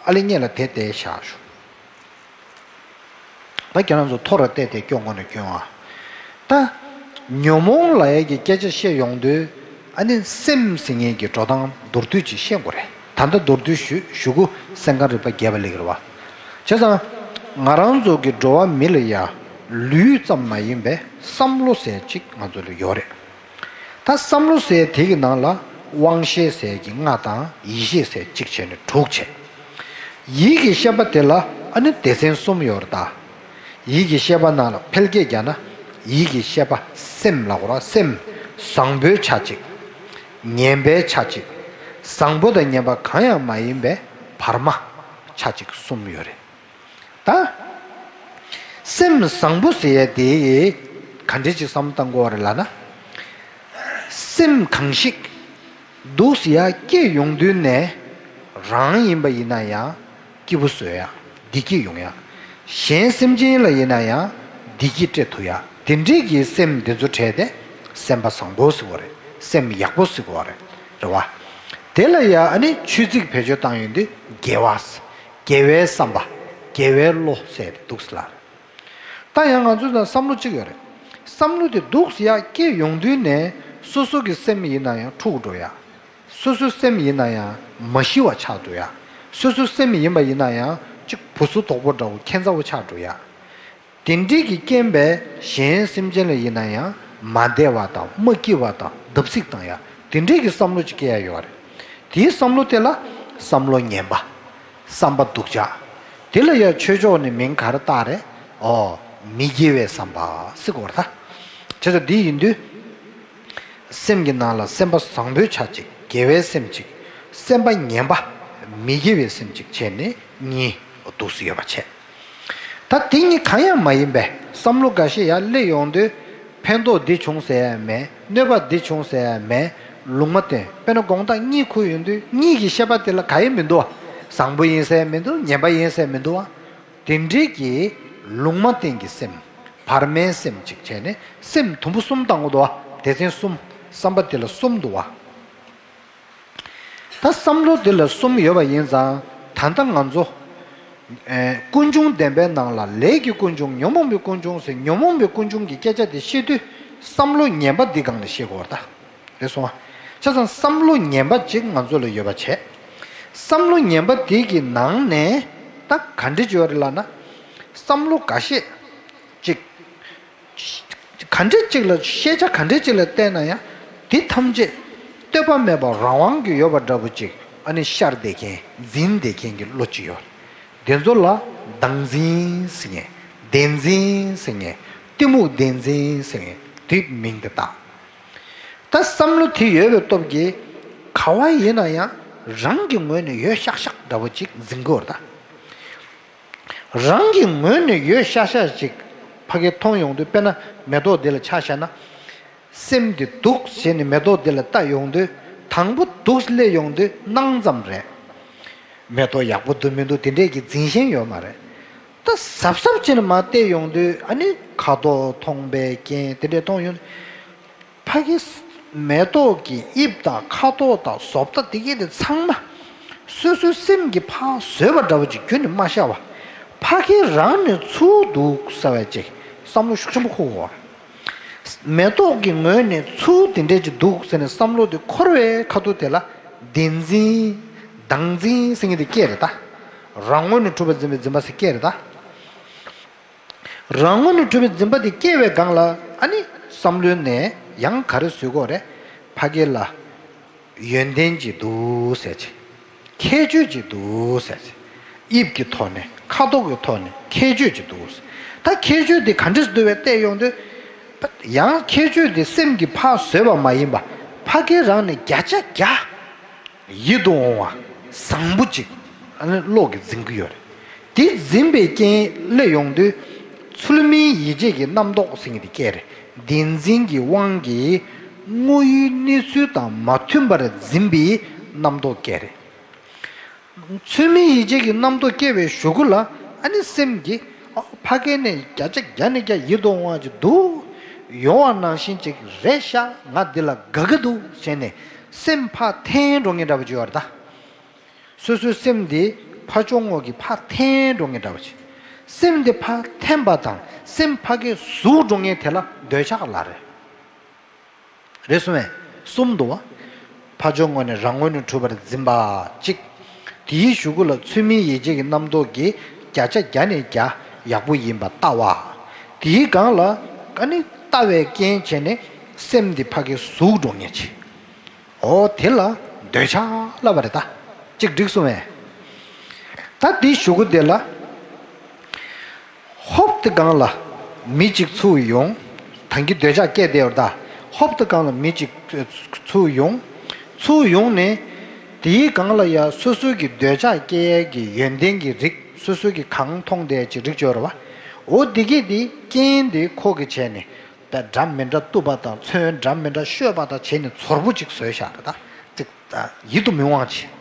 ཨ་ལེ་སྙད་ལ་དེ་བལྟས་བཞག་ཞུ། ད་ཁྱེད་རང་ཚོ་ཐོ་ར་བལྟས་ཏེ་སྐྱོ་ངོ་ནས་སྐྱོན་ཨ། ད། ཉོན་མོངས་ལབ་ཡས་ཀྱི་སྐད་ཆ་བཤད་ཡོང་དུས། ཨ་ནི་སེམས་ཟེར་མཁན་གྱི་འགྲོ་སྟངས་མདོར་བསྡུས་ཅིག་བཤད་དགོས་རེད། ད་ལྟ་མདོར་བསྡུས་ཞུ་ཞུ་གུ་སེང་དཀར་རིག་པ་རྒྱས་པ་ལེགས་རེད་བ། བྱས་ཙང་། ང་རང་ཚོ་གི་འགྲོ་བ་མི་ལ་ཡ། ལུས་ཙམ་མ་ཡིན་པའི་བསམ་བློ་ཟེར་ཅིག་ང་ཚོ་ལ་ཡོད་རེད། ད་བསམ་བློ་ཟེར་དེ་གི་ནང་ལ་དབང་ཤེས་ཟེར་གྱི་ལྔ་དང་ཡིད་ཤེས་ཟེར་གཅིག་བྱས་ནས་དྲུག་བྱས། ཡིད་ཀྱི་ཤེས་པ་དེ་ལ་ཨ་ནི་སྡེ་ཚན་གསུམ་ཡོད་རེད་ད། ཡིད་ཀྱི་ཤེས་པ་ནང་ལ་འཕེལ་རྒྱས་བརྒྱབ་ན་ཡིད་ཀྱི་ཤེས་པ་སེམས་ལ་གོ་ར་སེམས་བཟང་པོའི་ཆ་གཅིག། ངན་པའི་ཆ་གཅིག། བཟང་པོ་དང་ངན་པ་གང་ཡང་མ་ཡིན་པའི་བར་མ་ཆ་གཅིག་གསུམ་ཡོད་རེད། ད། སེམས་བཟང་པོ་ཟེར་ཡ་དེ་ག་འདྲས་ཅིག་བསམ་བློ་བཏང་དགོས་རེད་ལབ་ན། སེམས་གང་ཞིག་འདུག་ཟེར་ཡ་སྐྱེ་ཡོང་དུས་ནས་རང་ཡིན་པ་ཡིན་ན་ཡང་སྐྱིད་པོ་བཟོ་ཡ་བདེ་སྐྱིད་ཡོང་ཡ། གཞན་སེམས་ཅན་ལ་ཡིན་ན་ཡང་བདེ་སྐྱིད་སྤྲད་ཐུབ་ཡ་དེ་འདྲས་ཀྱི་སེམས་དེ་ཚོ་བྲལ་ཏེ་སེམས་པ་བཟང་པོ་ཟེར་དགོས་རེད། སེམས་ཡག་པོ་ཟེར་དགོས་རེད། རེད་བ། དེ་ལ་ཡ་ཨ་ནི་ཆོས་ཚིག་བེད་སྤྱོད་བཏང་ཡོང་དུས་དགེ་བ། དགེ་བའི་བསམ་པ། དགེ་བའི་བློ་ཟེར་ཏེ་འདུག་ཟེར་ལ། ད་ཡང་ང་ཚོའི་ནང་བསམ་བློ་གཅིག་ཡོད་རེད། བསམ་བློ་དེ་འདུག་ཟེར་ཡ་སྐྱེ་ཡོང་དུས་ནས་སོ་སོ་གི་སེམས་ཡིན་ན་ཡང་འཁྲུག་འགྲོ་ཡ། སོ་སོའི་སེམས་ཡིན་ན་ཡང་མ་ཞི་བ་ཆགས་འགྲོ་ཡ། སོ་སོའི་སེམས་ཡིན་པ་ཡིན་ན་ཡང་གཅིག་བུ་སུ་དོག་པོ་འདྲ་བོ་ཁྱད་མཚར་བོ་ཆགས་འགྲོ་ཡ། དེ་འདྲས་ཀྱི་རྐྱེན་པས་གཞན་སེམས་ཅན་ལ་ཡིན་ན་ཡང་མ་བདེ་བ་དང་མ་སྐྱིད་པ་དང་བརྡབ་གསིག་བཏང་ཡ་དེ་འདྲས་ཀྱི་བསམ་བློ་ཅིག་སྐྱེ་ཡ་ཡོད་རེད། དེའི་བསམ་བློ་དེ་ལ་བསམ་བློ་ངན་པ། བསམ་པ་སྡུག་ཅག། དེ་ལ་ཡ་ཆོས་ཕྱོགས་ནས་མིང་ག་རེ་བཏགས་རེད། ཨོ། མི་དགེ་བའི་བསམ་པ་ཟེར་གོ་རེད་ད། བྱས་ཙང་འདི་ཡིན་དུས། སེམས་ཀྱི་ནང་ལ་སེམས་པ་བཟང་པོའི་ཆ་གཅིག་དགེ་བའི་སེམས་གཅིག། སེམས་པ་ངན་པ། མི་དགེ་བའི་སེམས་གཅིག་བྱས་ནས་གཉིས་འདུག་སེ་ཡོད་པ་བྱས། ད་དེ་གཉིས་གང་ཡང་མ་ཡིན་པའི་བསམ་བློ་འགའ་ཤས་ཡར་སླེབས་ཡོང་དུས་ཕན་ཐོགས་འདི་བྱུང་ཟེར་ཡ་མེད། གནོད་པ་འདི་བྱུང་ཟེར་ཡ་མེད། ལུང་མ་བསྟན། དཔེར་ན་དགོངས་དག་གཉིད་ཁུག་ཡོང་དུས་གཉིད་ཀྱི་ཤེས་པ་དེ་ལ་ག་ཡེ་མི་འདུག་བ། བཟང་པོ་ཡིན་ཟེར་ཡ་མི་འདུག་ངན་པ་ཡིན་ཟེར་ཡ་མི་འདུག་བ། དེ་འདྲའི་གི་ལུང་མ་བསྟན་གྱི་སེམས། བར་མའི་སེམས་གཅིག་བྱས་ནས་སེམས་དུམ་བུ་གསུམ་བཏང་དགོས་འདུག་བ། སྡེ་ཚན་གསུམ། བསམ་པ་དེ་ལ་གསུམ་འདུག་བ། ད་བསམ་བློ་དེ་ལ་གསུམ་ཡོད་པ་ཡིན་ཙང་ད་ལྟ་ང་ཚོ། ཨེ། ཀུན་འབྱུང་བདེན་པའི་ནང་ལ་ལས་ཀྱི་ཀུན་འབྱུང་ཉོན་མོངས་པའི་ཀུན་འབྱུང་ཟེར་ཉོན་མོངས་པའི་ཀུན་འབྱུང་གི་སྐད་ཆ་དེ་བཤད་དུས་བསམ་བློ་ངན་པ་འདི་སྒང་ལ་བཤད་དགོས་པ་རེད་ད། རེད་སོང་ཨ། བྱས་ཙང་བསམ་བློ་ངན་པ་ཅིག་ང་ཚོ་ལ་ཡོད་པ་བྱས། བསམ་བློ་ངན་པ་དེ་གི་ནང་ནས་ད་ག་འདྲ་ཅིག་ཡོད་རེད་ལབ་ན། བསམ་བློ་འགའ་ཤས་ཅིག་ག་འདྲ་ཅིག་ལ་ཤེས་བྱ་ག་འདྲ་ཅིག་ལ་བལྟས་ན་ཡང་དེ་ཐམས་ཅད་ལྟོས་པ་མེད་པར་རང་དབང་གིས་ཡོད་པ་འདྲ་པོ་ཅིག་ཨ་ནི་ཤར་བསྡད་མཁན་འཛིན་བསྡད་མཁན་གྱི་བློ་ཅིག་ཡོད། དེ་ཚོ་ལ་བདག་འཛིན་ཟེར་མཁན། བདེན་འཛིན་ཟེར་མཁན། གཏི་མུག་བདེན་འཛིན་ཟེར་མཁན་དེ་མིང་དེ་བཏགས། ད་བསམ་བློ་དེ་ཡོད་པའི་སྟོབས་ཀྱིས་ག་བ་ཡིན་ན་ཡང་རང་གི་ངོས་ནས་ཡོད་ཤག་ཤག་འདྲ་པོ་ཅིག་འཛིན་གྱི་ཡོད་རེད་ད། རང་གི་ངོས་ནས་ཡོད་ཤག་ཤག་ཅིག་ཕ་གིར་མཐོང་ཡོང་དུས་དཔེར་ན་མེ་ཏོག་འདི་ལ་ཆ་བཞག་ན། སེམས་འདི་སྡུག་བྱས་ནས་མེ་ཏོག་འདི་ལ་ལྟ་ཡོང་དུས་དང་པོ་སྡུག་སླེབས་ཡོང་དུས་སྣང་ཙམ་རེད། མེ་ཏོག་ཡག་པོ་འདུག་མི་འདུག་དེ་འདྲས་ཀྱི་འཛིན་ཞེན་ཡོད་མ་རེད། ད་གཟབ་གཟབ་བྱས་ནས་མར་བལྟས་ཡོང་དུས་ཨ་ནི་ཁ་དོག་མཐོང་པའི་རྐྱེན་དེ་འདྲས་མཐོང་ཡོང་དུས། ཕ་གི་མེ་ཏོག་གི་དབྱིབས་དང་ཁ་དོག་དང་བཟོ་ལྟ་དེ་གས་དེ་ཚང་མ་སོ་སོའི་སེམས་ཀྱིས་ཕར་བཟོས་པ་འདྲ་བོ་ཅིག་ཁྱོན་ནས་མ་ཤར་བ། ཕ་གི་རང་ནས་ཚུར་འདུག་ཟེར་བའི་ཅིག་བསམ་བློ་ཤུགས་ཆེན་པོ་འཁོར་དགོས། མེ་ཏོག་གི་ངོས་ནས་ཚུར་དེ་འདྲས་ཅིག་འདུག་ཟེར་ནས་བསམ་བློ་དེ་འཁོར་བའི་ཁ་ཐུག་དེ་ལ་བདེན་འཛིན། བདག་འཛིན་ཟེར་མཁན་དེ་སྐྱེས་རེད་ད། རང་ངོས་ནས་གྲུབ་པར་འཛིན་པའི་འཛིན་པ་ཟེར་སྐད་རེད་ད། རང་ངོས་ནས་གྲུབ་པའི་འཛིན་པ་དེ་སྐྱེ་བའི་སྒང་ལ་ཨ་ནི་བསམ་བློའི་ནས་ཡང་ག་རེ་བཟོ་དགོས་རེད། ཕ་གི་ལ་ཡོན་ཏན་ཅིག་འདུག་ཟེར་ཅིག་ཁྱད་ཆོས་ཅིག་འདུག་ཟེར་ཅིག་དབྱིབས་ཀྱི་ཐོག་ནས་ཁ་དོག་གི་ཐོག་ནས་ཁྱད་ཆོས་ཅིག་འདུག་ཟེར། ད་ཁྱད་ཆོས་དེ་ག་འདྲས་འདུག་བས་བལྟས་ཡོང་དུས། ཡང་ཁྱད་ཆོས་དེ་སེམས་ཀྱིས་ཕར་བཟོས་པ་མ་ཡིན་པ། ཕ་གི་རང་ནས་བརྒྱ་ཆ་བརྒྱ། ཡིད་དུ་འོང་བ་བཟང་པོ་ཅིག་ཨ་ནི་བློ་གིས་འཛིན་གྱི་ཡོད་རེད། དེ་འཛིན་པའི་རྐྱེན་སླེབས་ཡོང་དུས། ཚུལ་མིན་ཡིད་བྱེད་ཀྱི་རྣམ་རྟོག་ཟེར་མཁན་དེ་སྐྱེ་རེད། བདེན་འཛིན་གྱི་དབང་གིས་དངོས་ཡུལ་གནས་ཚུལ་དང་མ་མཐུན་པར་འཛིན་པའི་རྣམ་རྟོག་སྐྱེ་རེད། ཚུལ་མིན་ཡིད་བྱེད་ཀྱི་རྣམ་རྟོག་སྐྱེ་བའི་གཞུག་གུ་ལ་ཨ་ནི་སེམས་ཀྱིས་ཨ་ཕ་གི་ནས་བརྒྱ་ཆ་བརྒྱ་ནས་བརྒྱ་ཡིད་དུ་འོང་བ་ཅིག་འདུག་ཡོང་བ་ནང་བཞིན་ཅིག་རེད་ཤག་ང་འདི་ལ་དགའ་གི་འདུག་ཟེར་ནས་སེམས་ཕར་འཐེན་འགྲོ་མཁན་འདྲ་པོ་ཅིག་ཡོད་རེད་ད། སོ་སོའི་སེམས་འདི་ཕར་ཕྱོགས་ངོས་ཀྱི་ཕར་འཐེན་འགྲོ་མཁན་འདྲ་པོ་ཅིག་སེམས་འདི་ཕར་འཐེན་པ་དང་སེམས་ཕ་གིར་ཟུག་འགྲོ་མཁན་དེ་ལ་འདོད་ཆགས་ལབ་རེད། རེད་སོང་བས། གསུམ་འདུག་བ། ཕར་ཕྱོགས་ངོས་ནས་རང་ངོས་ནས་གྲུབ་པར་འཛིན་པ་གཅིག་དེའི་གཞུག་གུ་ལ་ཚུལ་མིན་ཡིད་བྱེད་ཀྱི་རྣམ་རྟོག་གིས་བརྒྱ་ཆ་བརྒྱ་ནས་བརྒྱ་ཡག་པོ་ཡིན་པ་ལྟ་བ། དེའི་སྒང་ལ་ཨ་ནི་ལྟ་བའི་རྐྱེན་བྱས་ནས་སེམས་འདི་ཕ་གིར་ཟུག་འགྲོ་མཁན་ཅིག་འོ་དེ་ལ་འདོད་ཆགས་ལབ་པ་རེད་ད། གཅིག་འགྲིག་སོང་བས། ད་འདིའི་གཞུག་གུ་དེ་ལ། ཧོབ་ཏེ་སྒང་ལ་མི་གཅིག་ཚུར་ཡོང་། ད་གིན་འདོད་ཆགས་སྐྱེས་བསྡད་ཡོད་རེད་ད། ཧོབ་ཏེ་སྒང་ལ་མི་གཅིག་ཚུར་ཡོང་། ཚུར་ཡོང་ནས་དེའི་སྒང་ལ་ཡ་སོ་སོའི་གི་འདོད་ཆགས་སྐྱེ་ཡས་ཀྱི་ཡོན་ཏན་གྱི་རིགས་སོ་སོའི་གི་གང་མཐོང་བསྡད་ཀྱི་རིགས་ཅིག་ཡོད་རེད་བ། འོ་དེ་གས་དེ་རྐྱེན་དེ་ཁོ་གིས་བྱས་ནས་ད་འདྲ་མི་འདྲ་གཏུབ་པ་དང་ཚོན་འདྲ་མི་འདྲ་བཤོས་པ་དང་བྱས་ནས་ཚོར་པོ་གཅིག་བཟོས་བཞག་རེད་ད། ཅིག་ད་ཡིད་དུ་མི་འོང་བ་བྱས།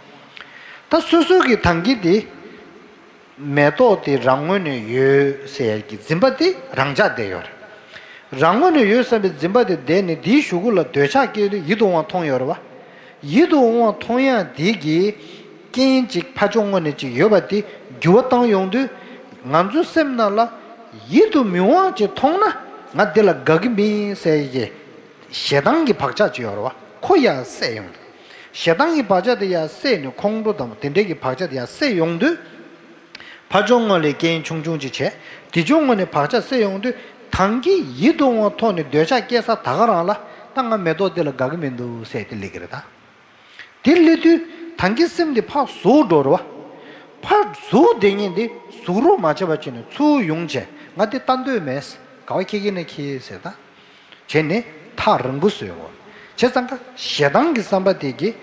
ད་སོ་སོའི་གི་ད་གིན་དེ། མེ་ཏོག་དེ་རང་ངོས་ནས་ཡོད་ཟེར་ཡས་ཀྱི་འཛིན་པ་དེ་རང་འཇགས་བསྡད་ཡོད་རེད། རང་ངོས་ནས་ཡོད་བསམ་པའི་འཛིན་པ་དེ་བསྡད་ནས་དེའི་གཞུག་གུ་ལ་འདོད་ཆགས་སྐྱེས་དུས་ཡིད་དུ་འོང་བ་མཐོང་ཡོད་རེད་བ། ཡིད་དུ་འོང་བ་མཐོང་ཡག་དེ་གི་རྐྱེན་ཅིག་ཕར་ཕྱོགས་ངོས་ནས་ཅིག་ཡོད་པ་དེ་འགྱུར་བ་བཏང་ཡོང་དུས། ང་ཚོའི་སེམས་ནང་ལ་ཡིད་དུ་མི་འོང་བ་ཅིག་མཐོང་ན་ང་དེ་ལ་དགའ་གི་མིན་ཟེར་ཡས་ཀྱི་ཞེ་སྡང་གི་བག་ཆགས་ཅིག་ཡོད་རེད་བ། ཁོ་ཡར་སད་ཡོང་དུས། ཞེ་སྡང་གི་བག་ཆགས་དེ་ཡར་སད་ནས་ཁོང་ཁྲོ་དང་དེ་འདྲའི་གི་བག་ཆགས་དེ་ཡར་སད་ཡོང་དུས། ཕར་ཕྱོགས་ངོས་ལ་རྐྱེན་ཆུང་ཆུང་ཅིག་བྱས། དེ་ཕྱོགས་ངོས་ནས་བག་ཆགས་སད་ཡོང་དུས། ད་གིན་ཡིད་དུ་འོང་བ་ཐོག་ནས་འདོད་ཆགས་སྐྱེ་ས་ད་ག་རང་ལ་ད་ང་མེ་ཏོག་འདི་ལ་དགའ་གི་མི་འདུག་ཟེར་དེ་སླེབས་ཀྱི་རེད་ད། དེ་སླེབས་དུས་ད་གིན་སེམས་འདི་ཕར་ཟུག་འགྲོ་རེད་བ། ཕར་ཟུག་བསྡད་མཁན་འདི་ཟུག་རོགས་མ་བྱས་པ་བྱས་ནས་ཚུར་ཡོང་བྱས་ང་འདི་ལྟ་འདོད་མེད། ག་བ་ཁྱེར་གྱི་ན་ཁྱེར་ཟེར་ད། བྱས་ནས་ཐག་རིང་པོ་བཟོས་འོང་། བྱས་ཙང་ཀ་ཞེ་སྡང་གི་བསམ་པ་དེ་གིས་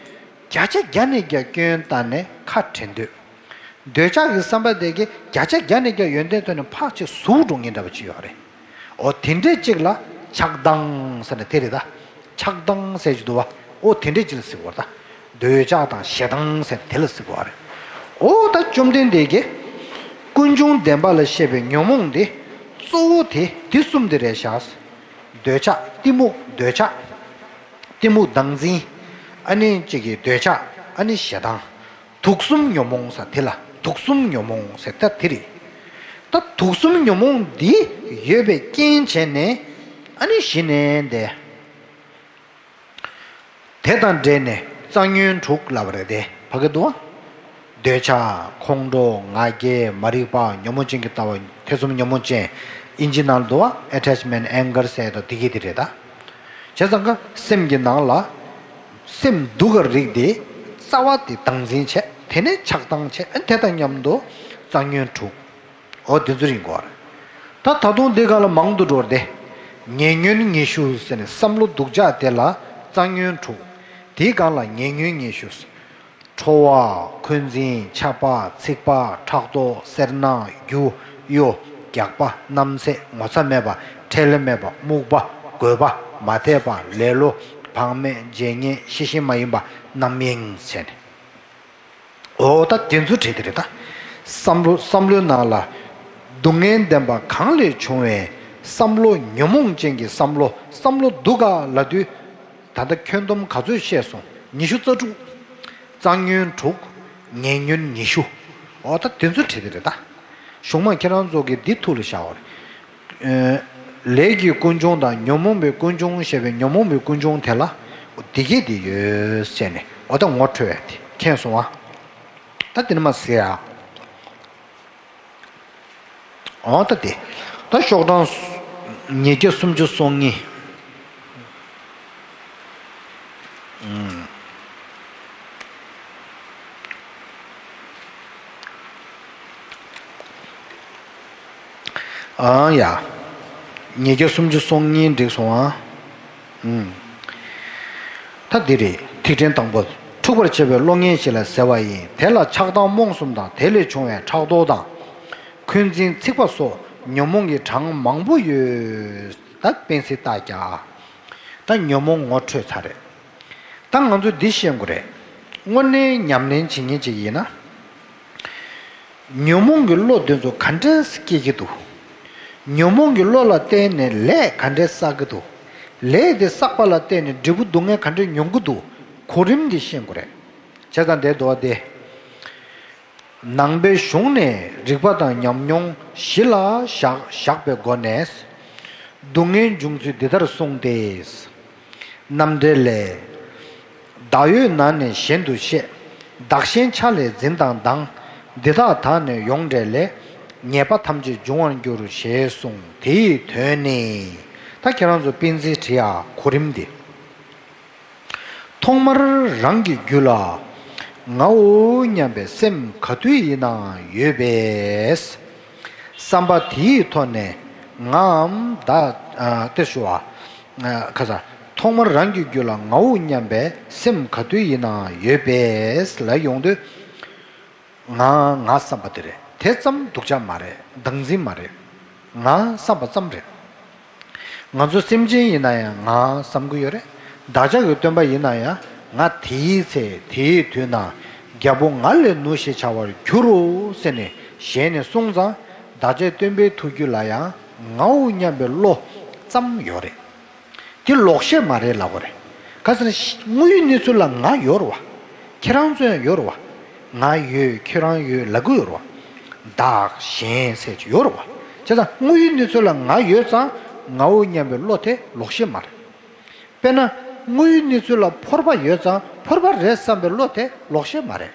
བརྒྱ་ཆ་བརྒྱ་ནས་བརྒྱ་སྐྱོན་བཏང་ནས་ཁ་བྲལ་འདོད། འདོད་ཆགས་ཀྱི་བསམ་པ་དེ་གིས་བརྒྱ་ཆ་བརྒྱ་ནས་བརྒྱ་ཡོན་ཏན་ཐོག་ནས་ཕར་ཕྱིན་ཟུག་འགྲོ་མཁན་འདྲ་པོ་ཅིག་ཡོད་རེད། འོ་དེ་འདྲས་ཅིག་ལ་ཆགས་སྡང་ཟེར་ན་དེ་རེད་ད། ཆགས་སྡང་ཟེར་གྱི་འདུག་བ། འོ་དེ་འདྲས་ཅིག་ལ་ཟེར་བ་རེད་ད། འདོད་ཆགས་དང་ཞེ་སྡང་ཟེར་དེ་ལ་ཟེར་བ་རེད། འོ་ད་བཅོམ་ལྡན་འདས་ཀྱིས་ཀུན་འབྱུང་བདེན་པ་ལ་བཤད་པའི་ཉོན་མོངས་དེ་གཙོ་བོ་དེ་དེ་གསུམ་དེ་རེད་བཞག་འདོད་ཆགས་གཏི་མུག་འདོད་ཆགས། གཏི་མུག་བདག་འཛིན། ཨ་ནི་གཅིག་གི་འདོད་ཆགས་ཨ་ནི་ཞེ་སྡང་། དུག་གསུམ་ཉོན་མོངས་ས་དེ་ལ་དུག་གསུམ་ཉོན་མོངས་ཟེར་ད་དེ་རེད། ད་དུག་གསུམ་ཉོན་མོངས་འདི་ཡོད་པའི་རྐྱེན་བྱས་ནས་ཨ་ནི་གཞི་ནས་འདས། དེ་དང་འབྲེལ་ནས་རྩ་ཉོན་དྲུག་ལབ་པ་རེད་དེ་ཕ་གི་འདུག་བ། འདོད་ཆགས་ཁོང་ཁྲོ་ང་རྒྱལ་མ་རིག་པ་ཉོན་མོངས་ཅན་གྱི་ལྟ་བ་ཐེ་ཚོམ་ཉོན་མོངས་ཅན། ཨིན་ཇི་ནང་ལ་འདུག་བ། Attachment, anger ཟེར་ད་དེ་གི་དེ་རེད་ད། བྱས་ཙང་ཀ་སེམས་ཀྱི་ནང་ལ་སེམས་སྡུག་ག་རིགས་དེ་རྩ་བ་དེ་བདག་འཛིན་བྱས་དེ་ནས་ཆགས་སྡང་བྱས་ཨ་དེ་དང་མཉམ་དུ་རྩ་ཉོན་དྲུག་འོ་དེ་ཚོ་རིང་གོ་ར། ད་ད་དུང་འདི་ག་ལ་མང་དུ་འགྲོ་ར་དེ། ཉེ་ཉོན་ཉི་ཤུ་ཟེར་ནས་བསམ་བློ་སྡུག་ཅག་དེ་ལ་རྩ་ཉོན་དྲུག་དེའི་སྒང་ལ་ཉེ་ཉོན་ཉི་ཤུ། ཁྲོ་བ། འཁོན་འཛིན། ཆགས་པ། འཚིག་པ། ཕྲག་དོག་སེར་སྣ། རྒྱུ། གཡོ། རྒྱགས་པ། གནམ་ཚད། ངོ་ཚ་མེད་པ། ཁྲེལ་མེད་པ། རྨུགས་པ། རྒོད་པ། མ་དད་པ། ལེ་ལོ། བག་མེད། བརྗེད་ངས། ཤེས་བཞིན་མ་ཡིན་པ། རྣམ་གཡེང་བྱས་ནས། འོ་ད་དེ་ཚོ་བྲིས་དེ་རེད་ད། བསམ་བློ་བསམ་བློའི་ནང་ལ་སྡུག་བསྔལ་བདེན་པ་གང་ལས་བྱུང་བའི་བསམ་བློ་ཉོན་མོངས་ཅན་གྱི་བསམ་བློ་བསམ་བློ་སྡུག་ག་ལབ་དུས། ད་ལྟ་ཁྱོན་བསྡོམས་ག་ཚོད་བཤད་སོང་། ཉི་ཤུ་རྩ་དྲུག་རྩ་ཉོན་དྲུག་ཉེ་ཉོན་ཉི་ཤུ། འོ་ད་དེ་ཚོ་བྲིས་དེ་རེད་ད། གཞུང་མ་ཁྱེད་རང་ཚོ་གི་འདི་ཐུགས་ལ་བཞག་པ་རེད། ལས་ཀྱི་ཀུན་འབྱུང་དང་ཉོན་མོངས་པའི་ཀུན་འབྱུང་ཞེས་པའི་ཉོན་མོངས་པའི་ཀུན་འབྱུང་དེ་ལ་འདི་སྐད་དེ་ཡོད་ཟེར་ནས་འོ་ད་ངོ་འཕྲོད་ཡ་དེ་མཁྱེན་སོང་ཨ། ད་དེ་ནི་མ་ཟེར་ཡ། འོ་ད་དེ། ད་ཤོག་གྲངས་ཉིས་བརྒྱ་སུམ་ཅུ་སོ་གཉིས། ཨང་ཡ། ཉིས་བརྒྱ་སུམ་ཅུ་སོ་གཉིས་འགྲིག་སོང་ཨ། ཨུམ། ད་འདི་རེད། ཐིག་ཕྲེང་དང་པོ། འཁྲུག་པར་བྱེད་པའི་བློ་ངན་ཞིག་ལ་ཟེར་བ་ཡིན། དེ་ལ་ཆགས་སྡང་རྨོངས་གསུམ་དང་དེ་ལས་བྱུང་བའི་ཕྲག་དོག་དང་། འཁོན་འཛིན་ཚིག་པ་སོགས་ཉོན་མོངས་ཀྱི་གྲངས་མང་པོ་ཡོད། ད་སྤེན་ཚེ་ལྟ་རྒྱ། ད་ཉོན་མོངས་ངོ་འཕྲོད་ཚར་རེད། ད་ང་ཚོས་འདི་ཤེས་དགོས་རེད། དངོས་གནས་ཉམས་ལེན་བྱེད་མཁན་ཅིག་ཡིན་ན། ཉོན་མོངས་ཀྱི་བློ་དེ་ཚོ་ག་འདྲས་སྐྱེ་གི་འདུག་ཉོན་མོངས་ཀྱི་བློ་ལ་བརྟེན་ནས་ལས་ག་འདྲས་བསགས་ཀྱི་འདུག་ལས་དེ་བསགས་པ་ལ་བརྟེན་ནས་འབྲས་བུ་སྡུག་བསྔལ་ག་འདྲས་མྱོང་གི་འདུག་གོ་རིམ་འདི་ཤེས་དགོས་རེད། བྱས་ཙང་འདིར་འདུག་བ་དེ། ནང་པའི་གཞུང་ནས་རིག་པ་དང་ཉམས་མྱོང་གཞི་ལ་བཞག་བཞག་པའི་སྒོ་ནས། སྡུག་བསྔལ་འབྱུང་ཚུལ་འདི་ལྟར་གསུངས་ཏེ། རྣམ་འགྲེལ་ལས། བདག་ཡོད་ན་ནི་གཞན་དུ་ཤེས། བདག་གཞན་ཆ་ལས་འཛིན་དང་སྡང་། འདི་དག་དག་ནི་ཡོངས་བྲལ་ལས། ཉེས་པ་ཐམས་ཅད་འབྱུང་བར་འགྱུར་ཞེས་གསུངས། དེ་ཡི་དོན་ནི། ད་ཁྱེད་རང་ཚོ་སྤེན་ཚེ་བྲིས་ཡག་གོ་རིམ་འདི། ཐོག་མར་རང་གི་རྒྱུད་ལ་ངའོ་སྙམ་པའི་སེམས་ག་དུས་ཡིན་ནའང་ཡོད་པས། བསམ་པ་དེའི་ཐོག་ནས་ངའམ་བདག་ཨ་དེ་ཞུ་བ། ཨ་ཁ་ས། ཐོག་མར་རང་གི་རྒྱུད་ལ་ངའོ་སྙམ་པའི་སེམས་ག་དུས་ཡིན་ནའང་ཡོད་པས་ལ་ཡོང་དུས། ང་ང་བསམ་པ་དེ་རེད། དེ་ཙམ་སྡུག་ཅག་མ་རེད། བདག་འཛིན་མ་རེད། ང་བསམ་པ་ཙམ་རེད། ང་ཚོ་སེམས་ཅན་ཡིན་ན་ཡང་ང་བསམ་གྱི་ཡོད་རེད། བདག་ཅག་གི་སྟོན་པ་ཡིན་ན་ཡང་ང་དེའི་ཚེ་དེའི་དུས་ན་རྒྱལ་པོ་ང་ལས་ནུ་ཞེས་བྱ་བར་འགྱུར་རོ་ཟེར་ནས་ཞལ་ནས་གསུངས་ཙང་། བདག་ཅག་སྟོན་པའི་ཐུགས་རྒྱུད་ལ་ཡང་ངའོ་སྙམ་པའི་བློ་ཙམ་ཡོད་རེད། དེ་ལོག་ཤེས་མ་རེད་ལབ་དགོས་རེད། ག་ཟེར་ན་དངོས་ཡོད་གནས་ཚུལ་ལ་ང་ཡོད་རེད་བ། ཁྱེད་རང་ཚོ་ཡང་ཡོད་རེད་བ། ང་ཡོད་ཁྱོད་རང་ཡོད་ལབ་གི་ཡོད་རེད་བ། བདག་གཞན་ཟེར་གྱི་ཡོད་རེད་བ། བྱས་ཙང་དངོས་ཡོད་གནས་ཚུལ་ལ་ང་ཡོད་ཙང་ངའོ་སྙམ་པའི་བློ་དེ་ལོག་ཤེས་མ་རེད། དཔེར་ན་དངོས་ཡོད་གནས་ཚུལ་ལ་ཕོར་པ་ཡོད་ཙང་ཕོར་པ་རེད་བསམ་པའི་བློ་དེ་ལོག་ཤེས་མ་རེད།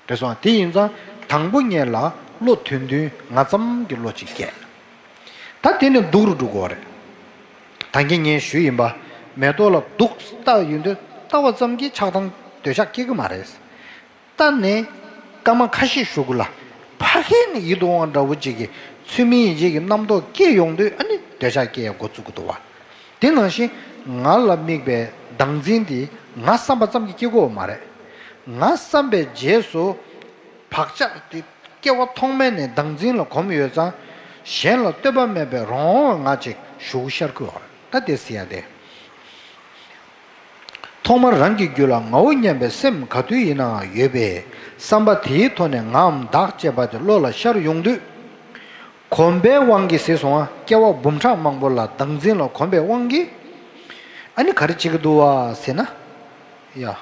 རེད་སོང་། དེ་ཡིན་ཙང་དང་པོ་ཉིད་ལ་བློ་དོན་མཐུན་ང་ཙམ་གྱི་བློ་གཅིག་སྐྱེས། ད་དེ་ནི་སྡུག་རུ་འགྲོ་གི་རེད། ད་གིན་ངས་ཞུས་ཡིན་པ། མེ་ཏོག་ལ་སྡུག་ལྟ་ཡོང་དུས་ལྟ་བ་ཙམ་གྱིས་ཆགས་སྡང་འདོད་ཆགས་སྐྱེ་གི་མ་རེད། ད་ནི་སྐར་མ་ཁ་ཤས་ཞུ་གི་ལ། ཕ་གི་ནི་ཡིད་དུ་འོང་བ་འདྲ་བོ་ཅིག་གི་ཚུལ་མིན་ཡིད་བྱེད་ཀྱི་རྣམ་རྟོག་སྐྱེ་ཡོང་དུས་ཨ་ནི་འདོད་ཆགས་སྐྱེ་ཡ་འགོ་བཙུགས་ཀྱི་འདུག་བ། དེ་ནང་བཞིན་ང་ལ་དམིགས་པའི་བདག་འཛིན་དེ་ང་བསམ་པ་ཙམ་གྱིས་སྐྱེ་གི་ཡོད་མ་རེད། ང་བསམ་པའི་རྗེས་སུ་བག་ཆགས་དེ་སྐྱེ་བ་ཐོག་མེད་ནས་བདག་འཛིན་ལ་གོམས་ཡོད་ཙང་གཞན་ལ་ལྟོས་པ་མེད་པའི་རང་དབང་ང་ཅིག་ཞུགས་ཤར་ཁུལ་བར་ད་དེ་ཟེར་ཡ་དེ། ཐོག་མར་རང་གི་རྒྱུད་ལ་ངའོ་སྙམ་པའི་སེམས་ག་དུས་ཡིན་ནའང་ཡོད་པས་བསམ་པ་དེའི་ཐོག་ནས་ངའམ་བདག་ཅེས་པ་དེ་བློ་ལ་ཤར་ཡོང་དུས། གོམས་པའི་དབང་གིས་ཟེར་སོང་ང་། སྐྱེ་བ་འབུམ་ཕྲག་མང་པོ་ལ་བདག་འཛིན་ལ་གོམས་པའི་དབང་གིས། ཨ་ནི་ག་རེ་བྱེད་ཀྱི་འདུག་བ་ཟེར་ན། ཡ། ཨ་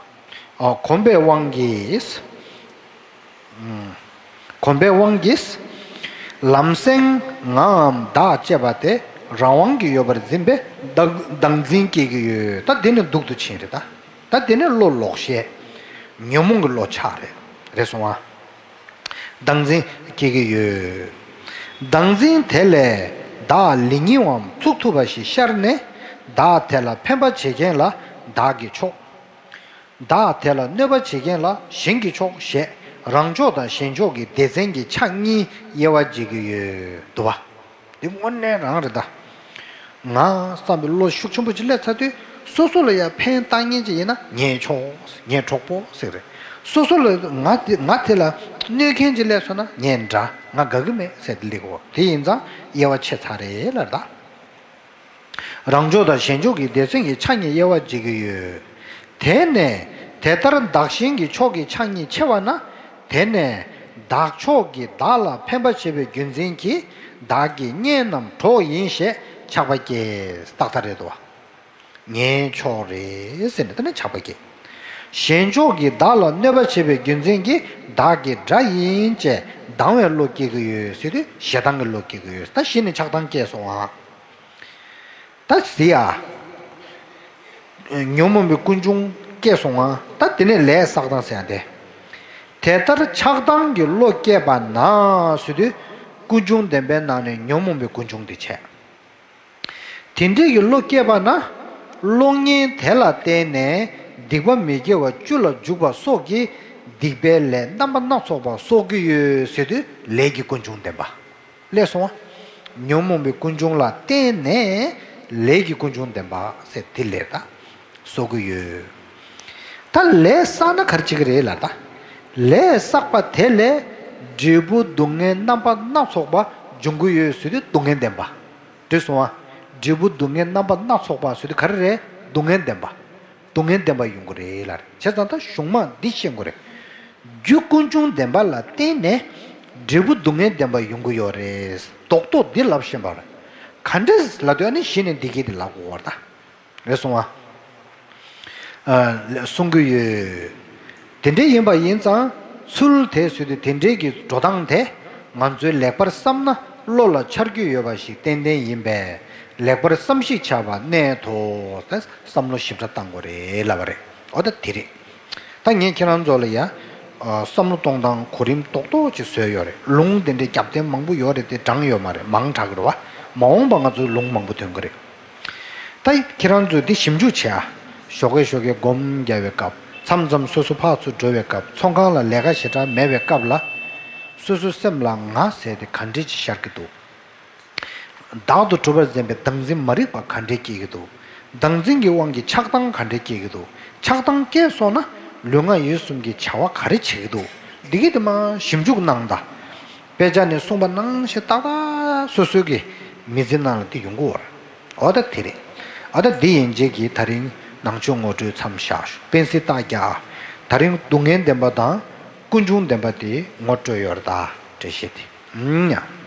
གོམས་པའི་དབང་གིས། ཨུམ། གོམས་པའི་དབང་གིས། ལམ་སེང་ངའམ་བདག་ཅེས་པ་དེ་རང་དབང་གིས་ཡོད་པར་འཛིན་པའི་བདག་བདག་འཛིན་སྐྱེ་གི་ཡོད། ད་དེ་ནི་སྡུག་ཏུ་ཕྱིན་རེད་ད། ད་དེ་ནི་བློ་ལོག་ཤེས། ཉོན་མོངས་ཀྱི་བློ་ཆགས་རེད། རེད་སོང་ང་། བདག་འཛིན་སྐྱེ་གི་ཡོད། བདག་འཛིན་དེ་ལས་བདག་ལེགས་ཉེས་དབང་ཚུགས་ཐུབ་པ་ཞིག་ཤར་ནས་བདག་དེ་ལ་ཕན་པ་བྱེད་མཁན་ལ་བདག་གི་ཕྱོགས། བདག་དེ་ལ་གནོད་པ་བྱེད་མཁན་ལ་གཞན་གྱི་ཕྱོགས་ཞེས་རང་ཕྱོགས་དང་གཞན་ཕྱོགས་ཀྱི་སྡེ་ཚན་གྱི་ཆ་གཉིས་དབྱེ་བ་འབྱེད་ཀྱི་ཡོད་འདུག་བ། འདི་དངོས་གནས་རང་རེད་ད། ང་བསམ་པའི་བློ་ཤུགས་ཆེན་པོ་ཅིག་སླེབས་ཚར་དུས་སོ་སོ་ལ་ཡང་ཕན་བཏགས་མཁན་ཅིག་ཡིན་ན་ངའི་ཕྱོགས་ངའི་གྲོགས་པོ་ཟེར་རེད། སོ་སོ་ལ་ང་དེ་ང་དེ་ལ་གནོད་མཁན་ཅིག་སླེབས་སོང་ན་ངའི་དགྲ། ང་དགའ་གི་མེད་ཟེར་ཏེ་སླེབས་གོ། དེ་ཡིན་ཙང་དབྱེ་བ་ཕྱེ་ཚར་རེད་ལབ་ད། རང་ཕྱོགས་དང་གཞན་ཕྱོགས་ཀྱི་སྡེ་ཚན་གྱི་ཆ་གཉིས་དབྱེ་བ་འབྱེད་ཀྱི་ཡོད། དེ་ནས་དེ་ལྟར་བདག་གཞན་གྱི་ཕྱོགས་ཀྱི་ཆ་གཉིས་ཕྱེ་བ་ན། དེ་ནས་བདག་ཕྱོགས་ཀྱིས་བདག་ལ་ཕན་པ་བྱེད་པའི་རྒྱུ་མཚན་གྱིས་བདག་གི་གཉེན་ནམ་གྲོགས་ཡིན་ཞེས་ཆགས་པ་སྐྱེ། ཏག་ཏག་རེད་དོ། ངའི་ཕྱོགས་རེད་ཟེར་ནས་དེ་ནས་ཆགས་པ་སྐྱེ། གཞན་ཕྱོགས་ཀྱིས་བདག་ལ་གནོད་པ་བྱེད་པའི་རྒྱུ་མཚན་གྱིས་བདག་གི་དགྲ་ཡིན་ཅེས་སྡང་བའི་བློ་སྐྱེ་གི་ཡོད་ཟེར་དུས་ཞེ་སྡང་གི་བློ་སྐྱེ་གི་ཡོད། ད་གཞི་ནས་ཆགས་སྡང་སྐྱེས་སོང་ཨ། ད་གཟིགས་ཨ། ཉོན་མོངས་པའི་ཀུན་འབྱུང་སྐྱེས་སོང་ང་། ད་དེ་ནས་ལས་བསགས་སྟངས་ཟེར་ཡ་དེ། དེ་ལྟར་ཆགས་སྡང་གི་བློ་སྐྱེས་པ་ན་ཟེར་དུས། ཀུན་འབྱུང་བདེན་པའི་ནང་ནས་ཉོན་མོངས་པའི་ཀུན་འབྱུང་དེ་བྱས། དེ་འདྲའི་གི་བློ་སྐྱེས་པ་ན། གློག་བརྙན་དེ་ལ་བརྟེན་ནས་སྡིག་པ་མི་དགེ་བ་བཅུ་ལ་འཇུག་པ་སོགས་ཀྱི་སྡིག་པའི་ལས་རྣམ་པ་སྣ་ཚོགས་པ་གསོག་གི་ཡོད་ཟེར་དུས་ལས་ཀྱི་ཀུན་འབྱུང་བདེན་པ། ལས་སོང་བ། ཉོན་མོངས་པའི་ཀུན་འབྱུང་ལ་བརྟེན་ནས་ལས་ཀྱི་ཀུན་འབྱུང་བདེན་པ་ཟེར་དེ་ལས་ད། གསོག་གི་ཡོད། ད་ལས་བསགས་ན་ག་རེ་བྱེད་ཀྱི་རེད་ལབ་ད། ལས་བསགས་པ་དེ་ལས་འབྲས་བུ་སྡུག་བསྔལ་རྣམ་པ་སྣ་ཚོགས་པ་འབྱུང་གི་ཡོད་ཟེར་དུས་སྡུག་བསྔལ་བདེན་པ། འགྲིག་སོང་ཨ། འབྲས་བུ་སྡུག་བསྔལ་རྣམ་པ་སྣ་ཚོགས་པ་ཟེར་དུས་ག་རེ་རེད། སྡུག་བསྔལ་བདེན་པ། སྡུག་བསྔལ་བདེན་པ་ཡོང་གི་རེད་ལབ་རེད། བྱས་ཙང་ད་གཞུང་མ་འདི་ཤེས་དགོས་རེད། རྒྱུ་ཀུན་འབྱུང་བདེན་པ་ལ་བརྟེན་ནས་འབྲས་བུ་སྡུག་བསྔལ་བདེན་པ་ཡོང་གི་ཡོད་རེད། རྡོག་རྡོག་འདི་ལབ་ཤེས་པ་རེད། ག་འདྲས་ལབ་དུས་ཨ་ནི་གཞི་ནས་འདི་སྐད་དེ་ལབ་དགོས་པ་རེད་ད། རེད་སོང་ཨ། ཨ། གསུང་གི་ཡོད། དེ་འདྲའི་ཡིན་པ་ཡིན་ཙང་ཚུལ་དེ་བཟོས་ཏེ་དེ་འདྲའི་གི་འགྲོ་སྟངས་དེ་ང་ཚོའི་ལེགས་པར་བསམ་ན་བློ་ལ་འཆར་རྒྱུ་ཡོད་པ་ཞིག་ཏན་ཏན་ཡིན་པས་ལེགས་པར་བསམ་ཤེས་བྱ་བ་གནད་དོ། བསམ་བློ་ཞིབ་ཕྲ་བཏང་དགོས་རེད་ལབ་པ་རེད། འོ་ད་དེ་རེད། ད་ངས་ཁྱེད་རང་ཚོ་ལ་ཡ། ཨ། བསམ་བློ་གཏོང་སྟངས་གོ་རིམ་རྡོག་རྡོག་ཅིག་བཟོས་ཡོད་རེད། ལུང་དེ་འདྲའི་རྒྱབ་རྟེན་མང་པོ་ཡོད་རེད་དེ་དྲངས་ཡོད་མ་རེད། མང་དྲགས་ཀྱི་རེད་བ། མ་འོངས་པ་ང་ཚོའི་ལུང་མང་པོ་ཐོན་གྱི་རེད། ད་ཁྱེད་རང་ཚོས་འདི་ཞིབ་འཇུག་བྱེད་ཨ། ཞོགས་ཀས་ཞོགས་ཀས་སྒོམ་རྒྱག་པའི་སྐབས། མཚམས་མཚམས་སོ་སོ་ཕར་ཚུར་འགྲོ་བའི་སྐབས། ཚོང་ཁང་ལ་ལས་ཀ་ཞེ་དྲག་མེད་པའི་སྐབས་ལ། སོ་སོའི་སེམས་ལ་ང་ཟེར་དེ་ག་འདྲས་ཅིག་ཤར་གྱི་འདུག། བདག་ཏུ་གྲུབ་པར་འཛིན་པའི་བདག་འཛིན་མ་རིག་པ་ག་འདྲས་སྐྱེ་གི་འདུག། བདག་འཛིན་གྱི་དབང་གིས་ཆགས་སྡང་ག་འདྲས་སྐྱེ་གི་འདུག། ཆགས་སྡང་སྐྱེས་སོང་ན་ལུས་ངག་ཡིད་གསུམ་གྱི་བྱ་བ་ག་རེ་བྱེད་ཀྱི་འདུག། འདི་གི་དེ་མ་ཞིབ་འཇུག་གནང་ད། དཔེ་ཆ་ནས་གསུངས་པ་ནང་བཞིན་ཏག་ཏག་སོ་སོའི་གི་མི་ཚེ་ནང་ལ་དེ་ཡོང་གི་ཡོད་རེད། འོ་ད་དེ་རེད། འོ་ད་འདི་ཡན་ཆད་ཀྱིས་ད་རིང་ནང་ཆོས་ངོ་སྤྲོད་མཚམས་བཞག་ཞུ། དཔེ་སྲིད་རྟགས་བརྒྱ། ད་རིང་སྡུག་བསྔལ་བདེན་པ་དང་ཀུན་འབྱུང་བདེན་པ་དེ་ངོ་སྤྲོད་ཡོད་རེད་ད། འགྲེལ་བཤད་དེ། ཨུམ་ཡ།